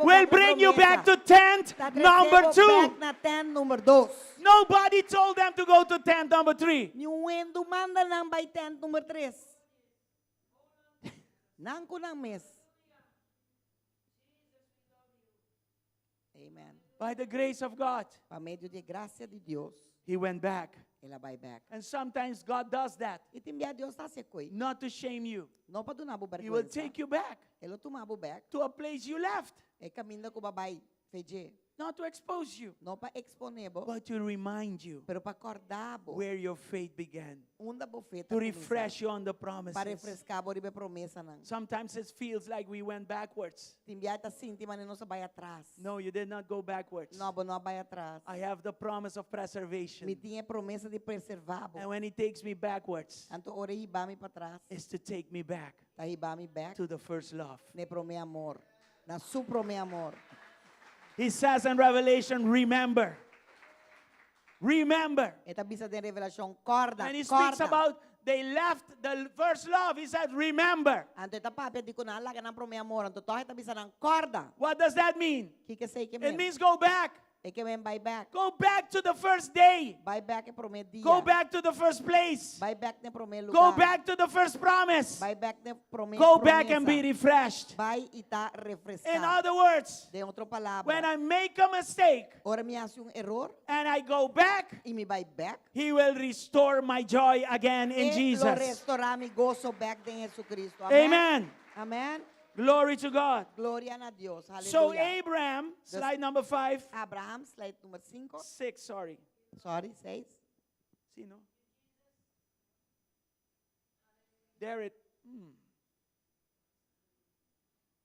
will bring you back to tent number 2. Na tent number 2. Nobody told them to go to tent number 3. Ningun hende a manda nan bai tent number 3. Nan ku nan mes. Amen. By the grace of God, Pa medio di grasia di Dios, he went back. el a bai bèk. And sometimes God does that, I tin bia Dios ta hasi esei. not to shame you. No pa duna bo He will bèrgwensa. take you back E lo tuma bo bèk. to a place you left, E kaminda ku b'a bai fo'i dje. not to expose you, No pa eksponé bo, but to remind you pero pa kòrda bo. where your faith began, Unda bo fe ta to refresh you on the Pa promises. refreská bo riba e promesanan. Sometimes it feels like we went backwards. Tin bia ta sinti manera nos a bai atras. No, you did not go backwards. No, bo no a bai atras. I have the promise of preservation. Mi tin e promesa di preservá bo. And when he takes me backwards, Anto ora e hiba mi patras. it's to take me back Ta hiba mi bèk. to the first love. Na e promé amor. Na su promé amor. He says in Revelation, remember. Remember. E ta bisa den Revelashon, Kòrda, And he speaks kòrda. about they left the first love. He said, Remember. Anto e ta papia di ku nan a laga nan promé amor. Anto tòg e ta bisa nan, Kòrda. What does that mean? Kiko esei ke It men? means go back. E ke men bai bèk. Go back to the first day. Bai bèk e promé dia. Go back to the first place. Bai bèk na e promé Go lugá. back to the first promise. Bai bèk na e promé Go back and be promesa. refreshed. Bai i ta In refreská. other words, Den otro palabra, when I make a mistake ora mi hasi un eror and I go back, i mi bai bèk, He will restore my joy again in E lo Jesus. restorá mi goso bèk den Jesucristo. Amen. Amen. Amen. Glory to God. Gloria na Dios. So Aleluya. Abraham, slide number 5, Abraham, slide number 5. 6, sorry. Sorry, 6. See, no? There it.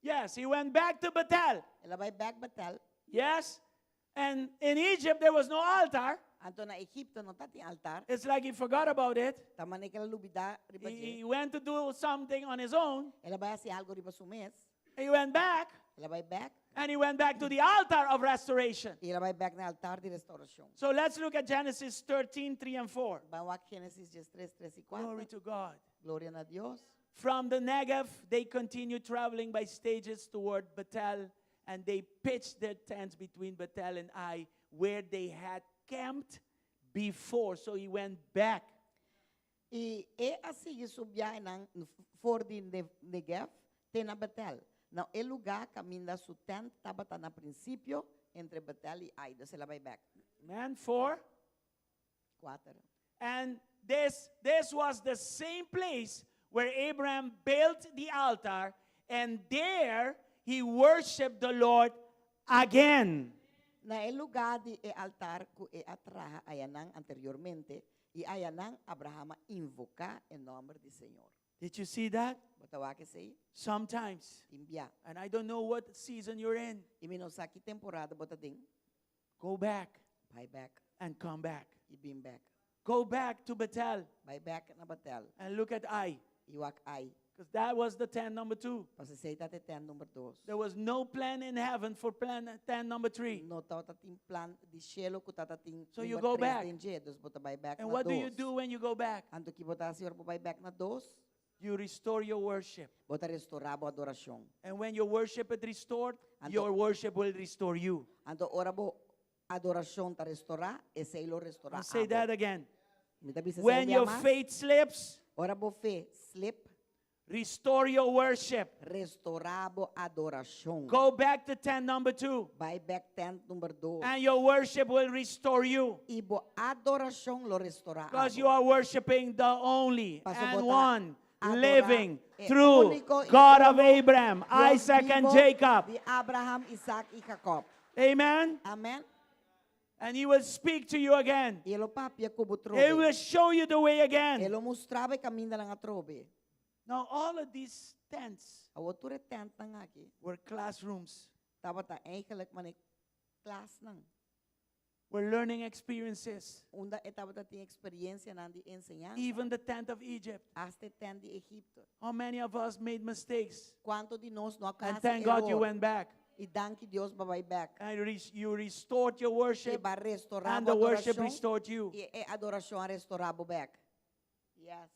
Yes, he went back to Bethel. El a bai bèk Betel. Yes. And in Egypt, there was no altar. Anto na Egipto no tabatin altar. It's like he forgot about it. Ta manera ku el a lubidá riba He dje. went to do something on his own. El a bai hasi algu riba su mes. He went back. El a bai bèk. And he went back to the altar of restoration. I el a bai bèk na altar di restourashon. So let's look at Genesis 13, 3 and 4. Ban wak Genesis 13, 3 i 4. Glory to God. Gloria na Dios. From the Negev, they continued traveling by stages toward Bethel, and they pitched their tents between Bethel and Ai, where they had camped before. So he went back. I e a sigui su biahenan for di Negev te na Betel, na e lugá kaminda su tènt tabata na prinsipio, entre Betel i Ai. Dus el a bai bèk. Amen. 4. Kuater. And this was the same place where Abraham built the altar, and there he worshiped the Lord again. Na e lugá di e altar ku e a traha ayanan anteriormente, i ayanan Abraham a invoká e nòmber di Señor. Did you see that? Bo ta wak esei? Sometimes. Tin bia. And I don't know what season you're in. I mi no sa ki temporada bo ta den. Go back. Bai bèk. And come back. I bin bèk. Go back to Bethel. Bai bèk na Betel. And look at Ai. I wak Ai. Because that was the tent number 2. Pasobra esei tabata e tent number 2. There was no plan in heaven for plan tent number 3. No tabatin plan di shelu ku tabatin So you number go 3 back. den dje, dus bo ta bai bèk And na what do you 2. do when you go back? Anto ki bo ta hasi ora bo bai bèk na 2? You restore your worship. Bo ta restorá bo adorashon. And when your worship is restored, Anto, your worship will restore you. Anto ora bo adorashon ta restorá, esei lo restorá I'll say abo. that again. Mi ta bisa esei When un bia your mas. faith slips, Ora bo fe slip, restore your worship. Restorá bo adorashon. Go back to tent number 2. Bai bèk tent number 2. And your worship will restore you. I bo adorashon lo restorá Because abo. you are worshiping the only Paso and bo ta one adorá living e true úniko i God of uno Abraham, Dios Isaac, and bibo Jacob. di Abraham, Isaac i Jacob. Amen. Amen. And he will speak to you again. I e lo papia ku bo He trobe. will show you the way again. E lo mustra bo e kamindanan atrobe. Now all of these tents Awor tur e tentnan aki. were classrooms. Tabata eigenlijk mane klasnan. Were learning experiences. Unda e tabata tin experiencianan di enseñansa. Even the tent of Egypt. Hasta e tent di Egipto. How many of us made mistakes? Kuantu di nos no a And hasi thank God you eror. went back. I danki Dios bo a bai bek. And you restored your worship. I b'a restorá And bo the worship adorashon. restored you. I e adorashon a restorá bo bek. Yes.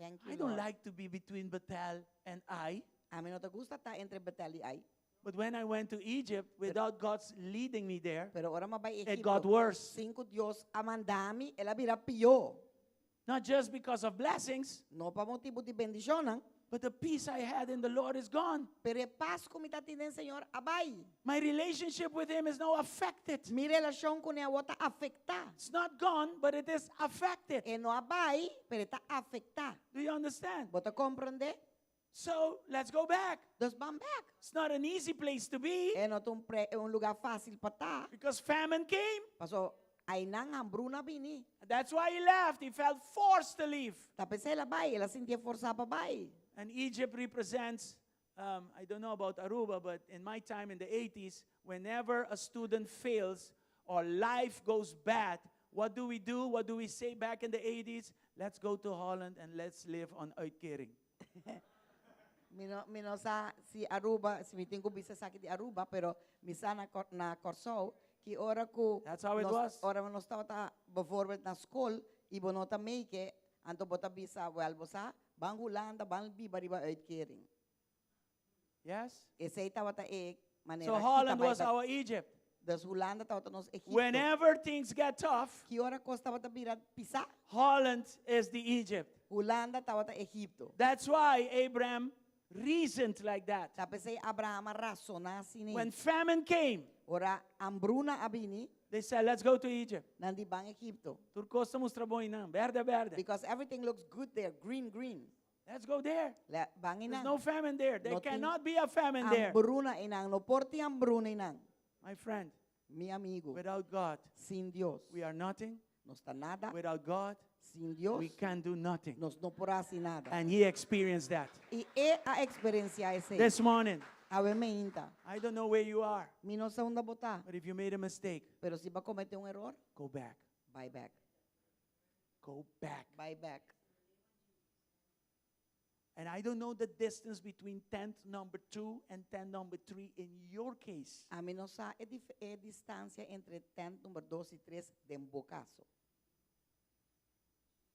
Thank you, I don't Lord. like to be between Bethel and Ai. Ami no ta gusta ta entre Bethel i Ai. But when I went to Egypt, without God's leading me there, Pero ora m'a bai it got Egipto, worse. sin ku Dios a manda mi, el a bira pió. Not just because of blessings, No pa motibu di bendishonnan. But the peace I had in the Lord is gone. Pero e pas ku mi tatin den Señor a bai. My relationship with Him is now affected. Mi relashon kuné awor ta afektá. It's not gone, but it is affected. E no a bai, pero e ta afektá. Do you understand? Bo ta komprendé? So let's go back. Dus ban bèk. It's not an easy place to be. E no ta un pre, un lugá fásil pa ta. Because famine came. Paso einan hambruna a bini. That's why he left. He felt forced to leave. Ta p'esei el a bai, el a sintié forsá pa bai. And Egypt represents, I don't know about Aruba, but in my time in the 80s, whenever a student fails or life goes bad, what do we do? What do we say back in the 80s? Let's go to Holland and let's live on uitkering. Mi no, mi no sa si Aruba, si mi tin ku bisa esaki di Aruba, pero mi sa na, na Kòrsou, Ki ora ku That's how it nos, was. ora nos tabata bijvoorbeeld na skol i bo no ta make it, anto bo ta bisa, wel bo sa, ban Hulanda, ban biba riba uitkering. Yes? Esei tabata e manera So kita Holland bai was ba- our Egypt. Dus Hulanda tabata nos Egipto. Whenever things get tough, Ki ora kos tabata bira pisá, Holland is the Egypt. Hulanda tabata Egipto. That's why Abraham reasoned like that. Ta p'esei Abraham a rasoná asina. When famine came, Ora hambruna a bini, they said, let's go to Egypt. nan di ban Egipto. Tur kos ta mustra bon einan, bèrdè, bèrdè. Because everything looks good there, green, green. Let's go there. Le, ban There's einan. no famine there. There No tin cannot be a famine there. Hambruna einan, no por tin hambruna einan. My friend, Mi amigu, without God, sin Dios, we are nothing. nos ta nada. Without God, Sin Dios, we can do nothing. nos no por hasi nada. And he experienced that. I el a eksperensiá esei. This morning, Awe mainta. I don't know where you are, Mi no sa unda bo ta. but if you made a mistake, Pero si bo a kometé un eror, go back. bai bèk. Go back. Bai bèk. And I don't know the distance between tent number 2 and tent number 3 in your case. Ami no sa e, dif- e distansia entre tent number 2 i 3 den bo kaso.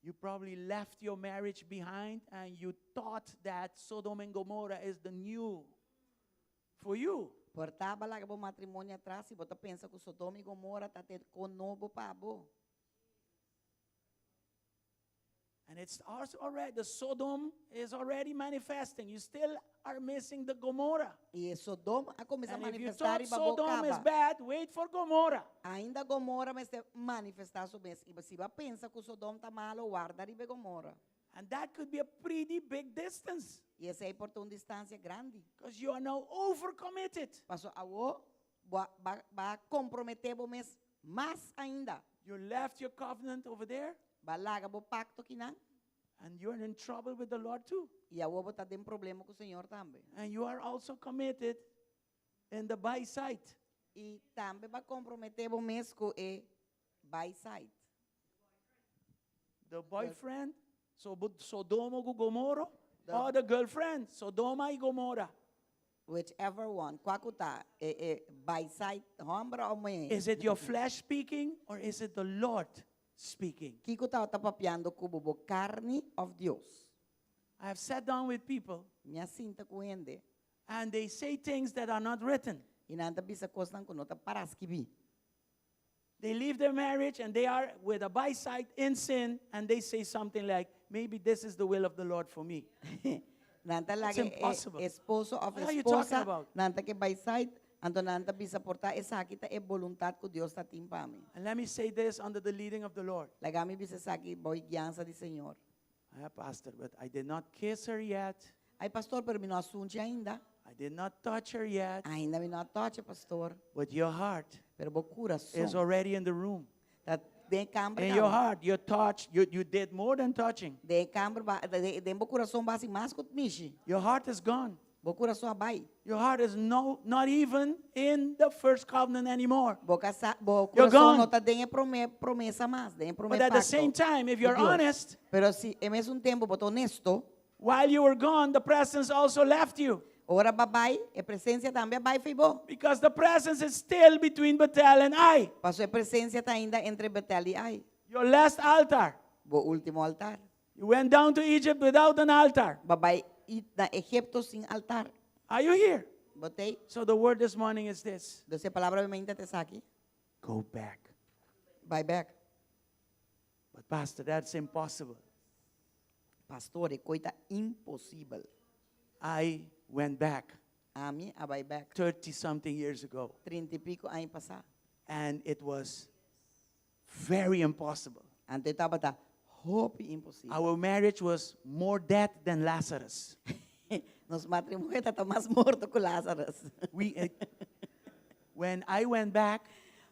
You probably left your marriage behind and you thought that Sodom and Gomorrah is the new for you. Por ta b'a laga bo matrimonio atras i bo ta pensa ku Sodoma i Gomora ta e kos nobo pa bo. And it's also already, the Sodom is already manifesting. You still are missing the Gomorrah. I Sodom a kuminsá And if you manifestá thought riba bo Sodom is kaba. bad, wait for Gomorrah. Ainda Gomora mester manifestá su mes. I si bo a pensa ku Sodom ta malu, warda riba Gomora. And that could be a pretty big distance. I esei por ta un distansia grandi. Because you are now overcommitted. Paso awor bo a ba ba komprometé bo mes mas ainda. You left your covenant over there. B'a laga bo pakto akinan. And you are in trouble with the Lord too. I awor bo ta den problema ku Señor tambe. And you are also committed in the by side. I tambe b'a komprometé bo mes ku e by side. The boyfriend, so Sodoma ku Gomorra, or the girlfriend, Sodoma i Gomorra. Whichever one, kua ku ta, e, e by side, hòmber òf muhé. Is it your flesh speaking or is it the Lord speaking? Kiko ta ta papiando ku bo, bo karni òf Dios? I have sat down with people Mi a sinta ku hende. and they say things that are not written. I nan ta bisa kosnan ku no ta pará skibí. They leave their marriage and they are with a by side in sin and they say something like, maybe this is the will of the Lord for me. Nan ta It's laga e impossible. esposo òf What are you talking esposa, about? nan ta ku by side, anto nan ta bisa por ta esaki ta e boluntat ku Dios tatin pa mi. And let me say this under the leading of the Lord. Laga mi bisa esaki bou guiansa di Señor. Ah, pastor, but I did not kiss her yet. Ai pastor, pero mi no a sunch'e ainda. I did not touch her yet. Ainda mi no a touch'e, pastor. But your heart Pero bo kurason is already in the room. Ta den kamber In your kaba. heart, you touched, you did more than touching. Den kamber ba, den bo kurason b'a hasi mas ku mishi. Your heart is gone. Bo kurason a bai. Your heart is no, not even in the first covenant anymore. Bo kasa, bo You're kurason gone. no ta den e promé promesa mas, den e promé But at the pakto same time, if you're ku Dios. honest, Pero si e mesun tempu bo ta honesto, while you were gone, the presence also left you. Ora b'a bai, e presensia tambe a bai fo'i bo. Because the presence is still between Bethel and Ai. Paso e presensia ta ainda entre Betel i Ai. Your last altar. Bo último altar. You went down to Egypt without an altar. B'a bai na Egipto sin altar. Are you here? Bo t'ei? So the word this morning is this. Dus e palabra awe mainta ta esaki. Go back. Bai bèk. But pastor, that's impossible. Pastor, e kos ta imposibel. I went back. Ami a bai bèk. 30 something years ago. 30 i piku aña pasá. And it was very impossible. Anto tabata hopi imposibel. Our marriage was more dead than Lazarus. Nos matrimonio tabata mas morto ku Lazarus. We, when I went back,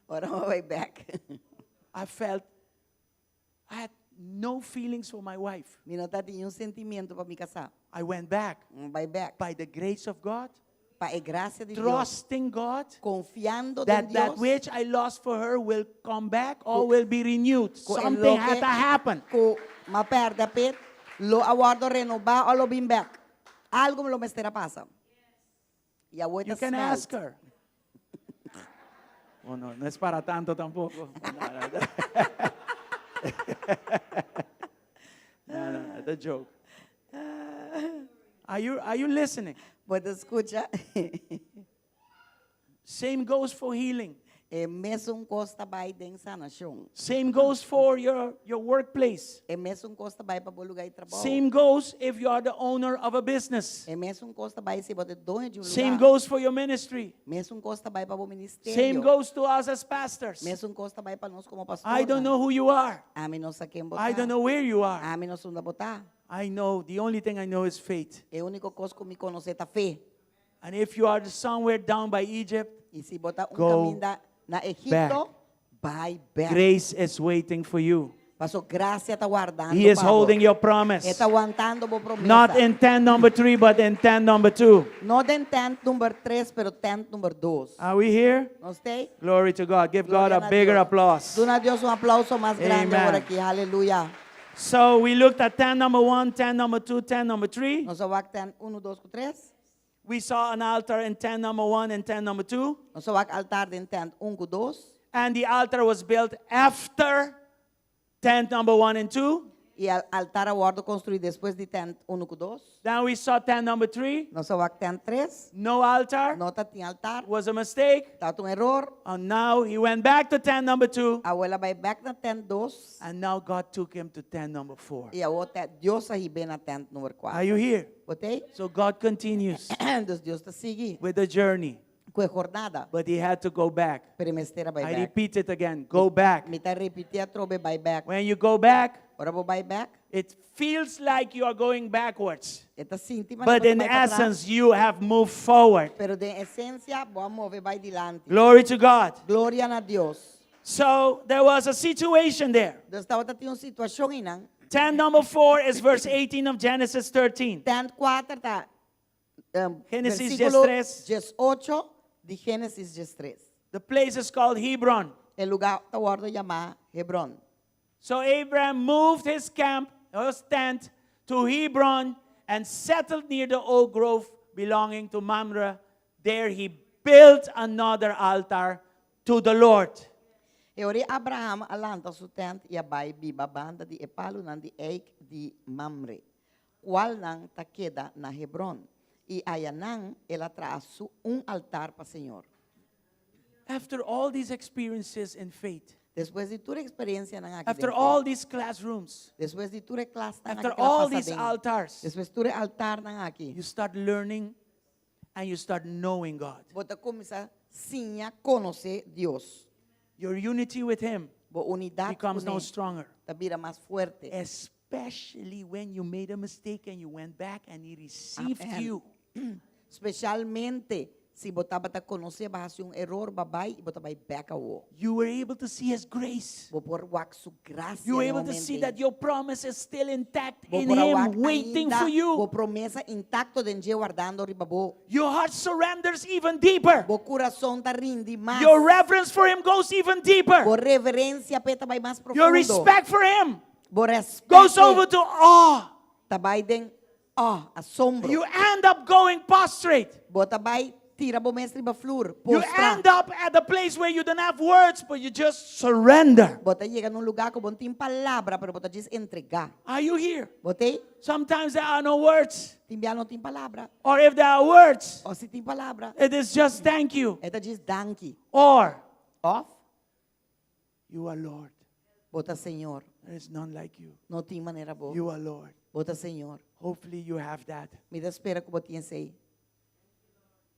Ora m'a bai bèk. I felt I had no feelings for my wife. Mi no tabatin ningun sentimentu pa mi kasá. I went back. M'a bai bèk. By the grace of God. Pa e grasia di Dios. Trusting God. Konfiando that den that Dios. which I lost for her will come back or will be renewed. Ku e Something loke had to happen. Ku m'a pèrdè p'e, lo a wòrdu renobá o lo bin bèk. Algu lo mester a pasa. I awor You ta can smelt. ask her. Bueno, no es para tanto tampoco. No, no, no, the joke. Are you, are you listening? Bo ta skucha? Same goes for healing. E mesun kos ta bai den sanashon. Same goes for your, your workplace. E mesun kos ta bai pa bo lugá di trabou. Same goes if you are the owner of a business. E mesun kos ta bai si bo ta doño di un Same lugá. goes for your ministry. Mesun kos ta bai pa bo ministerio. Same goes to us as pastors. Mesun kos ta bai pa nos komo pastor. I don't know who you are. Ami no sa ken bo ta. I don't know where you are. Ami no sa unda bo ta. I know the only thing I know is faith. E úniko kos ku mi konosé ta fe. And if you are somewhere down by Egypt, I si bo ta un Go kaminda na Egipto, bai bèk. grace is waiting for you. Paso grasia ta wardando He is pa bo. holding your promise. E ta wantando bo promesa. Not in tent number three, but in tent number two. No den tent number 3, pero tent number 2. Are we here? Nos t'ei? Glory to God. Give God Gloria a na bigger Dios. applause. Duna Dios un aplouso mas grandi Amen. awor aki. Aleluya. So we looked at tent number one, tent number two, tent number three. Nos a wak tent 1, 2 ku 3. We saw an altar in tent number one and tent number two. Nos a wak altar den tent 1 ku 2. And the altar was built after tent number one and two. I e altar a wòrdu konstruí despues di tent 1 ku 2. Then we saw tent number three. Nos a wak tent 3. No altar. No tatin altar. Was a mistake. Tabata un eror. And now he went back to tent number two. Awor el a bai bèk na tent 2. And now God took him to tent number four. I awor Dios a hib'é na tent number Are 4. you here? Bo t'ei? So God continues Dus Dios ta sigui with the journey. ku e jornada. But he had to go back. Pero e mester a bai I bèk. repeat it again. Go back. Mi ta repití atrobe bai bèk. When you go back, Ora bo bai bèk, it feels like you are going backwards. e ta sinti manera But bo ta in bai patras. essence, you have moved forward. Pero den esensia, bo a move bai dilanti. Glory to God. Gloria na Dios. So there was a situation there. Dus tabata tin un situashon einan. Tent number 4 is verse 18 of Genesis 13. Tent kuater ta um, Genesis versíkulo 13. 18 di Génesis 13. The place is called Hebron. E lugá ta wòrdu yamá Hebron. So Abraham moved his camp, his tent, to Hebron and settled near the oak grove belonging to Mamre. There he built another altar to the Lord. E ora Abraham a lanta su tent i a bai biba banda di e palunan di eik di Mamre, kualnan ta keda na Hebron, i ayanan el a traha su un altar pa Señor. After all these experiences in faith, Despues di tur e eksperensianan aki after den fe, all these classrooms, despues di tur e klasnan after aki ku el a all pasa these den, altars, despues tur e altarnan aki, you start learning and you start knowing God. bo ta kuminsá siña konosé Dios. Your unity with Him Bo unidat becomes kuné now stronger. ta bira mas fuerte. Especially when you made a mistake and you went back and He received Amen. you. Spesialmente si bo tabata konosé bo a hasi un eror, bo a bai i bo ta bai bèk awor. You were able to see His grace. Bo por wak su grasia You were na e able to momento see ei. that your promise is still intact Bo in por a Him, wak waiting ainda for you. Bo promesa intakto den dje wardando riba bo. Your heart surrenders even deeper. Bo kurason ta rindi mas. Your reverence for Him goes even deeper. Bo reverensia p'e ta bai mas Your profundo. respect for Him Bo respet goes over to awe. ta bai den oh, asombro. You end up going prostrate. Bo ta bai tira bo mes riba flur, You postra. end up at the place where you don't have words, but you just surrender. Bo ta yega na un lugá ku bo no tin palabra, pero bo ta djis entregá. Are you here? Bo t'ei? Sometimes there are no words. Tin bia no tin palabra. Or if there are words, Òf si tin palabra, it is just thank you. e ta djis danki. Or Òf you are Lord. bo ta Señor. There is none like you. No tin manera bo. You are Lord. Bo ta Señor. Hopefully you have that. Mi ta spera ku bo tin esei.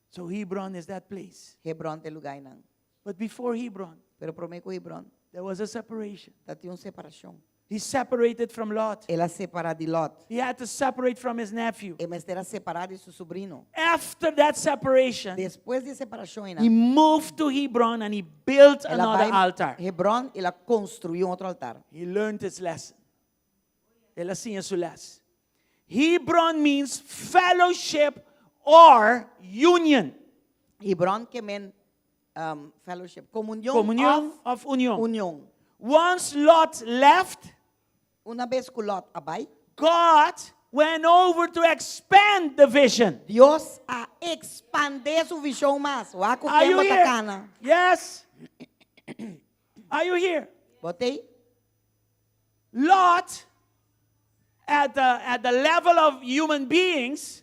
So Hebron is that place. Hebron ta e lugá einan. But before Hebron, Pero promé ku Hebron, there was a separation. ta tin un separashon. He separated from Lot. El a separá di Lot. He had to separate from his nephew. E mester a separá di su subrino. After that separation, Despues di e separashon einan, he moved to Hebron and he built el a another bai altar. Hebron, el a konstruí un otro altar. He learned his lesson. El a siña su les. Hebron means fellowship or union. Hebron ke men um, fellowship, komunion, Komunion of òf union. union. Once Lot left, Una bes ku Lot a bai, God went over to expand the vision. Dios a ekspandé su vishon mas. Wak ku Are ken you bo ta here? kana. Yes. Are you here? Bo t'ei? Lot, at the, at the level of human beings,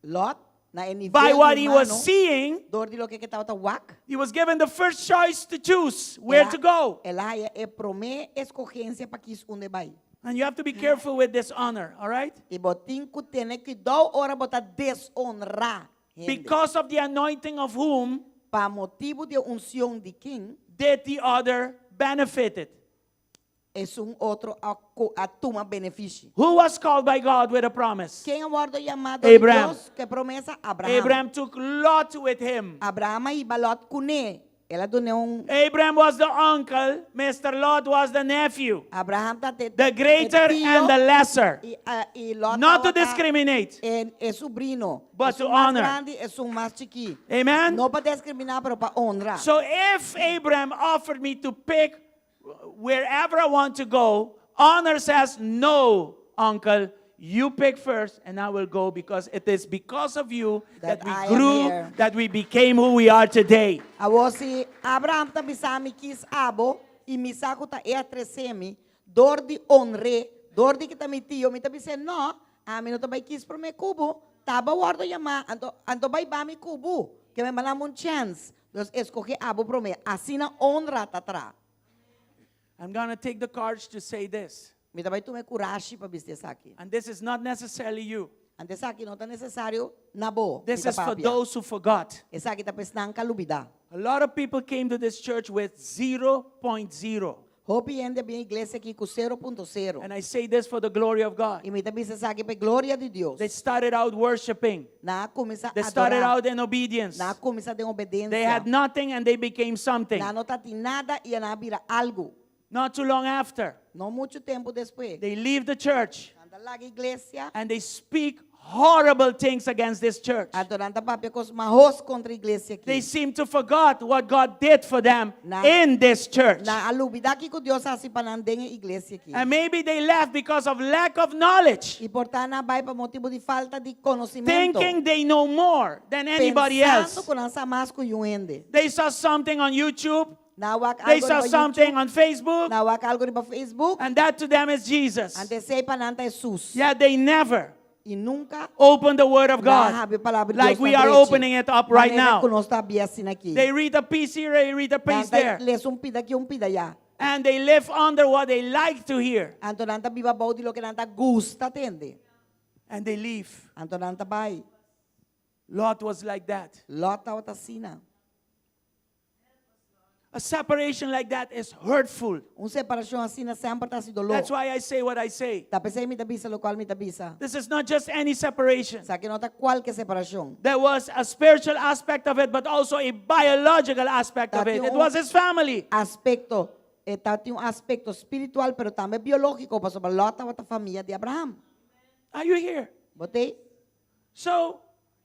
Lot, na e nivel by what he was humano, seeing, dor di loke e tabata wak, he was given the first choice to choose where el a- to go. El a haya e promé eskohensia pa kis unda bai. And you have to be careful with dishonor, all right? I bo tin ku tene kuidou ora bo ta deshonrá hende. Because of the anointing of whom Pa motibu di e unshon di ken did the other benefited? esun otro a a tuma benefishi. Who was called by God with a promise? Ken a wòrdu yamá dor di Abraham. Dios ku e promesa? Abraham. Abraham took Lot with him. Abraham a hiba Lot kuné. El a dun'é un. Abraham was the uncle, Mr. Lot was the nephew. Abraham ta te, The greater e tio and the lesser. I, ah, i Lot Not to tabata discriminate. E, e subrino. But Esun to mas honor. grandi, esun mas chikí. Amen? No pa diskriminá, pero pa honra. So if Abraham offered me to pick wherever I want to go, honor says, no, uncle, you pick first and I will go because it is because of you That that, we I am grew, here. that we became who we are today. Awor si Abraham ta bisa mi kis abo i mi sa ku ta e a trese mi, dor di honr'é, dor di ku ta mi tio, mi ta bis'é, No, ami no ta bai kis promé ku bo, ta abo wòrdu yamá, anto anto bai ba mi ku bo, ke mi manda mi un chèns. Dus eskohé abo promé. Asina honra ta tra. I'm gonna take the courage to say this. Mi ta bai tuma e kurashi pa bisa esaki. And this is not necessarily you. Anto esaki no ta nesesario na bo, mi This ta is for papia. those who forgot. Esaki ta pa esnan ku a lubidá. A lot of people came to this church with 0.0. Hopi hende a bin e iglesia aki ku 0.0. And I say this for the glory of God. I mi ta bisa esaki pa e gloria di Dios. They started out worshiping. Nan a kuminsá They started adorá. out in obedience. Nan a kuminsá den obedensia. They had nothing and they became something. Nan no tatin nada i nan a bira algu. Not too long after, No muchu tempu despues, they leave the church nan ta laga iglesia. and they speak horrible things against this church. Anto nan ta papia kos mahos kontra iglesia aki. They seem to forgot what God did for them Nan, in this church. nan a lubidá kiko Dios a hasi pa nan den e iglesia aki. And maybe they left because of lack of knowledge, I por ta nan a bai pa motibu di falta di konosementu. thinking they know more than anybody Pensando else. ku nan sa mas ku niun hende. They saw something on YouTube. Nan a wak They algo saw riba something YouTube. on Facebook. Nan a wak algo riba Facebook. And that to them is Jesus. Anto esei pa nan ta Hesus. Yeah, they never I nunka open the Word of nan a God habri palabra di like Dios we na are drechi. opening it up right Manera now. ku nos ta habri asina aki. They read a piece here, they read a Nan piece ta there. lesa un pida aki, un pida aya. And they live under what they like to hear. Anto nan ta biba bou di loke nan ta gusta tende. And they leave. Anto nan ta bai. Lot was like that. Lot tabata asina. A separation like that is hurtful. Un separashon asina semper ta hasi doló. That's why I say what I say. Ta p'esei mi ta bisa lokual mi ta bisa. This is not just any separation. Esaki no ta kualke separashon. There was a spiritual aspect of it, but also a biological aspect of Ta it. tin It un was his family. aspekto, e ta tin un aspekto spiritual, pero tambe biológiko, pasobra Lot tabata famia di Abraham. Are you here? Bo t'ei? So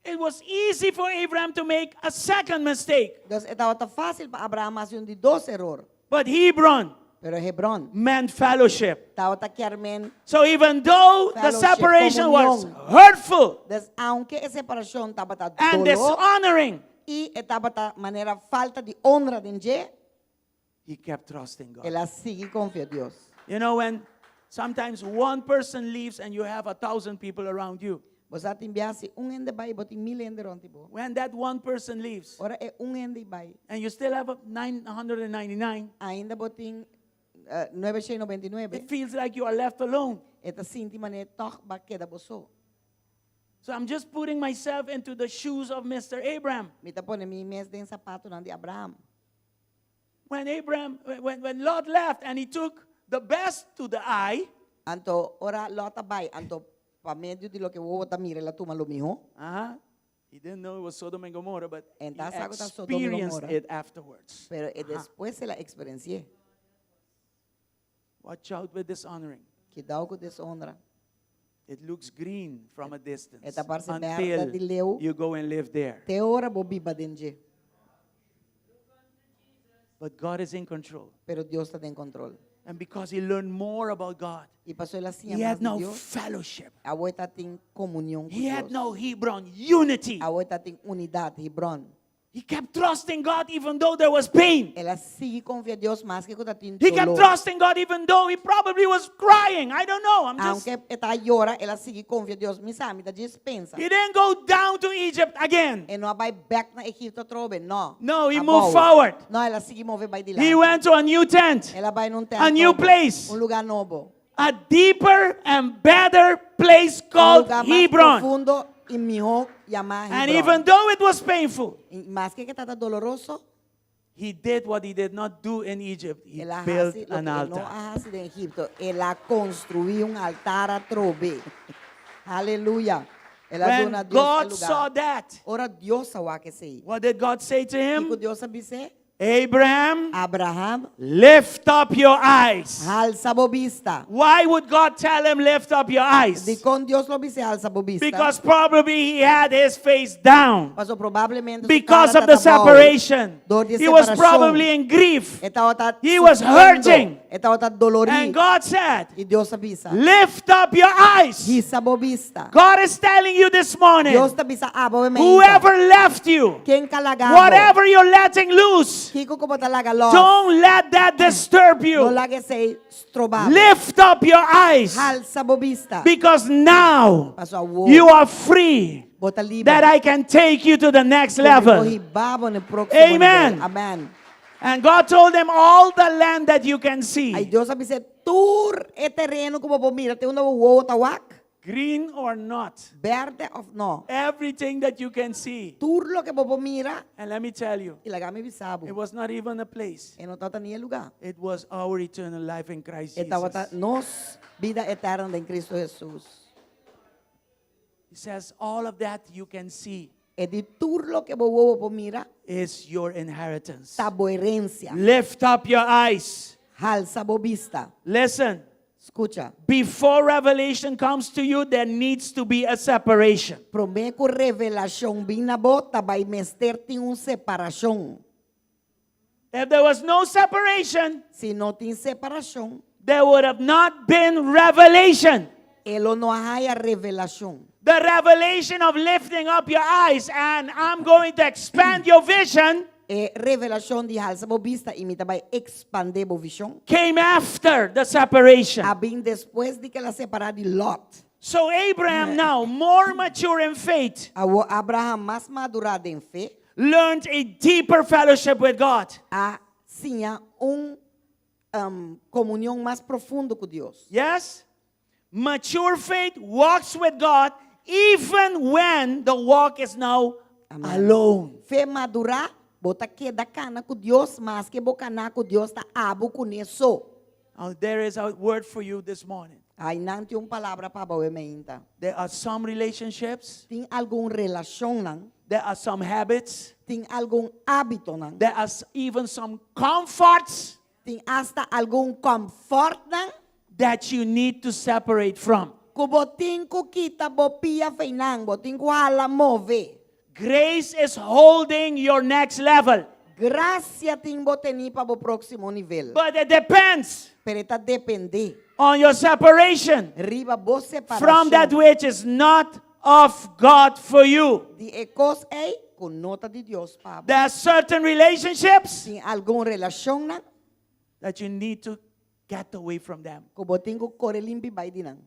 it was easy for Abraham to make a second mistake. Dus e tabata fásil pa Abraham hasi un di dos eror. But Hebron Pero Hebron meant fellowship. tabata kier men So even though the fellowship, separation was komunion. hurtful Dus aunke e separashon tabata and doló dishonoring, i e tabata manera falta di honra den dje, he kept trusting God. el a sigui konfia Dios. You know, when sometimes one person leaves and you have 1,000 people around you. Bo sa tin bia si un hende bai, bo tin mil hende rònt di bo. When that one person leaves Ora e un hende bai, and you still have 999, ainda bo tin 999. It feels like you are left alone. E ta sinti manera tòg bo a keda bo so. So I'm just putting myself into the shoes of Mr. Abraham. Mi ta pone mi mes den sapatonan di Abraham. When Abraham, when, when Lot left and he took the best to the eye. Anto ora Lot a bai, anto pa medio di loke wowo ta mira el a tuma lo mihó. Uh-huh. He didn't know it was Sodom and Gomorrah, but he E n' ta sa ku ta Sodoma i experienced Gomorra. it afterwards. Pero e despues el a eksperensi'é. Watch out with dishonoring. Kidao ku deshonra. It looks green from a distance E ta parse bèrde di until leu. you go and live there. Te ora bo biba den dje. But God is in control. Pero Dios ta den kontrol. And because he learned more about God, I pasó el a siña he mas had di no Dios. fellowship. Awor e ta tin komunion ku He had Dios. no Hebron unity. Awor e ta tin unidat, Hebron. He kept trusting God even though there was pain. El a sigui konfia Dios maske ku tabatin He kept doló. trusting God even though he probably was crying. I don't know. I'm just. Aunke e ta yora, el a sigui konfia Dios. Mi sa, mi ta djis pensa. He didn't go down to Egypt again. E no a bai bèk na Egipto atrobe, no. No, he Abou. moved forward. No, el a sigui move bai He dilanti. went to a new tent, El a bai na un tènt a new nobo, place, Un lugá nobo. a deeper and better place Un called lugá mas Hebron. profundo i mihó yamá And Hebron. even though it was painful, I maske ku tabata doloroso, he did what he did not do in Egypt. He el a built hasi loke an e no altar. a hasi den Egipto. El a konstruí un altar atrobe. Aleluya. El a When duna Dios e God lugá. saw that, Ora Dios a wak esei. what did God say to him? Kiko Dios a bis'é? Abraham, Abraham, lift up your eyes. Halsa bo bista. Why would God tell him, lift up your eyes? Dikon Dios lo bis'é halsa bo bista? Because probably he had his face down. Paso probablemente su Because cara of the tabata abou. separation. Dor di He was separashon. probably in grief. E tabata He was sufriendo. hurting. E tabata dolorí. And God said, I Dios a bisa. lift up your eyes. Hisa bo bista. God is telling you this morning, Dios ta bisa abo e mainta. whoever left you, Ken ku a laga bo. whatever you're letting loose, Kiko ku bo ta laga lòs. don't let that disturb No you. laga esei stroba bo. Lift up your eyes Halsa bo bista. because now Paso awor. you are free Bo ta liber. that I can take you to the next level. Hiba bo na próksimo Amen. nivel. Amen. And God told them all the land that you can see. I Dios a bis'é tur e tereno ku bo por mira te unda bo wowo ta wak. Green or not. Bèrdè òf no. Everything that you can see. Tur loke bo por mira. And let me tell you. I laga mi bisa bo. It was not even a place. E no tabata ni e lugá. It was our eternal life in Christ E tabata Jesus. nos bida eterno den Kristu Hesus. He says all of that you can see. E di tur loke bo wowo por mira. Is your inheritance. Ta bo herensia. Lift up your eyes. Halsa bo bista. Listen. Skucha. Before revelation comes to you, there needs to be a separation. Promé ku revelashon bin na bo, ta bai mester tin un separashon. If there was no separation, Si no tin separashon, there would have not been revelation. E lo no a haya revelashon. The revelation of lifting up your eyes and I'm going to expand your vision. E revelashon di halsa bo bista i mi ta bai ekspandé bo vishon. Came after the separation. A bin despues di ku el a separá di Lot. So Abraham now, more mature in faith, Awor Abraham mas madurá den fe. Learned a deeper fellowship with God. A siña un um, komunion mas profundo ku Dios. Yes? Mature faith walks with God even when the walk is now Amen. alone. Fe madurá, bo ta keda kana ku Dios, maske bo kana ku Dios ta abo kuné so. Now, there is a word for you this morning. Einan tin un palabra pa bo awe mainta. There are some relationships. Tin algun relashonnan. There are some habits. Tin algun hábitonan. There are even some comforts. Tin asta algun kòmfòrtnan. That you need to separate from. Ku bo tin ku kita bo pia fei nan, bo tin ku hala move. Grace is holding your next level. Grasia tin bo tení pa bo próksimo nivel. But it depends. Pero e ta dependé. On your separation. Riba bo separashon. From that which is not of God for you. Di e kos ei ku no ta di Dios pa bo. There are certain relationships. Tin algun relashonnan. That you need to get away from them. Ku bo tin ku kore limpi bai di nan.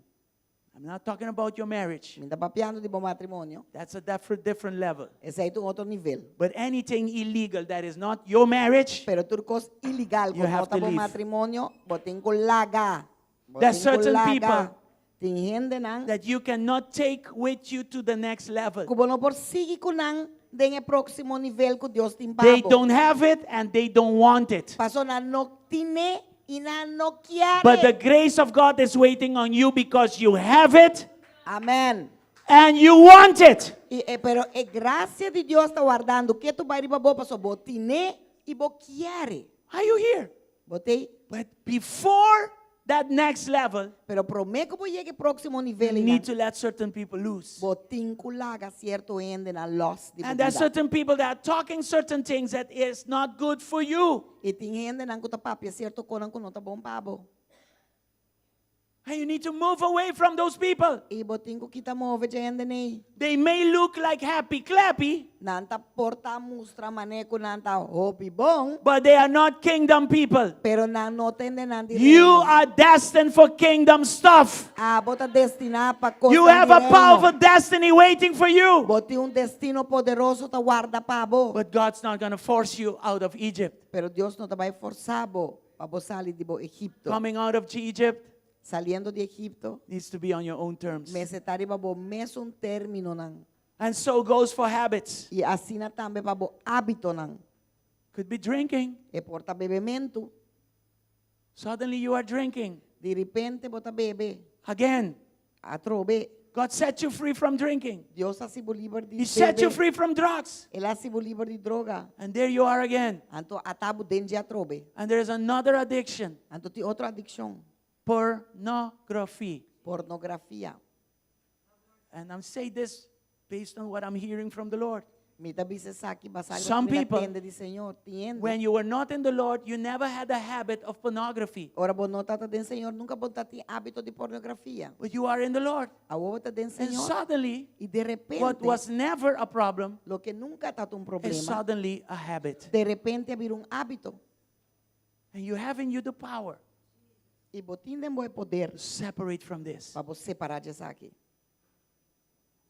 I'm not talking about your marriage. Mi n' ta papiando di bo matrimonio. That's a different level. Esei ta un otro nivel. But anything illegal that is not your marriage, Pero tur kos ilegal you ku no have ta to bo leave. matrimonio, bo tin ku laga. Bo There's tin ku certain laga. people Tin hendenan that you cannot take with you to the next level. Ku bo no por sigui ku nan den e próksimo nivel ku Dios tin pa They bo. don't have it and they don't want it. Paso nan no tin'é i nan no kier. But the grace of God is waiting on you because you have it. Amen. And you want it. I, eh, pero e grasia di Dios ta wardando ketu bai riba bo paso bo tin'é i bo kier. Are you here? Bo t'ei? But before that next level, Pero promé ku bo yega e próksimo nivel you einan, need to let certain people loose. bo tin ku laga sierto hendenan lòs di bo And there's bida. certain people that are talking certain things that is not good for you. I tin hendenan ku ta papia sierto kosnan ku no ta bon pa bo. And you need to move away from those people. I bo tin ku kita move dje hendenan ei. They may look like happy clappy, Nan ta por ta mustra mane ku nan ta hopi bon. but they are not kingdom people. Pero nan no ta hendenan di You reino. are destined for kingdom stuff. Abo ta destiná pa kosnan You have di a reino. powerful destiny waiting for you. Bo tin un destino poderoso ta warda pa bo. But God's not going to force you out of Egypt. Pero Dios no ta bai forsa bo pa bo sali di bo Egipto. Coming out of Egypt Saliendo di Egipto, needs to be on your own terms. mester ta riba bo mesun términonan. And so goes for habits. I asina tambe pa bo hábitonan. Could be drinking. E por ta bebementu. Suddenly you are drinking. Di repente bo ta bebe. Again, Atrobe. God set you free from drinking. Dios a hasi bo liber di He set you bebe. free from drugs. El a hasi bo liber di droga. And there you are again. Anto ata bo den dje atrobe. And there is another addiction Anto tin otro adikshon. pornography. Pornografia. And I'm saying this based on what I'm hearing from the Lord. Mi ta bisa esaki basá riba Some ku mi ta people, tende di Señor. Tin hende. When you were not in the Lord, you never had a habit of pornography. Ora bo no tabata den Señor, nunka bo no tabatin hábito di pornografia. But you are in the Lord. Awor bo ta den And Señor. suddenly, I di repente, what was never a problem loke nunka tabata un is problema, suddenly a habit. di repente a bira un hábito. And you have in you the power I bo tin den bo e poder to separate from this. pa bo separá di esaki.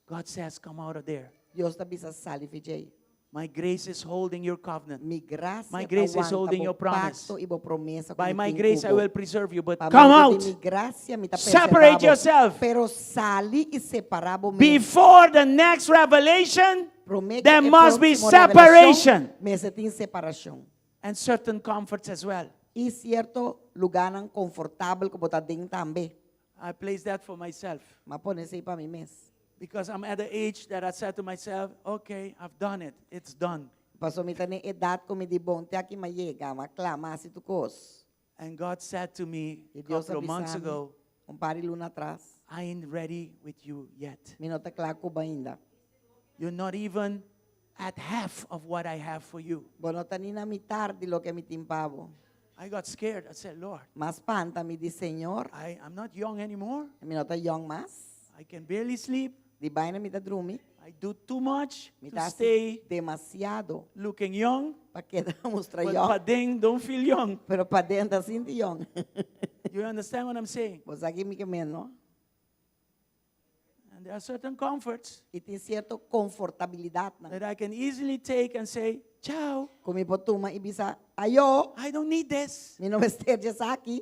God says, Come out of there. Dios ta bisa sali for di ei. My grace is holding your covenant. Mi grasia My ta grace is wanta holding bo your promise. pakto i bo promesa By ku mi my tin grace, I ku bo. will preserve you. But Pa come medio di out mi grasia mi ta Separate preservá bo. yourself. Pero sali i separá bo mes. before the next revelation. Promé ku There e must be próksimo revelashon, separation. Mester tin separashon. And certain comforts as well. I sierto lugánan konfortabel ku bo ta aden tambe. I place that for myself M'a pone esei pa mi mes. because I'm at the age that I said to myself, okay, I've done it. It's done. Paso mi ta na e edat ku mi di bon te aki m'a yega, m'a kla, m'a hasi tur kos. And God said to me I a Dios a couple of months bisa mi, ago, un par di luna atras, I ain't ready with you yet. mi no ta kla ku bo ainda. You're not even at half of what I have for you. Bo no ta ni na mitar di loke mi tin pa bo. I got scared. I said, Lord, M'a spanta, mi di, Señor, I, I'm not young anymore. mi no ta young mas. I can barely sleep. Di baina mi ta drumi. I do too much Mi to ta stay demasiado looking young. pa keda mustra But young. paden don't feel young. Pero paden ta sinti young. You understand what I'm saying? Bo sa ki mi ke men, no? And there are certain comforts I tin sierto konfortabilidatnan. that I can easily take and say, ciao, Ku mi por tuma i bisa, ayo, I don't need this. mi no mester di esaki.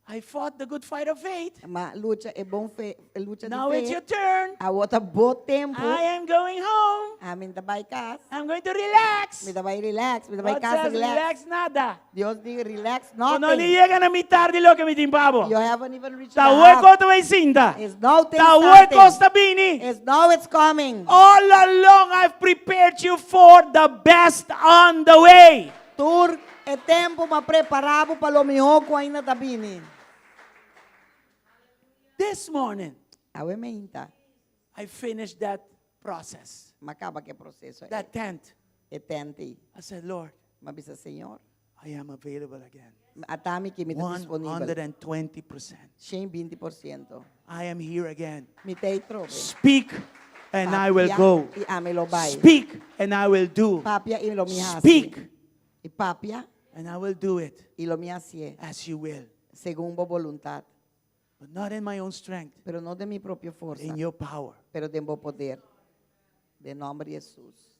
I fought the good fight of faith. M'a lucha e bon fe, e lucha Now di it's fe. your turn. Awor ta bo tempu. I am going home. Ami ta bai kas. I'm going to relax. Mi ta bai relax, mi ta bai God kas says, relax. relax nada. Dios di relax Bo no nothing. ni yega na mitar di loke mi tin pa bo. You haven't even reached Ta the awor half. kos ta bai sinta. It's now things Ta awor starting. kos ta bini. It's now it's coming. All along I've prepared you for the best on the way. Tur e tempu m'a prepará bo pa lo mihó ku ainda ta bini. This morning, Awe mainta. I finished that process, M'a kaba ku e proseso. that tent. E tent ei. I said, Lord, M'a bisa Señor. I am available again. Ata mi aki mi ta disponibel. 120%. 120%. I am here again. Mi t'ei trobe. Speak and I will Papia go. I ami lo bai. Speak and I will do. Papia i lo mi hasi. Speak I papia and I will do it i lo mi hasié. as you will. Segun bo boluntat. But not in my own strength, Pero no den mi propio forsa. in your power. Pero den bo poder. Den nòmber di Hesus.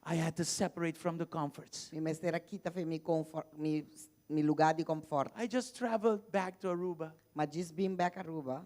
I had to separate from the comforts. Mi mester a kita for di mi comfort, mi, mi lugá di comfort. I just traveled back to Aruba M'a djis bin bèk Aruba.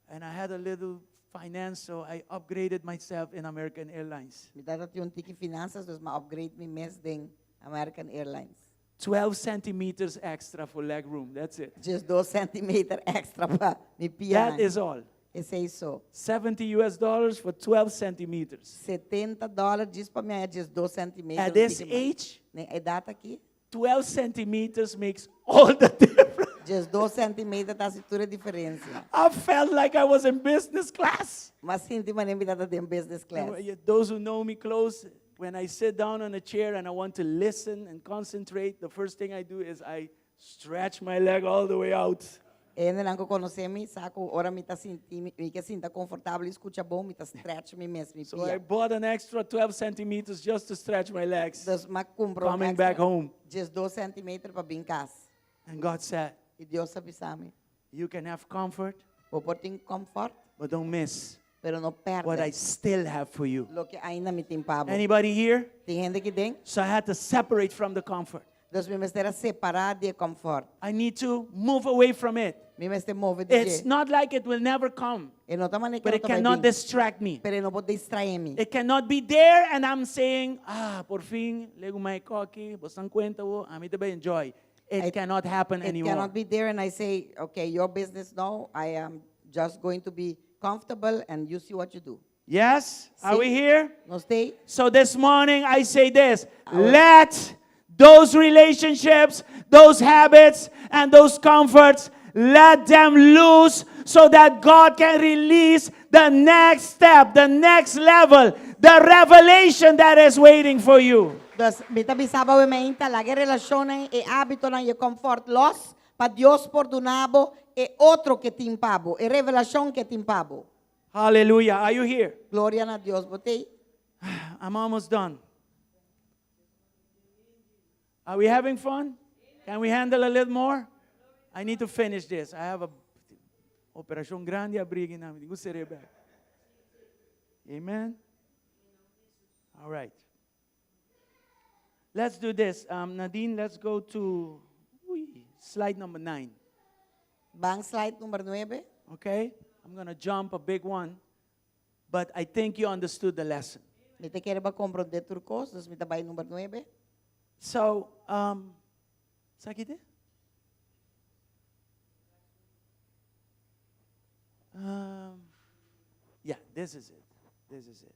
and I had a little finance, so I upgraded myself in American Airlines. Mi tabatin un tiki finansa, dus m'a upgrade mi mes den American Airlines. 12 centimeters extra for leg room. That's it. 12 sèntimeter èkstra pa mi pia. That is all. Esei so. 70 US dollars for 12 centimeters. 70 dòler djis pa mi 12 sèntimeter. At this age, Na e edat aki, 12 centimeters makes all the difference. 12 sèntimeter ta hasi tur e diferensia. I felt like I was in business class. M'a sinti manera mi tabata den business class. Those who know me close, when I sit down on a chair and I want to listen and concentrate, the first thing I do is I stretch my leg all the way out. E hendenan ku konosé mi sa ku ora mi ta sinti mi mi ke sinta konfortabel i skucha bon, mi ta stretch mi mes mi So I pia. bought an extra 12 centimeters just to stretch my legs Dus m'a kumpra un coming back extra home. 12 centimeter pa bin kas. And God said, I Dios a bisa mi, You can have comfort, Bo por tin comfort, but don't miss pero no what I pèrdè still have for you. loke ainda mi tin pa bo. Anybody here? Tin hende aki den? So I had to separate from the comfort. Dus mi mester a separá di e comfort. I need to move away from it. Mi mester move di It's dje. not like it will never come, E no ta manera ku but no it ta bai cannot bin, distract me. pero e no por distraé mi. It cannot be there and I'm saying, ah, por fin, legu mai koki, bosan cuenta wo, ami ta bai enjoy. It I- cannot happen It anymore. cannot be there and I say, okay, your business now, I am just going to be comfortable and you see what you do. Yes? Are Sí. we here? Nos t'ei? So this morning I say this let those relationships, those habits, and those comforts, let them loose so that God can release the next step, the next level, the revelation that is waiting for you. Dus mi ta bisa bo awe mainta laga e relashonnan, e hábitonan i e comfort los pa Dios por duna bo e otro ke tin pa bo, e revelashon ke tin pa bo. Hallelujah. Are you here? Gloria na Dios, bo t'ei? I'm almost done. Are we having fun? Can we handle a little more? I need to finish this. I have a operashon grandi a briga na mi cerebro. Amen. All right. Let's do this. Um, Nadine, let's go to uy, slide number nine. Ban slide number nuebe. Okay? I'm going to jump a big one, but I think you understood the lesson. Mi ta kere bo a komprondé tur kos, dus mi ta bai number nuebe. So, um, esaki t'e? Um, yeah, this is it. This is it.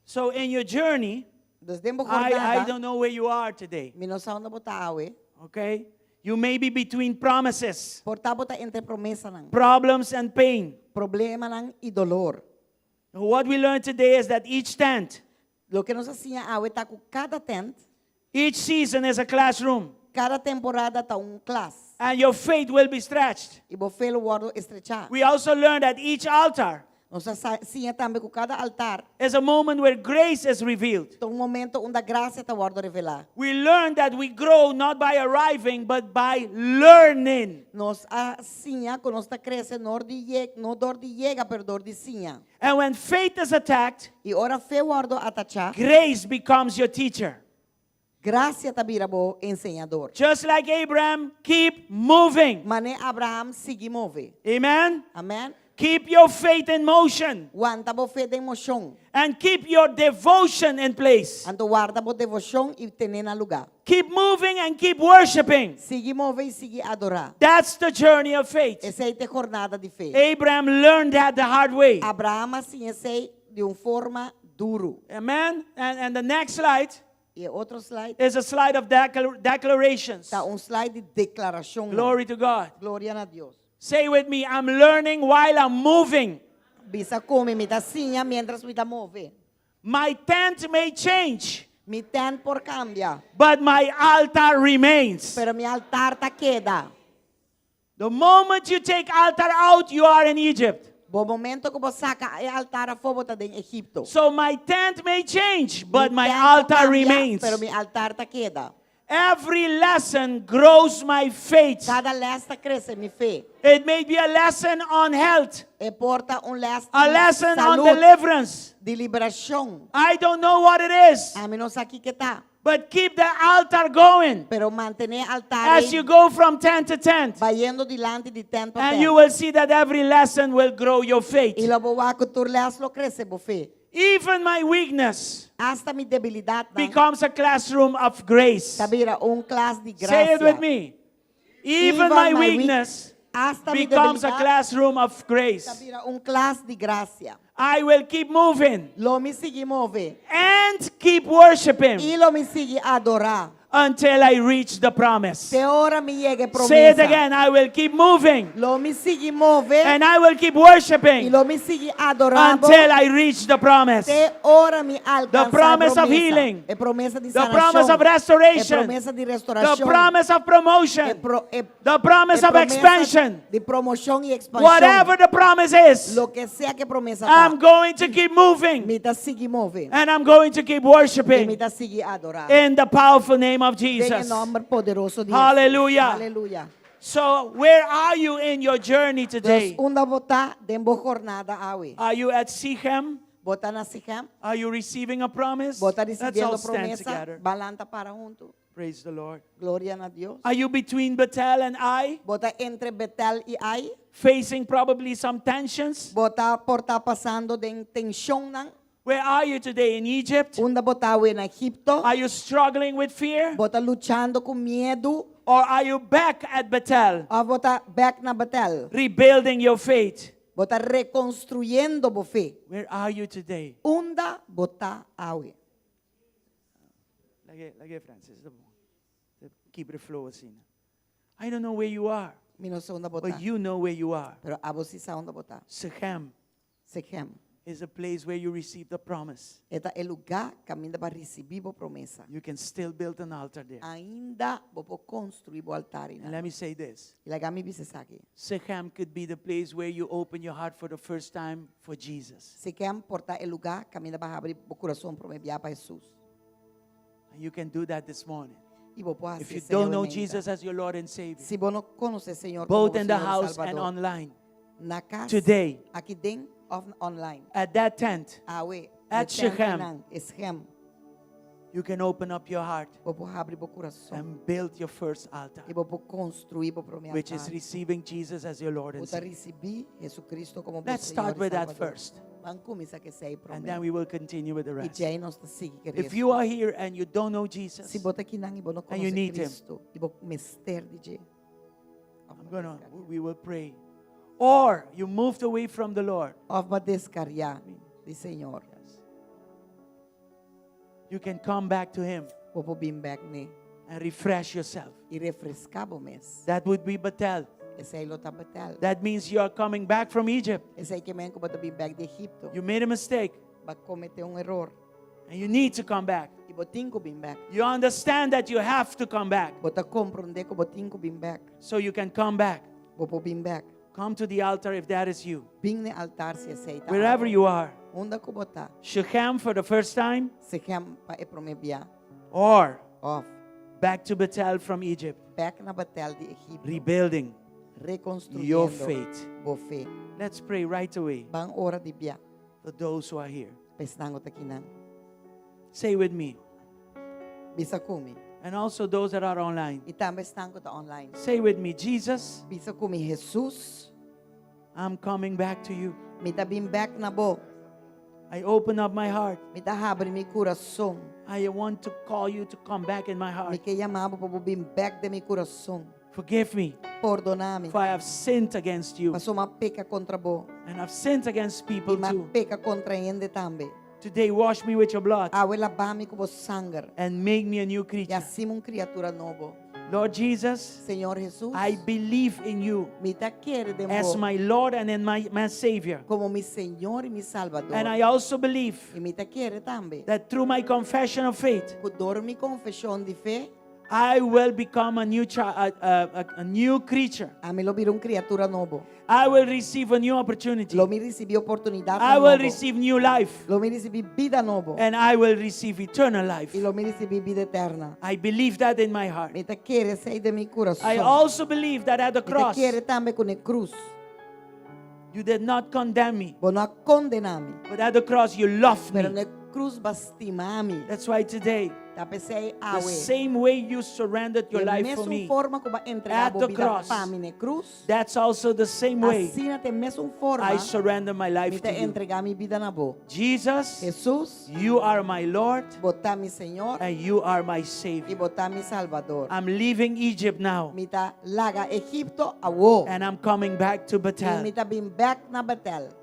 So, in your journey, Dus den bo I, I jornada, don't know where you are today, mi no sa unda bo ta awe. okay? You may be between promises, Por ta bo ta entre promesanan, problems, and pain. problemanan i dolor. What we learned today is that each tent, Loke nos a siña awe ta ku kada tent, each season is a classroom, kada temporada ta un klas. and your faith will be stretched. I bo fe lo wòrdu estrechá. We also learned that each altar Nos a siña tambe ku kada altar is a moment where grace is revealed. ta un momento unda grasia ta wòrdu revelá. We learned that we grow not by arriving, but by learning. Nos a siña ku nos ta krese no di yeg, no dor di yega, pero dor di siña. And when faith is attacked, I ora fe wòrdu atachá, grace becomes your teacher. grasia ta bira bo enseñador. Just like Abraham, keep moving. Mane Abraham sigui move. Amen. Amen. Keep your faith in motion Wanta bo fe den moshon. and keep your devotion in place. Anto warda bo devoshon i ten'é na lugá. Keep moving and keep worshiping. Sigui move i sigui adorá. That's the journey of faith. Esei ta e jornada di fe. Abraham learned that the hard way. Abraham a siña esei di un forma duru. Amen. And, and the next slide I e otro slide is a slide of declar- declarations. ta un slide di deklarashon. Glory to God. Gloria na Dios. Say with me, I'm learning while I'm moving. Bisa ku mi, mi ta siña mientras mi ta move. My tent may change, Mi tent por kambia, but my altar remains. pero mi altar ta keda. The moment you take altar out, you are in Egypt. Bo momento ku bo saka e altar afó, bo ta den Egipto. So my tent may change, but Mi my tent por altar kambia, remains. Pero mi altar ta keda. Every lesson grows my faith. Kada lès ta krese mi fe. It may be a lesson on health, E por ta un lès a di lesson on salú, deliverance. di liberashon. I don't know what it is, Ami no sa kiko e ta. but keep the altar going Pero mantené altar as you go from tent to tent. bayendo dilanti di tent pa And tent. you will see that every lesson will grow your faith. I lo bo wak ku tur lès lo krese bo fe. Even my weakness Asta mi debilidatnan becomes a classroom of grace. ta bira un klas di Say grasia. it with me. Even Even my my weak- weakness Asta mi becomes a debilidat classroom of grace. ta bira un klas di grasia. I will keep moving Lo mi sigui move. and keep worshiping I lo mi sigui adorá. Until I reach the promise. Te ora mi yega e Say it promesa. again. I will keep moving. Lo mi sigui move. And I will keep I worshiping lo mi sigui adorá. until I reach the promise. Te ora mi alkansá The promise of promesa. healing. E promesa di The sanashon. promise of restoration. E promesa di The restourashon. promise of E promotion. pro, e, The promise e of promesa expansion. Di promoshon i ekspanshon. Whatever the promise is, Loke sea ku e promesa ta. I'm going to keep moving. Mi ta sigui move. And I'm going to keep I worshiping mi ta sigui adorá. in the powerful name of Den Jesus. nòmber poderoso di Jesus. Hallelujah. Aleluya. So, where are you in your journey today? Dus unda bo ta den bo jornada awe. Are you at Sichem? Bo ta na Sichem. Are you receiving a promise? Bo ta Let's risibiendo all stand promesa. together. Ban lanta para huntu. Praise the Lord. Gloria na Dios. Are you between Bethel and Ai? Bo ta entre Betel i Ai. Facing probably some tensions? Bo ta por ta pasando den tenshonnan. Where are you today? In Egypt? Unda bo ta awe na Egipto. Are you struggling with fear? Bo ta luchando ku miedu. Or are you back at Bethel, Òf bo ta bèk na Betel. rebuilding your faith? Bo ta rekonstruyendo bo fe. Where are you today? Unda bo ta awe. Lag'é, Francis. Keep the flow asina. I don't know where you are, Mi no sa unda bo ta. but you know where you are. Pero abo si sa unda bo ta. Shechem Sechem. is a place where you receive the promise. E ta e lugá kaminda bo a risibí bo promesa. You can still build an altar there. Ainda bo por konstruí bo altar. And let me say this I laga mi bisa esaki. Shechem could be the place where you open your heart for the first time for Jesus. Sechem por ta e lugá kaminda bo a habri bo kurason promé bia pa Jesus. And you can do that this morning. I bo por If hasi you don't know Señor. Jesus as your Lord and Savior, Si bo no konosé Señor both komo in the Señor i house and Salbador, online, na kas, today, aki den òf online. at that tent, Awe, At Shechem. Shechem. you can open up your heart Bo por habri bo kurason. and build your first altar, I bo por konstruí bo promé which is altar. receiving Jesus as your Lord and Bo ta Savior. risibí Jesucristo komo bo Let's Señor start i with that Salbador. first, Ban kuminsá ku esei and then promé. we will continue with the I rest. djei nos ta sigui ku If resto. you are here and you don't know Jesus, Si bo ta akinan i bo no and you konosé need him. Cristo, i bo mester di dje. I'm gonna, we will pray. Or you moved away from the Lord. Òf bo a deskariá di Señor. Yes. You can come back to Him Bo por bin bèk n'e and refresh yourself. i refreská bo mes. That would be Bethel. Esei lo ta Betel. That means you are coming back from Egypt. Esei ke men ku bo ta bin bèk di Egipto. You made a mistake Bo a kometé un eror. and you need to come back. I bo tin ku bin bèk. You understand that you have to come back Bo ta komprondé ku bo tin ku bin bèk. so you can come back. Bo por bin bèk. Come to the altar if that is you. Bin na altar si esei ta. Wherever you are. Unda ku bo ta. Shechem for the first time Shechem pa e promé bia. or Òf back to Bethel from Egypt, bèk na Betel di Egipto. rebuilding Rekonstruyendo your faith. bo fe. Let's pray right away Ban ora di bia. for those who are here. Pa esnan ku ta akinan. Say with me, Bisa ku mi. and also those that are online. I tambe esnan ku ta online. Say with me, Jesus, Bisa ku mi Jesus. I'm coming back to you. Mi ta bin bèk na bo. I open up my heart. Mi ta habri mi kurason. I want to call you to come back in my Mi heart. ke yama bo pa bo bin bèk den mi kurason. Forgive me, Pordoná mi. for I have sinned against you. Paso m'a peka kontra bo. And I've sinned against people I m'a too. peka kontra hende tambe. Today, wash me with your blood Awe laba mi ku bo sanger. and make me a new I creature. hasi mi un kriatura nobo. Lord Jesus, Señor Jesus, I believe in you mi ta kere den as bo my Lord and in my, my Savior. komo mi Señor i mi Salbador. And I also believe I mi ta kere tambe. that through my confession of faith, Ku dor mi konfeshon di fe, I will become a new child, a, a, a new creature. ami lo bira un kriatura nobo. I will receive a new opportunity. Lo mi risibí oportunidat I will nobo. receive new life. Lo mi risibí bida nobo. And I will receive eternal life. I lo mi risibí bida eterno. I believe that in my heart. Mi ta kere esei den mi kurason. I also believe that at the Mi ta cross, kere tambe ku na krus. you did not condemn me, Bo no a kondená mi. but at the cross, you loved Pero me. na krus b'a stima mi. That's why today, Ta p'esei the awe. same way you surrendered your E life for mesun me, forma ku b'a entregá at bo the bida cross, pa mi na krus. that's also the same way Asina ta e mesun forma. I surrender my Mi life ta to you. entregá mi bida na bo. Jesus, Jesus, you are my Lord bo ta mi Señor and you are my i Savior. bo ta mi Salbador. I'm leaving Egypt now Mi ta laga Egipto awo. and I'm coming back to I Bethel. mi ta bin bèk na Betel.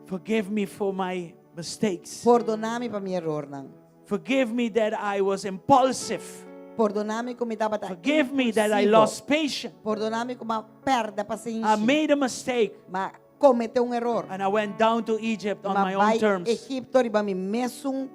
Forgive me for my mistakes. Pordoná mi pa mi erornan. Forgive me that I was impulsive. Pordoná mi ku mi tabata Forgive me that I impulsivo. lost patience. Pordoná mi ku m'a pèrdè pasenshi. I made a mistake M'a kometé un eror. and I went down to Egypt on M'a my own bai terms. Egipto riba mi mesun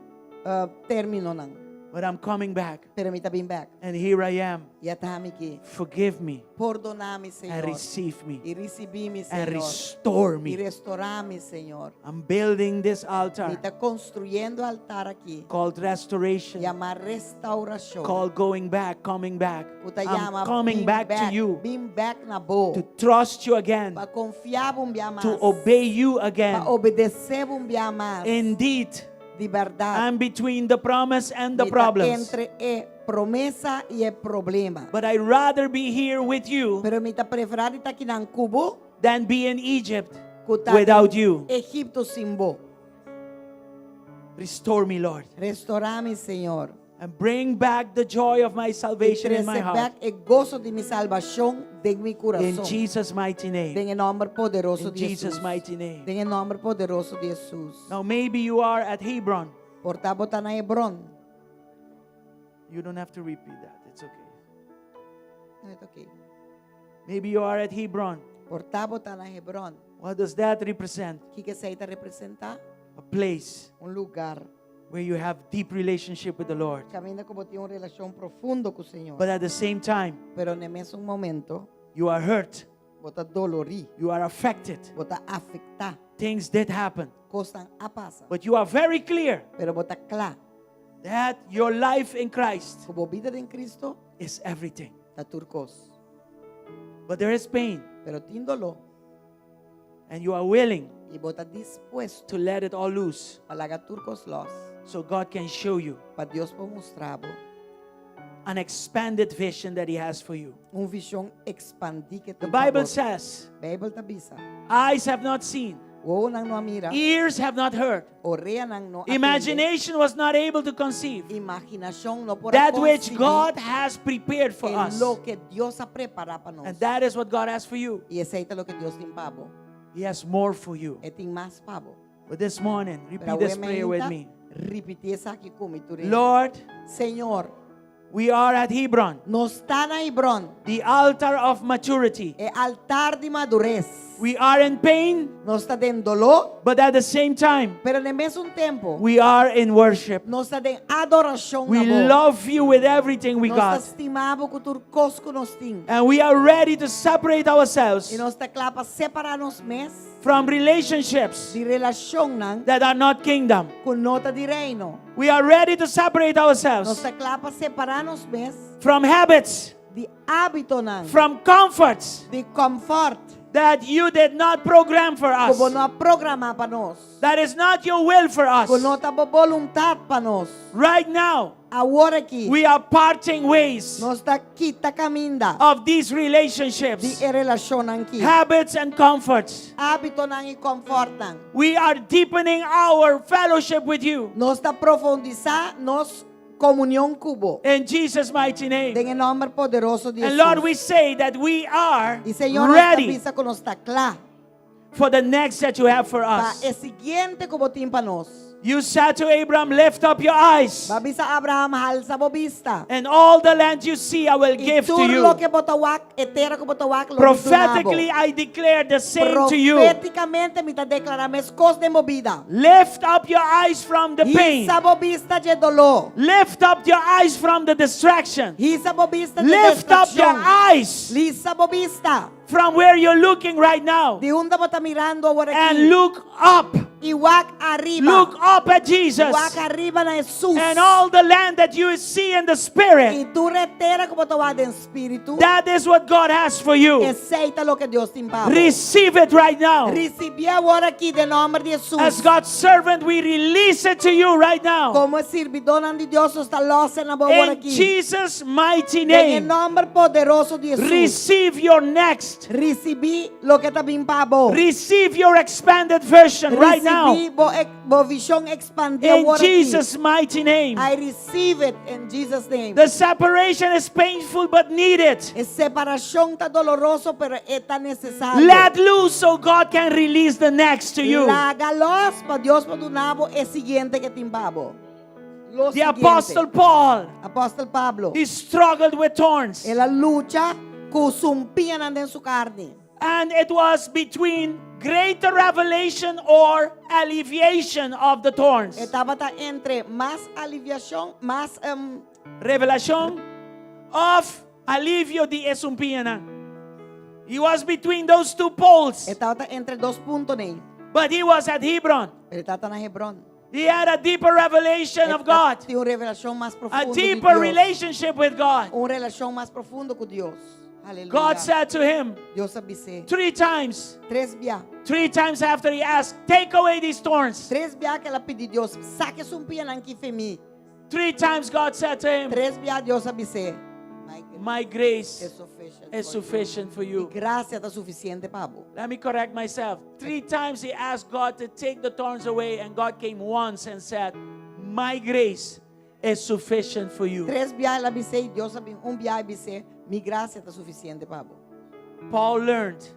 uh, términonan. But I'm coming back. Pero mi ta bin bèk. And here I am. I ata mi aki. Forgive me Pordoná mi, Señor. and receive me I risibí mi, and Señor. restore I me. restorá mi, Señor. I'm building this Mi altar ta konstruyendo altar aki. called restoration, Yamá restourashon. called going back, coming back. Ku ta I'm yama coming bin back to you Bin bèk na bo. to trust you again, Pa konfia bo un bia mas. to obey you again. Pa obedesé bo un bia mas. Indeed, Di berdat. I'm between the promise and the Mi ta problems. entre e promesa i e problema. But I'd rather be here with you Pero mi ta preferá di ta akinan ku bo than be in Egypt ku ta without you. Egipto sin bo. Restore me, Lord, Restorá mi, Señor. and bring back the joy of my I salvation in my trese heart. bèk e goso di mi salbashon den mi In kurason. Jesus' mighty name. Den e nòmber poderoso In di Jesus' Hesus. mighty name. Den e nòmber poderoso di Hesus. Now, maybe you are at Hebron. Por ta bo ta na Hebron. You don't have to repeat that. It's okay. No, it's okay. Maybe you are at Hebron. Por ta bo ta na Hebron. What does that represent? Kiko esei ta representá? A place Un lugá where you have deep relationship with the Lord. Kaminda ku bo tin un relashon profundo ku Señor. But at the same time, Pero na mesun momento, you are hurt. bo ta dolorí, You are affected. bo ta afektá. Things did happen. Kosnan a pasa. But you are very clear Pero bo ta kla. that your life in Christ Ku bo bida den Kristu, is everything. ta tur kos. But there is pain, Pero tin doló. and you are willing I bo ta dispuesto to let it all loose pa laga tur kos lòs. so God can show you Pa Dios por mustra bo an expanded vision that He has for you. un vishon ekspandí ku The tin pa Bible bo. says, Beibel ta bisa. Eyes have not seen, Wowonan no a mira. ears have not heard, Oreanan no a tende. imagination was not able to conceive Imaginashon no por that which konsebí God has prepared for e us. loke Dios a prepará pa nos. And that is what God has for you. I esei ta loke Dios tin pa bo. He has more for you. E tin mas pa bo. But this morning, Pero repeat this prayer with awe me. Ripití esaki ku mi tur. Lord, Señor, we are at Hebron, nos ta na Hebron, the altar of maturity. e altar di madures. We are in pain, Nos ta den doló, but at the same time, pero na mesun tempu, we are in worship. nos ta den adorashon We na bo. love you with everything we Nos ta got. stima bo ku tur kos ku nos tin. And we are ready to separate ourselves I nos ta kla pa separá nos mes from relationships di relashonnan that are not kingdom. ku no ta di reino. We are ready to separate Nos ourselves ta kla pa separá nos mes from habits, di hábitonan, from comforts di comfort that you did not program for ku bo us. no a programá pa nos. That is not your will for us. Ku no ta bo boluntat pa nos. Right now, Awor aki, we are parting ways nos ta kita kaminda of these di relationships, e relashonnan aki. habits, and comforts. Hábitonan i comfortnan. We are deepening our fellowship with you Nos ta profundisá nos komunion ku bo. in Jesus' mighty name. Den e nòmber poderoso di And Hesus. Lord, we say that we are I Señor, nos ta ready bisa ku nos ta kla for the next that you have for pa us. e siguiente ku bo tin pa nos. You said to Abraham, Lift up your eyes, B'a bisa Abraham halsa bo bista. and all the land you see I will I give to tur you. loke bo ta wak, e tera ku bo ta wak, lo mi duna bo. Prophetically, I declare the same to you. Profétikamente mi ta deklará meskos den bo bida. Lift up your eyes from the pain. Hisa bo bista di e doló. Lift up your eyes from the distraction. Hisa bo bista di Lift up your distraction. eyes Hisa bo bista from where you're looking right now di unda bo ta mirando awor and aki. look up. I wak ariba. Look up at Jesus Wak ariba na Hesus. and all the land that you see in the spirit. I tur e tera ku bo ta wak den spiritu. That is what God has for you. Esei ta loke Dios tin pa bo. Receive it right now. Risibié awor aki den nòmber di Hesus. As God's servant, we release it to you right now. Komo sirbidónan di Dios nos ta lòs e na bo awor In aki. Jesus' mighty Den e name, nòmber poderoso di Hesus. receive your next. Risibí loke ta bin pa bo. Receive your expanded version right now. Risibí bo, bo vishon ekspandí In awor aki. Jesus' mighty name. I receive it in Jesus' name. The separation is painful but needed. E separashon ta doloroso, pero e ta nesesario. Let loose so God can release the next to you. Laga lòs pa Dios por duna bo e siguiente ku e tin pa bo. Lo The siguiente. Apostle Paul, Apòstel Pablo. he struggled with thorns. El a lucha ku sumpiñanan den su karni. And it was between greater revelation or alleviation of the thorns. E tabata entre mas aliviashon, mas um, Revelashon òf alivio di e sumpiñanan. He was between those two poles. E tabata entre dos puntonan. But he was at Hebron. Pero e tabata na Hebron. He had a deeper revelation of God. Tin un revelashon mas A profundo di deeper Dios. relationship with God. Un relashon mas profundo ku Dios. Aleluya. God said to him Dios a bis'é. three times. Tres bia. Three times after he asked, take away these thorns. Tres bia ku el a pidi Dios, saka e sumpiñanan aki for di mi. Three times God said to him, Tres bia Dios a bis'é. My grace is sufficient. is sufficient for you. Mi grasia ta sufisiente pa bo. Let me correct myself. Three times he asked God to take the thorns away, and God came once and said, My grace is sufficient for you. Tres bia el a bis'é, Dios a bin un bia i bis'é, mi grasia ta sufisiente pa bo. Paul learned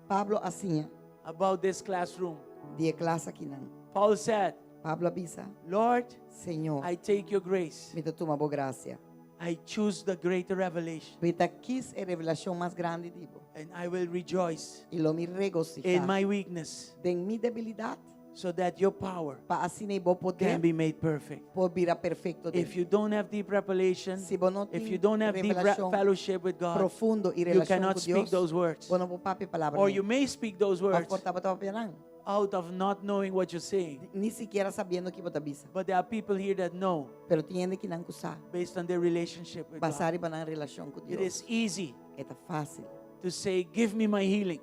Pablo a siña about this classroom. Di e klas akinan. Paul said, Pablo a bisa, Lord, Señor, I take your grace. Mi ta tuma bo grasia. I choose the greater revelation. Mi ta kies e revelashon mas grandi di bo. And I will rejoice I lo mi regosihá in my weakness. Den mi debilidat. So that your power Pa asina bo poder can be made perfect. Por bira perfekto den If you don't have deep revelation, Si bo no if tin you don't have deep revelashon fellowship with God, profundo i you relashon cannot ku speak Dios, those words. bo no por papia e palabra Or nei. you may speak those words Òf por ta bo ta papia nan. out of not knowing what you're saying. Ni sikiera sabiendo kiko bo ta bisa. But there are people here that know Pero tin hende akinan ku sa. based on their relationship with Basá God. riba nan relashon ku It Dios. is easy E ta fásil to say, Give me my healing.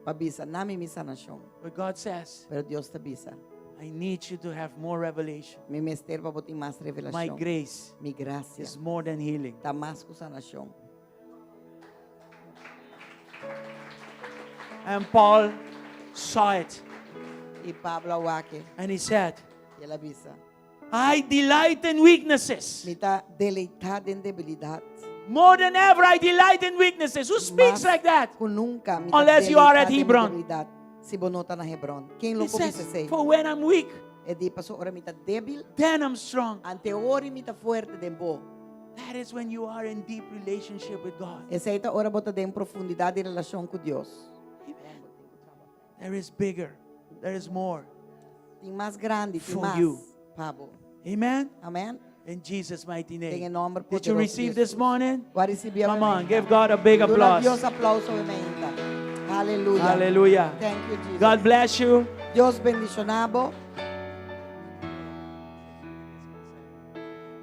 Pa bisa, duna mi mi sanashon. But God says, Pero Dios ta bisa. I need you to have more revelation. Mi mester pa bo tin mas My revelashon. grace Mi grasia is more than healing. Ta mas ku sanashon. And Paul saw it. I Pablo a wak e. And he said, I el a bisa. I delight in weaknesses. Mi ta deleitá den debilidat. More than ever, I delight in weaknesses. Who speaks Mas like that? Ku nunka mi ta Unless you are at deleitá den Hebron. debilidat. Si bo no ta na Hebron. Ken lo He por says, bisa esei? for when I'm weak, E di paso ora mi ta débil. then I'm strong. Anto ora mi ta fuerte den bo. That is when you are in deep relationship with God. Esei ta ora bo ta den profundidat di relashon ku Dios. Amen. There is bigger. There is more. Tin mas grandi, tin For mas. you. Pa bo. Amen. Amen. In Jesus' mighty Den name. nòmber Did you poderoso di receive this Jesus. morning? Bo a risibí Come on, give God a big Duna applause. Dios aplauso mainta. Aleluya. Hallelujah. Thank you, Jesus. God bless you. Dios bendishoná bo.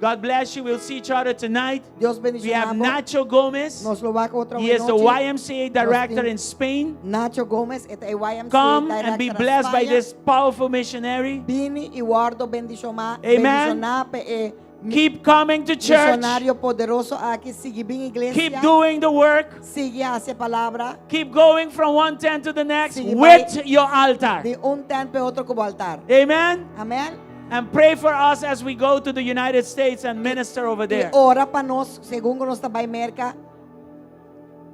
God bless you. We'll see each other tonight. Dios We have bendishoná bo. Nacho Gomez. Nos lo wak otro He is the anochi. YMCA director Nos tin in Spain. Nacho Gomez, e ta e YMCA Come and be director na blessed by Spaña. this powerful missionary. Bini i wòrdu bendishoná. Amen. Bendishoná pa e Keep coming to church. mishonario poderoso aki. Sigui bin iglesia. Keep doing the work. Sigui hasi palabra. Keep going from one tent to the next Sigui with bai your altar. Di un tent pa otro ku bo altar. Amen. Amen. And pray for us as we go to the United States and minister over I there. ora pa nos, segun nos ta bai Merka,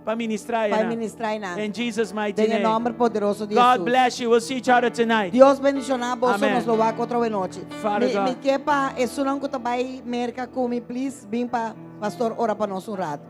Pa ministrá pa nan. ministrá nan. In Jesus' mighty Den name. nòmber poderoso di God Jesus. bless you. We'll see each other tonight. Dios bendishoná boso Amen. nos lo wak otro anochi. Father Mi, God. mi ke pa esunnan ku ta bai Merka ku mi, please, bin pa pastor ora pa nos un ratu.